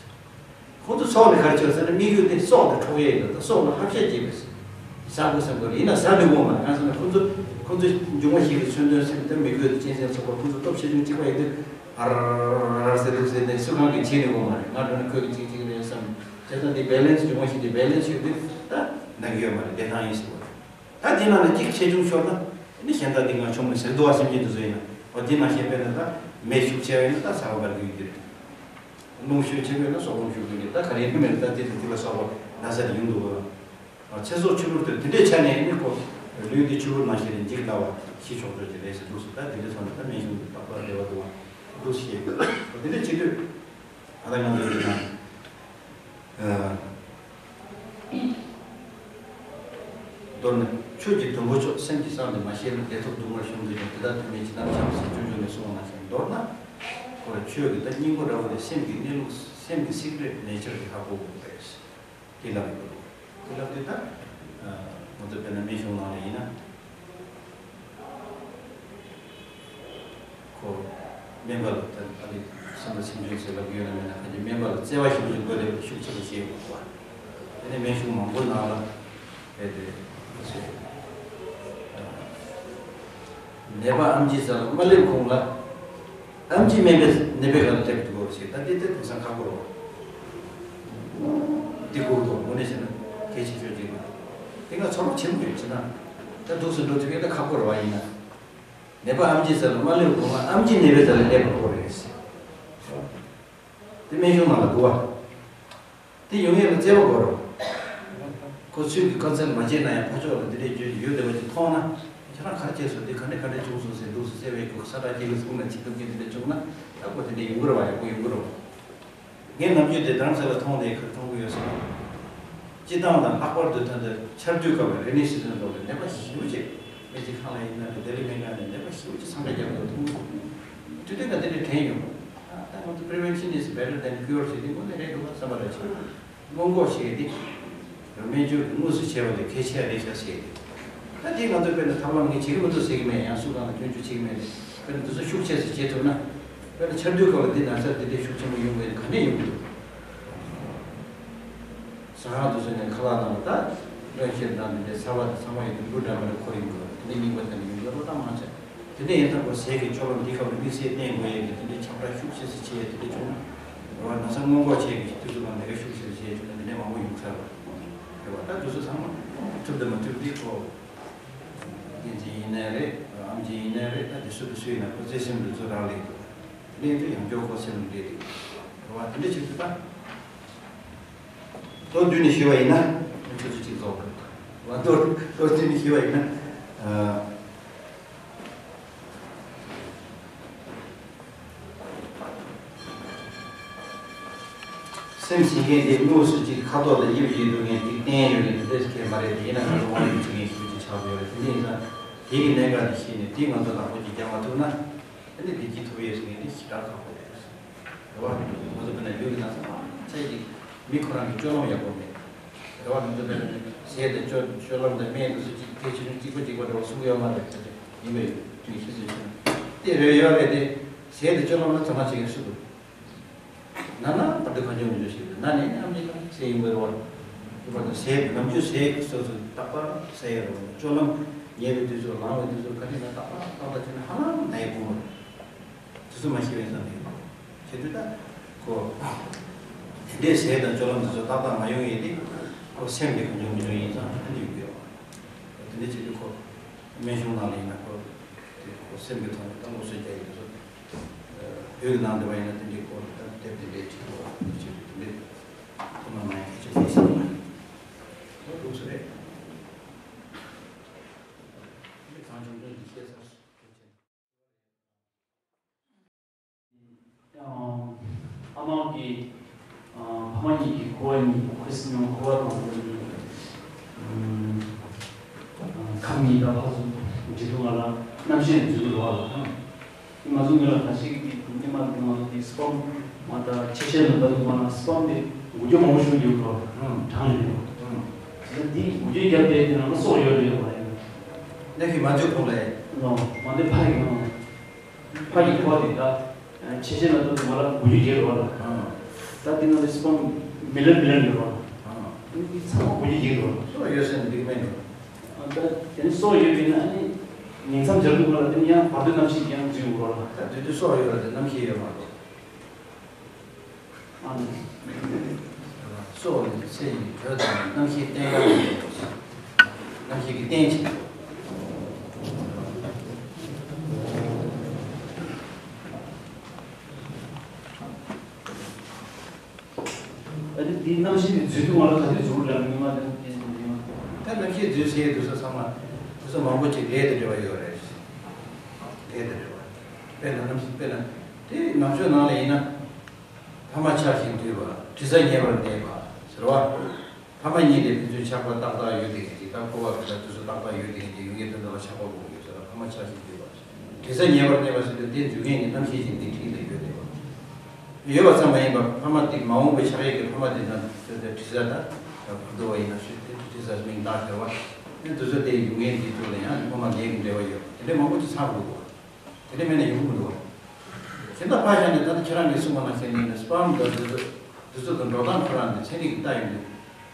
ཁོང་ཚོ་ཚོགས་ནས་ག་རེ་བྱེད་ཟེར་ན། དམིགས་ཡུལ་དེ་སྲོག་དེ་འཕྲོག་ཡས་ཡིན་ད། སྲོག་ལ་ཧབ་ཤ་བྱེད་པས་ཟེར། ཟ་དགོས་བསམ་དགོས་རེད། ཡིན་ན་ཟ་འདོད་ཀྱི་མ་རེད། གང་ཟེར་ན་ཁོང་ཚོ་ཁོང་ཚོ་འབྱུང་བ་བཞི་གི་མཚོན་དོན་སེམས་དེ་མི་དགོས་དང་གཅན་གཟན་ཚོགས་པ་ཁོང་ཚོ་སྟོབས་ཆེ་ཆུང་གཅིག་པ་ཡིན་དུས། ཨ་ར་ར་ར་ཟེར་འདུག་ཟེར་ནས་སུ་གང་གིས་བྱེད་ནས་དགོས་མ་རེད། ང་འགྲོ་ན་ཁོས་ཀྱིས་བྱེད་ཀྱི་རེད་བསམ། བྱས་ཙང་འདི་བེ་ལེན་སི་འབྱུང་བ་བཞི་འདི་བེ་ལེན་སི་ཡོད་དུས་ད་འདང་གི་ཡོད་མ་རེད། བདེ་ཐང་ཡིན་ཟེར་བ་རེད། ད་འདི་ནང་ལ་གཅིག་ཆེ་ཆུང་ཤོར་ན་ནི་གཞན་དག་འདི་ང་ཆོམ་ནས་ཟེར་འདུག་བ། སེམས་ཅན་འདི་ཚོ་ཡིན་ན། འོ་འདི་ནང་བཤད་པས་ན་ད་མེ་ཤུགས་ཆེ་བ་ཡིན་ན་ད་ཟ་བ་འབར་གྱི་ཡོད་ཀྱི་རེད། རླུང་ཤུགས་ཆེ་བ་ཡིན་ན་སྲོག་རླུང་ཤུགས་ཀྱི་རེད། ད་ག་རེ་ཡིན་མིན་ད་འདི་དང་འདི་ལ་སོགས་པ་ན་ཚ་དེ་ཡོང་འདུག་བ། ཚེ་སྲོག་གཅིག་པུར་ལྟ་བུ་དེ་འདྲའི་ཆ་ནས་ནི་ཁོ་ལུས་འདི་ཆུ་བུར་ནང་བཞིན་རེད། འཇིག་སླ་བ་ཤི་ཆོག་ཆོག་ཅིག་རེད་ཟེར་འདུག་ཟེར། ད་འདི་འདྲའི་ཚོགས་ནས་ད་སྨན་གཞུང་གི་རྟག་པར་འབྲེལ་བ་འདུག་བ་འདུག་ཞེས་འདི་འདྲ་བྱེད་དུས། ཨ་ད་ང་ཚོ་ཡིན་ན། ཨ། མདོར་ན་ཆོས་ཀྱི་དུམ་བུ་མཆོག་སེམས་ཀྱི་གསང་དུ་མ་ཤེས་ན། བདེ་ཐོབ་སྡུག་བསྔལ་གཞོམ་དུ་འཇུག་དེ་དག་ཐུགས་མེད་ཅི་ལྟར་འཁྱམས་ཟེར། སྤྱོད་འཇུག་ནས་གསུངས་པ་ནང་བཞིན། མདོར་ན་ཁོ་ར་ཆོས་ཀྱི་ད་སྙིང་པོ་འདྲ་བོ་དེ་སེམས་ཀྱི་གནས་ལུགས། སེམས་ཀྱི་སེག་རེས་ནེ་ཅར་གྱི་ཧ་གོ་དགོས་པ་རེད། དེ་ལབ་ཡོད་པ་རེད། དེ་ལབ་དུས་ད་ང་ཚོ་དཔེར་ན་སྨན་གཞུང་ནང་ལ་ཡིན་ན། ཁོ་སྨན་པ་ལ་ད་ཨ་ནི་བསམ་པ་སེམས་ཆུང་ཟེར་ལབ་ཀྱི་ཡོད་ན་མེད་ན། ཁ་ཅིག་སྨན་པ་ལ་བརྩེ་བ་ཞེ་པོ་ཅིག་དགོས་རེད། ཤུགས་ཆེ་རུ་བྱེད་དགོས་པ། དེ་ནས་སྨན་གཞུང་མང་པོའི་ནང་ལ་རྦད་དེ་ཁོ་ཚོས་ནད་པ་ཨེམ་ཆི་ཟེར་ལ་མ་སླེབས་གོང་ལ། ཨེམ་ཆི་མེད་པའི་ནད་པའི་སྒང་ལ་སླེབས་འདུག་གོ་ཞེས། ད་འདི་ལྟར་དེང་སང་ཁག་པོ་རེད། འདི་གོ་དོ་དངོས་གནས་བྱས་ན་གལ་ཆེ་ཤོས་ཅིག་རེད། དེ་སྔ་ཚོར་བ་ཆེན་པོ་ཡོད་ཅེ་ན། ད་འདུག་སེ་འགྲོ་ཐུབ་ཡས་ད་ཁག་པོ་རེད་བ། ཡིན་ན་ནད་པ་ཨེམ་ཆི་ཟེར་ལ་མ་སླེབས་གོང་ལ་ཨེམ་ཆི་ནད་པའི་རྩ་ལ་སླེབས་པ་ཁོ་རེད། དེ་སྨན་གཞུང་ནང་ལ་འདུག་བ། དེ་ཡོང་ཡས་ལ་བརྩེ་བ་དགོས་རེད། ཁོ་ཚོས་ཀྱི་ཀན་སར་མ་བྱས་ན་ཡང་ཕར་ཕྱོགས་ལ་འདི་འདྲས་བརྗོད་ཀྱི་ཡོད་བསྡད་པ་ཅིག་མཐོང་ན། ཁྱེད་རང་ག་རེ་བྱས་སོང་། དེ་ག་འདྲས་ག་འདྲས་བྱུང་སོང་ཟེར་འདུག་སེ་བརྩེ་བའི་སྒོ་ས་བཀྲ་ཤིས་ལ་གསུངས་ན་ཅིག་སྟབས་ཀྱིས་འདི་འདྲས་བྱུང་ན། ད་ཁོ་དེ་འདྲས་ཡོང་གི་རེད་བ། ཡག་པོ་ཡོང་གི་རེད་བ། ངས་ནམ་རྒྱུན་དེ་རྡ་རམ་ས་ལ་མཐོང་དེ་ག་རེ་མཐོང་གི་ཡོད་ཟེར་ན། སྤྱིར་བཏང་དང་ལྷག་པར་དུ་ད་ལྟ་ཆར་དུས་སྐབས་ལ་རེ་ནི་སི་ཛན་སྐབས་ལ་ནད་པ་ཞེ་པོ་ཅིག་སྨན་རྩིས་ཁང་ལ་ཡིན་ན་རེད། ལྡི་ལི་སྨན་ཁང་ནས་ནད་པ་ཞེ་པོ་ཅིག་འཚང་ཁ་རྒྱག་འདུག་མཐོང་གི་འདུག་དུས་དུས་ཀ་དེ་འདྲ་དྲན་ཡོང་། ད་ང་ཚོ་prevention is better than cure ཟེར་དེ་དངོས་གནས་རེད་འདུག་བསམ་པ་རེད་བྱུང་། སྔོན་འགོག་བྱེད་ཡས་དེ་སྨན་བཅོས་ཀྱི་དངོས་སུ་བྱས་པ་དེ་གལ་ཆེ་བ་རེད་ཤག་ཟེར་ཏེ། ད་དེ་ང་ཚོ་དཔེར་ན་ཐབས་ལམ་ངས་བྱེད་ཀྱི་མི་འདུག་ཟེར་གྱི་མེད། ཡང་སུ་གང་ལ་སྐྱོན་བརྗོད་བྱེད་ཀྱི་མེད། དེ་དཔེར་ན་དེ་ཚོ་ཤུགས་ཆེ་ཙམ་བྱེད་ཐུབ་ན། དཔེར་ན་ཆར་དུས་སྐབས་ལ་འདི་ན་ཚ་འདི་འདྲའི་ཤུགས་ཆེན་པོ་ཡོང་གི་ག་ནས་ཡོང་གི་འདུག་ཟ་ཁང་དེ་ཚོ་ནས་ཁ་ལག་ནང་ལ་ད་རློན་གཤེར་དང་འདི་འདྲའི་ཚ་བ་དང་ཚང་མ་ཡོད་དུས་འབུ་འདྲ་མི་འདྲ་འཁོར་ཡོང་གི་རེད། དེ་འདྲའི་རྙིང་པ་དེ་ནས་ཡོང་གི་རེད། ད་མང་ཆེ་དེ་འདྲ་ཡིན་ཙང་ཁོ་ཟས་ཀྱི་སྤྱོད་ལམ་འདི་སྐབས་ལ་དམིགས་བསལ་བསྟེན་དགོས་ཡས་ཀྱི་དེ་འདྲའི་ཁྱབ་བསྒྲགས་ཤུགས་ཆེ་ཙམ་བྱས་ཡས་དེ་འདྲ་བྱུང་ན། རེད་བ། ན་ཚ་སྔོན་འགོག་བྱེད་ཀྱི་དུས་ཚོད་ལ་ལས་ཀ་ཤུགས་ཆེ་ཙམ་བྱས་བྱུང་ན་དེ་འདྲའི་མང་པོ་ཡོང་ས་རེད་བ། རེད་བ། ད་དེ་ཚོ་ཚང་མ་ཐུབ་དང་མ་ཐུབ་འདི་ཁོ། བསྟན་འཛིན་ཡིན་ནའི་རེད། ཨེམ་ཆི་ཡིན་ནའི་རེད། ད་དེ་སུ་དེ་སུ་ཡིན་ན་ཁོ་བརྩེ་སེམས་དེ་ཚོ་རག་ལས་འདུག་ལས་དེ་ཡང་སྐྱོ་ཁོ་སེམས་ལ་འདྲེས་འདུག་རེད་བ། དེ་འདྲ་བྱེད་དུས་ད་མདོར་བསྡུས་ནས་ཞུས་པ་ཡིན་ན་ཆུ་ཚོད་གཅིག་རྫོགས་པ་རེད། མདོར་མདོར་བསྡུས་ནས་ཞུས་པ་ཡིན་ན། ཨ། སེམས་ཞི་མཁན་དེ་དངོས་སུ་ཅིག་ཁ་དོག་དང་དབྱིབས་ཡིན་འདུག་མཁན་ཅིག་བསྟན་ཡོད་མཁན་དེ་འདྲས་སུ་མཁན་མ་རེད། དེ་ཡིན་ན་ང་ཚོ་དབང་ཡོད་བྱེད་མཁན་ཞིག་ཅིག་ཆགས་ཡོད་རེད། དེ་འདྲ་ཡིན་ཙང་དེ་གི་གནད་འགག་དེ་ཤེས་ནས་དེ་ང་ཚོ་ནག་པོ་ཅིག་རྒྱག་མ་ཐུབ་ན། ཨ་ནི་བདེ་སྐྱིད་ཐོབ་ཡས་ཟེར་མཁན་དེ་ཞེ་དྲག་ཁག་པོ་རེད། རེད་བ། ང་ཚོ་དཔེར་ན་ལུས་ཀྱི་ན་ཚ་མང་ཆེ་ཅིག་མི་ཁོ་རང་གི་སྤྱོད་ལམ་ཡག་པོ་མེད། རེད་བ། ང་ཚོ་དཔེར་ན་ཟས་དང་སྤྱོད་སྤྱོད་ལམ་དང་སྨན་དེ་ཚོ་ཅིག་གལ་ཆེ་ཆུང་གཅིག་པ་གཅིག་པ་འདྲ་བོ་གསུང་གི་ཡོད་མ་རེད། ཡིན་པས་ཡོད་དུས་ཤེས་ཚོད་ཆེ་ན་དེ་རེད་ཡོད་རེད་དེ། ཟས་དང་སྤྱོད་ལམ་ལ་དོ་སྣང་བྱེད་མཁན་སུ་འདུག་ན་ན་བར་དུ་གང་བྱུང་མི་འཇུག་ཞིག་རེད། ན་ནས་ནི་ཨམ་ཆི་ལ་ཟས་ཡིན་པའི་རེད་བ། རེད་བ། དང་ཟས་ནམ་རྒྱུན་ཟས་ཀྱི་སོ་སོ་རྟག་པར་ཟས་ཡོད་རེད་བ། སྤྱོད་ལམ་ཉལ་བའི་དུས་ཚོད་ལངས་པའི་དུས་ཚོད་ག་དུས་ན་རྟག་པར་ཏག་ཏག་བྱས་ན་ཧ་ལམ་ན་ཡི་བུ་མོ་རེད། དུས་ཚོད་མ་ཤེས་པའི་བསམ་པའི་བྱེད་དུས་ད་ཁོ། དེ་འདྲའི་ཟས་དང་སྤྱོད་ལམ་དེ་ཚོ་ཏག་ཏག་མ་ཡོང་ཡས་དེ་ཁོ་སེམས་ཀྱི་གང་བྱུང་མི་བྱུང་ཡིན་ཙང་ཨ་ནི་ཡོང་གི་ཡོད་རེད། དེ་འདྲ་བྱེད་དུས་ཁོ་སྨན་གཞུང་ནང་ལ་ཡིན་ན་ཁོ་དེ་ཁོ་སེམས་ཀྱི་ཐོག་ནས་ད་སློབ་གསོ་རྒྱག་ཡས་དེ་ཚོ་བོད་ཀྱི་ནང་དུ་བ་ཡིན་ན་དེ་འདྲའི་སྐོར་ལ་ད་དེབ་དེ་འདྲའི་བྲིས་འདུག་བ། དེ་བྱེད་དུས་དེ་འདྲའི་ཁོ་ན་མ་ཡང་གལ་ཆེན་པོ་ཡིན་ས་མ་རེད། ཁོ་འདུག་ས་རེད། དེ་གང་བྱུང་བྱུང་གི་བཤད་ཚར། ཕ་མ་གི་ཨ་ཕ་མ་གཉིས་ཀྱི་འཁོར་བ་གཉིས། འཁོར་བ་གཉིས། འཁོར་བ་དང་། ཨ་ཁམས་གཉིས་དང་ཕར་ཚུར་འབྲེལ་གཏུག་ང་ལ་རྣམ་ཤེས་འཛུལ་འགྲོ་བ་ལ། ཨ་ང་ཚོ་མི་ལ་ད་ཅིག་གི་སྔོན་མ་ང་ཚོ་དེ་སི་པམ་མ་ད་ཆེ་ཆེ་ལ་ད་དུ་མ་ན་སི་པམ་དེ་འགུལ་སྐྱོད་མང་པོ་ཞིག་ཡོད་པ་གྲངས་ཡོད་པ། དེ་འདི་འགུལ་སྐྱོད་བརྒྱབ་པའི་དེ་ནང་ལ་སྲོག་ཡོད་རེད་པ། ནམ་མཁའི་མ་འཛུལ་གོང་ལ་ཡིན་ནོ། མ་འདི་ཕ་ཡིན་ནོ། ཕ་ཡི་ཁོ་དེ་ད་ཆེ་ཆེ་ལ་ད་དུ་མ་ལ་འགུལ་སྐྱོད་རྒྱས་རེད་པ། ད་དེ་ནང་ལ་སི་པམ་མི་ལན་མི་ལན་ཡོད་པ། དེ་ཚང་མ་འགུལ་སྐྱོད་རྒྱས་རེད་པ། སྲོག་ཡོད་ཟེར་ན་འགྲིག་མེད་ནོ། ད་དེ་ནི་སྲོག་ཡོད་པས་ན་ཨ་ནི་ཉིང་མཚམས་སྦྱར་དུས་སྒང་ལ་དེ་ནི་ཡང་བར་དོའི་རྣམ་ཤེས་ཀྱང་འཛུལ་འགྲོ་བ་ལ། ད་དུས་དུས་སྲོག་ཡོད་ལ་དེ་རྣམ་ཤེས་ཡོད་མ་གཏོགས། ཨ་ནི། སྲོག་ནི་ཚེ་ཡི་དྲོད་དང་རྣམ་ཤེས་བརྟེན་ཡང་ཡོད་པ་ཞིག་རྣམ་ཤེས་ཀྱི་རྟེན་ཅིག་ཨ་ནི་འདིའི་རྣམ་ཤེས་དེ་འཛུལ་དུས་སྒང་ལ་ག་དུས་འཛུལ་རེད་ལ་མི་མ་དེ་དེ་དེ་ཡང་། ད་རྣམ་ཤེས་འཛུལ་ཚེ་དུས་ཚོད་ཚང་མ་དུས་ཚོད་མང་པོ་ཅིག་ལས་དང་འབྲེལ་བ་ཡོད་རེད། ལས་དང་འབྲེལ་བ། དཔེར་ན་རྣམ་ཤེས་དཔེར་ན་དེ་ནང་ཆོས་ནང་ལ་ཡིན་ན། ཕ་མ་ཆགས་ཤིང་འདུས་པ། དྲི་ཟ་ཉེ་བར་གནས་པ་ཟེར་བ། ཕ་མ་གཉིས་དེ་ཕན་ཚུན་ཆགས་པ་ཏག་ཏག་ཡོད་དེ་ཡིན་གྱི། ད་འཁོར་བ་གི་ད་དུས་ཚོད་ཏག་ཏག་ཡོད་དེ་ཡིན་གྱི། ཡོང་གི་དོན་དག་ལ་ཆགས་པ་དགོས་ཡོད་ཟེར་ན་ཕ་མ་ཆགས་ཤིང་འདུས་པ། དྲི་ཟ་ཉེ་བར་གནས་པ་ཟེར་དུས་དེ་འཇུག་མཁན་གྱི་རྣམ་ཤེས་ཀྱི་འདི་འཁྲིས་ལ་ཡོད་དེ་བ། ཡོད་པ་ཙམ་མ་ཡིན་པར་ཕ་མ་དེ་མ་འོངས་པའི་ཆགས་ཡས་ཀྱི་ཕ་མ་དེ་ན་དེ་དེ་དྲི་ཟ་ད་བར་དོ་བ་ཡིན་ན་ཞུ་དེ་དྲི་ཟ་མིང་བཏགས་ཟེར་བ། ནི་དུས་ཚོད་དེ་ཡོང་མཁན་འདི་ཚོ་ལ་ཡང་ཕ་མ་ལས་ཀྱི་འབྲེལ་བ་ཡོད་དེ་འདྲ་མང་པོ་ཅིག་ཚང་དགོས་བ། དེ་འདྲ་མེད་ན་ཡོང་གི་མི་འདུག་བ། གཞན་དག་ཕར་བཞག་ནས་ད་ལྟ་ཁྱེད་རང་གིས་གསུངས་པ་ནང་བཞིན་ཡིན་ན་སི་པམ་དང་དུས་ཚོད་དུས་ཚོད་དང་འགྲོ་སྟངས་ཁོ་རང་དེ་ཚན་རིག་གི་ལྟ་ཡོང་དུས་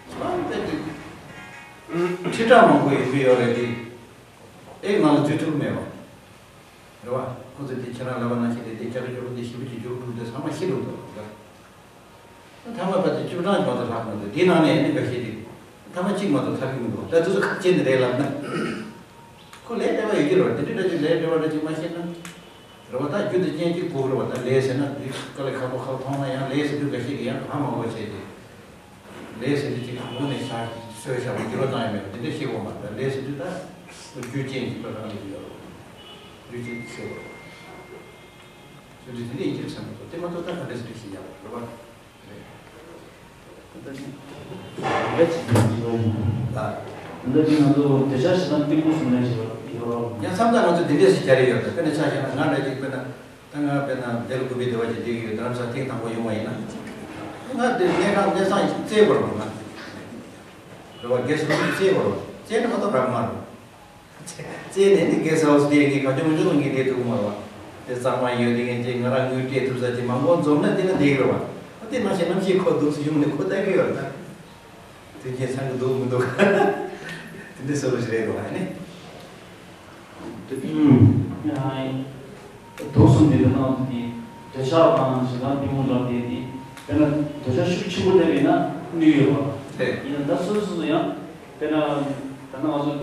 སི་པམ་དེ་དེ་ཁྲི་ཕྲག་མང་པོ་ཡོང་གི་ཡོད་རེད་དེ། ཨེ་ནང་ལ་འཛུལ་ཐུབ་མེད་པ། རེད་བ། ཁོ་ཚོས་དེ་ཁྱེད་རང་ལབ་པ་ནང་བཞིན་དེ་དེ་ཅག་ཅོག་དེ་ཞིབ་ཅིག་འཇུག་ཐུབ་དེ་ཚང་མ་ཤི་འགྲོ་འདུག་ད་ཐ་མ་བར་དུ་བཅུ་གྲངས་མ་གཏོགས་ལྷག་མི་འདུག་དེའི་ནང་ནས་ནི་འགའ་ཤས་ཅིག་ཐ་མ་གཅིག་མ་གཏོགས་ཐར་གྱི་མི་འདུག་ད་དུས་ཚོད་ཁག་ཅན་དེ་རེད་ལབ་ན། ཁོ་ལས་སྤྲད་པ་ཡོད་ཀྱི་རེད་བ། དེ་འདྲ་འདྲ་ཅིག་ལས་སྤྲད་པ་འདྲ་ཅིག་མ་ཤེས་ན། རེད་བ། ད་རྒྱུ་དེ་རྐྱེན་གཅིག་དགོས་རེད་བ། ད་ལས་ཟེར་ན་དེ་དཀའ་ལས་ཁག་པོ་ཁག་མཐོང་ན་ཡང་ལས་ཟེར་དུས་འགའ་ཤས་ཀྱིས་ཡང་གང་མང་པོ་བྱས་ཏེ། ལས་ཟེར་དུས་ཅིག་དང་པོ་ནས་བཞག་སོས་བཞག་པ་འགྱུར་བ་བཏང་ཡ་མེད་པ་དེ་འདྲ་ཤེས་དགོས་མ་རེད། ལས་ཟེར་དུས་ད་རྒྱུ་རྐྱེན་གཅིག་པ་རང་ལས་ཡོད་རེད། རྒྱུ་རྐྱེན་གཅིག་ཤེས་དགོས་རེད། ཟེར་དུས་དེ་འདྲ་ཡིན་གྱི་རེད་བསམ་གྱི་འདུག་དེ་མ་གཏོགས་ད་ག་འདྲ་ཟེར་ཤེས་ཡ་རེད་བ། ད་ནི་འདི་ཅིག་ཡིན་གྱི་རེད། ད་འདི་ནི་ང་ཚོ་འདོད་ཆགས་ཞེ་སྡང་གཏི་མུག་གསུམ་ལས་ཞེས་པ་ཡོད་རེད། ཡང་མཚམས་ད་ང་ཚོ་འདི་འདྲས་སུ་བྱ་རེ་ཡོད། ད་དཔེར་ན་ཆ་བཞག་ན་ང་འདྲ་ཅིག་དཔེར་ན། ད་ང་དཔེར་ན་འདི་ལ་དགོན་པའི་སྡེ་བ་ཅིག་བསྡད་ཀྱི་ཡོད། རྡ་རམ་ས་ཐེངས་དང་པོ་ཡོང་བ་ཡིན་ན། ང་འདི་གནས་ཁང་གནས་ཚང་ཞིག་བཙལ་དགོས་རེད་མ། རེད་བ། གེ་སི་ཧའུ་སི་བཙལ་དགོས་རེད། བཙལ་ན་མ་གཏོགས་རག་མ་རེད། བཙལ་ནས་ནི་གེ་སི་ཧའུ་སི་དེ་ངས་གང་བྱུང་མང་བྱུང་ངས་བསྡད་ཐུབ་ཀྱི་མ་རེད་བ། དེ་གཙང་མ་ཡོད་དེ་ངས་ཅིག་ང་རང་དངུལ་སྤྲད་ཐུབ་ས་ཅིག་མང་པོ་འཛོམས་ན་དེ་ན་བསྡད་ཀྱི་རེད་བ། ཨ་དེ་ནང་བཞིན་རྣམ་ཤེས་ཁོ་འདུག་སེ་ཡོང་ནས་ཁོ་ལྟ་གི་ཡོད་རེད་ད། དོན་རྐྱེན་ཚང་གི་འདུག་མི་འདུག་དེ་འདྲ་བཟོ་བ་ཞིག་རེད་འདུག་ཨ་ནི། དེ་ཨུམ། དུག་གསུམ་དེ་དེ་ནང་དུ་དེ་འདོད་ཆགས་དང་ཞེ་སྡང་གཏི་མུག་ལབ་དེ་དེ་དཔེར་ན་འདོད་ཆགས་ཤུགས་ཆེན་པོ་སླེབས་ཡིན་ན་གནོད་ཡོད་པ། རེད། ཡིན་ན་ད་སོ་སོ་སོ་ཡང་དཔེར་ན་ད་ནང་ང་ཚོ།